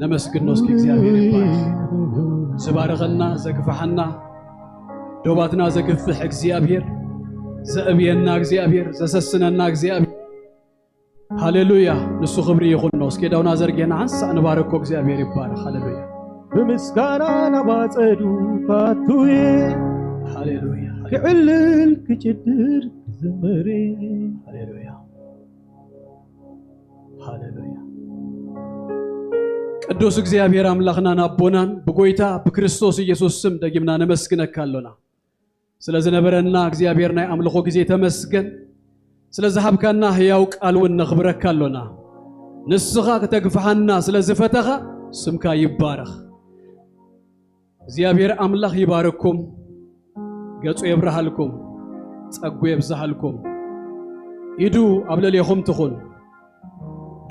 ነመስግኖ እስኪ እግዚኣብሔር ይባረኽ። ዝባረኸና፣ ዘግፍሓና፣ ዶባትና ዘግፍሕ እግዚኣብሔር፣ ዘእብየና እግዚኣብሔር፣ ዘሰስነና እግዚኣብሔር። ሃሌሉያ፣ ንሱ ክብሪ ይኹኖ። እስኪ ዳውና ዘርጌና ሓንሳእ ንባረኮ፣ እግዚኣብሔር ይባረኽ። ሃሌሉያ። ብምስጋና ናብ ኣጸዱ ካቱየ ሃሌሉያ። ክዕልል ክጭድር ክዝምር። ሃሌሉያ። ሃሌሉያ። ቅዱስ እግዚኣብሔር ኣምላኽናን ኣቦናን ብጎይታ ብክርስቶስ ኢየሱስ ስም ደጊምና ነመስግነካ ኣሎና። ስለ ዝነበረና እግዚኣብሔር ናይ ኣምልኾ ግዜ ተመስገን። ስለ ዝሃብካና ህያው ቃል እውን ነኽብረካ ኣሎና። ንስኻ ክተግፍሓና ስለ ዝፈተኻ ስምካ ይባረኽ። እግዚኣብሔር ኣምላኽ ይባርኩም፣ ገጹ የብርሃልኩም፣ ጸጉ የብዝሃልኩም፣ ኢዱ ኣብ ልዕሌኹም ትኹን።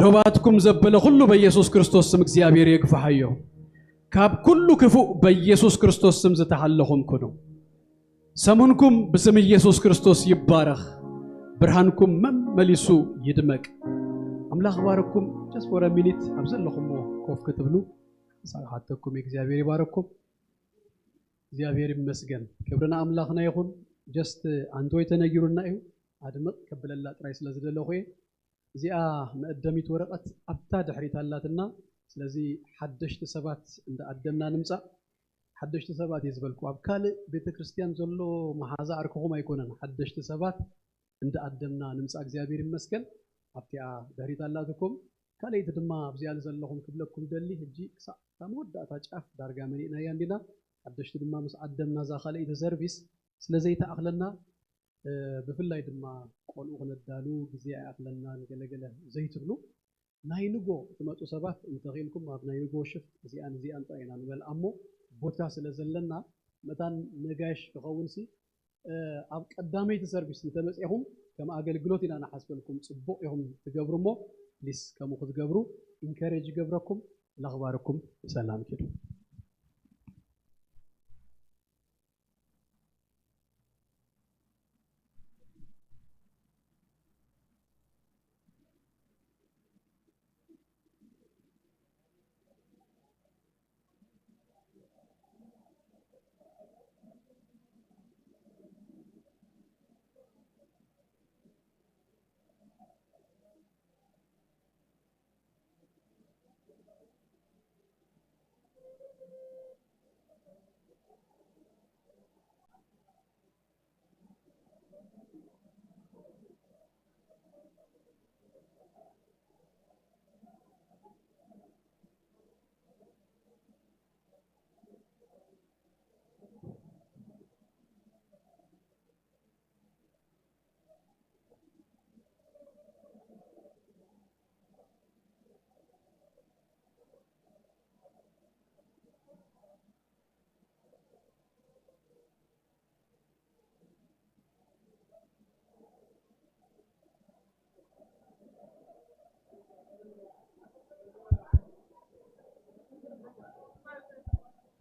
ዶባትኩም ዘበለ ኩሉ በኢየሱስ ክርስቶስ ስም እግዚኣብሔር የግፍሓዮ። ካብ ኩሉ ክፉእ በኢየሱስ ክርስቶስ ስም ዝተሓለኹም ኩኑ። ሰሙንኩም ብስም ኢየሱስ ክርስቶስ ይባረኽ። ብርሃንኩም መመሊሱ ይድመቅ። ኣምላኽ ይባርኩም። Just for a minute ኣብ ዘለኹሞ ኮፍ ክትብሉ ክሳብ ሓተኩም እግዚኣብሔር ይባርኩም። እግዚኣብሔር ይመስገን። ክብሪ ንኣምላኽና ይኹን። Just ኣንቶይ ተነጊሩና እዩ። ኣድምቕ ከብለላ ጥራይ ስለ ዝደለኹ እየ። እዚኣ መእደሚት ወረቐት ኣብታ ድሕሪት ኣላትና። ስለዚ ሓደሽቲ ሰባት እንዳኣደምና ንምጻእ። ሓደሽቲ ሰባት እየ ዝበልኩ። ኣብ ካልእ ቤተ ክርስቲያን ዘሎ መሓዛ ዓርክኹም ኣይኮነን። ሓደሽቲ ሰባት እንዳኣደምና ንምጻእ እግዚኣብሔር ይመስገን። ኣብቲኣ ድሕሪት ኣላትኩም። ካልኣይቲ ድማ ኣብዚኣ ዘለኹም ክብለኩም ደሊ፣ ሕጂ ክሳዕ እታ መወዳእታ ጫፍ ዳርጋ መሊእናያ እንዲና። ሓደሽቲ ድማ ምስ ኣደምና እዛ ካልኣይቲ ሰርቪስ ስለ ዘይተኣኽለና፣ እ፣ ብፍላይ ድማ ቆልዑ ክነዳሉ ግዜ ኣይኣኽለናን ገለገለ ዘይትብሉ፣ ናይ ንጎ ትመጹ ሰባት እንተኺኢልኩም ኣብ ናይ ንጎ ሽፍት እዚኣን እዚኣን ጥራይ ኢና ንመልኣ እሞ፣ ቦታ ስለ ዘለና መታን ነጋሽ ክኸውንሲ፣ እ፣ ኣብ ቀዳመይቲ ሰርቪስ እንተመጺኹም ከም ኣገልግሎት ኢና ንሓስበልኩም። ጽቡቕ ኢኹም ትገብሩ እሞ ፕሊስ ከምኡ ክትገብሩ ኢንከሬጅ ይገብረኩም። ላኽባርኩም ብሰላም ኪዱ።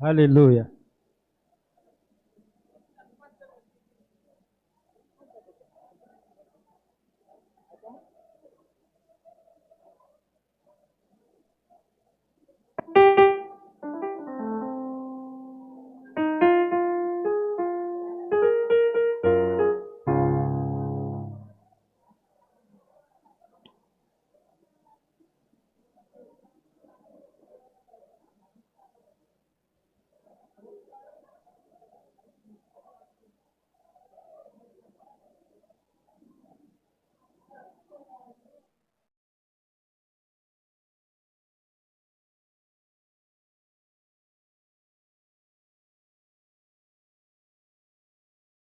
ሃሌሉያ።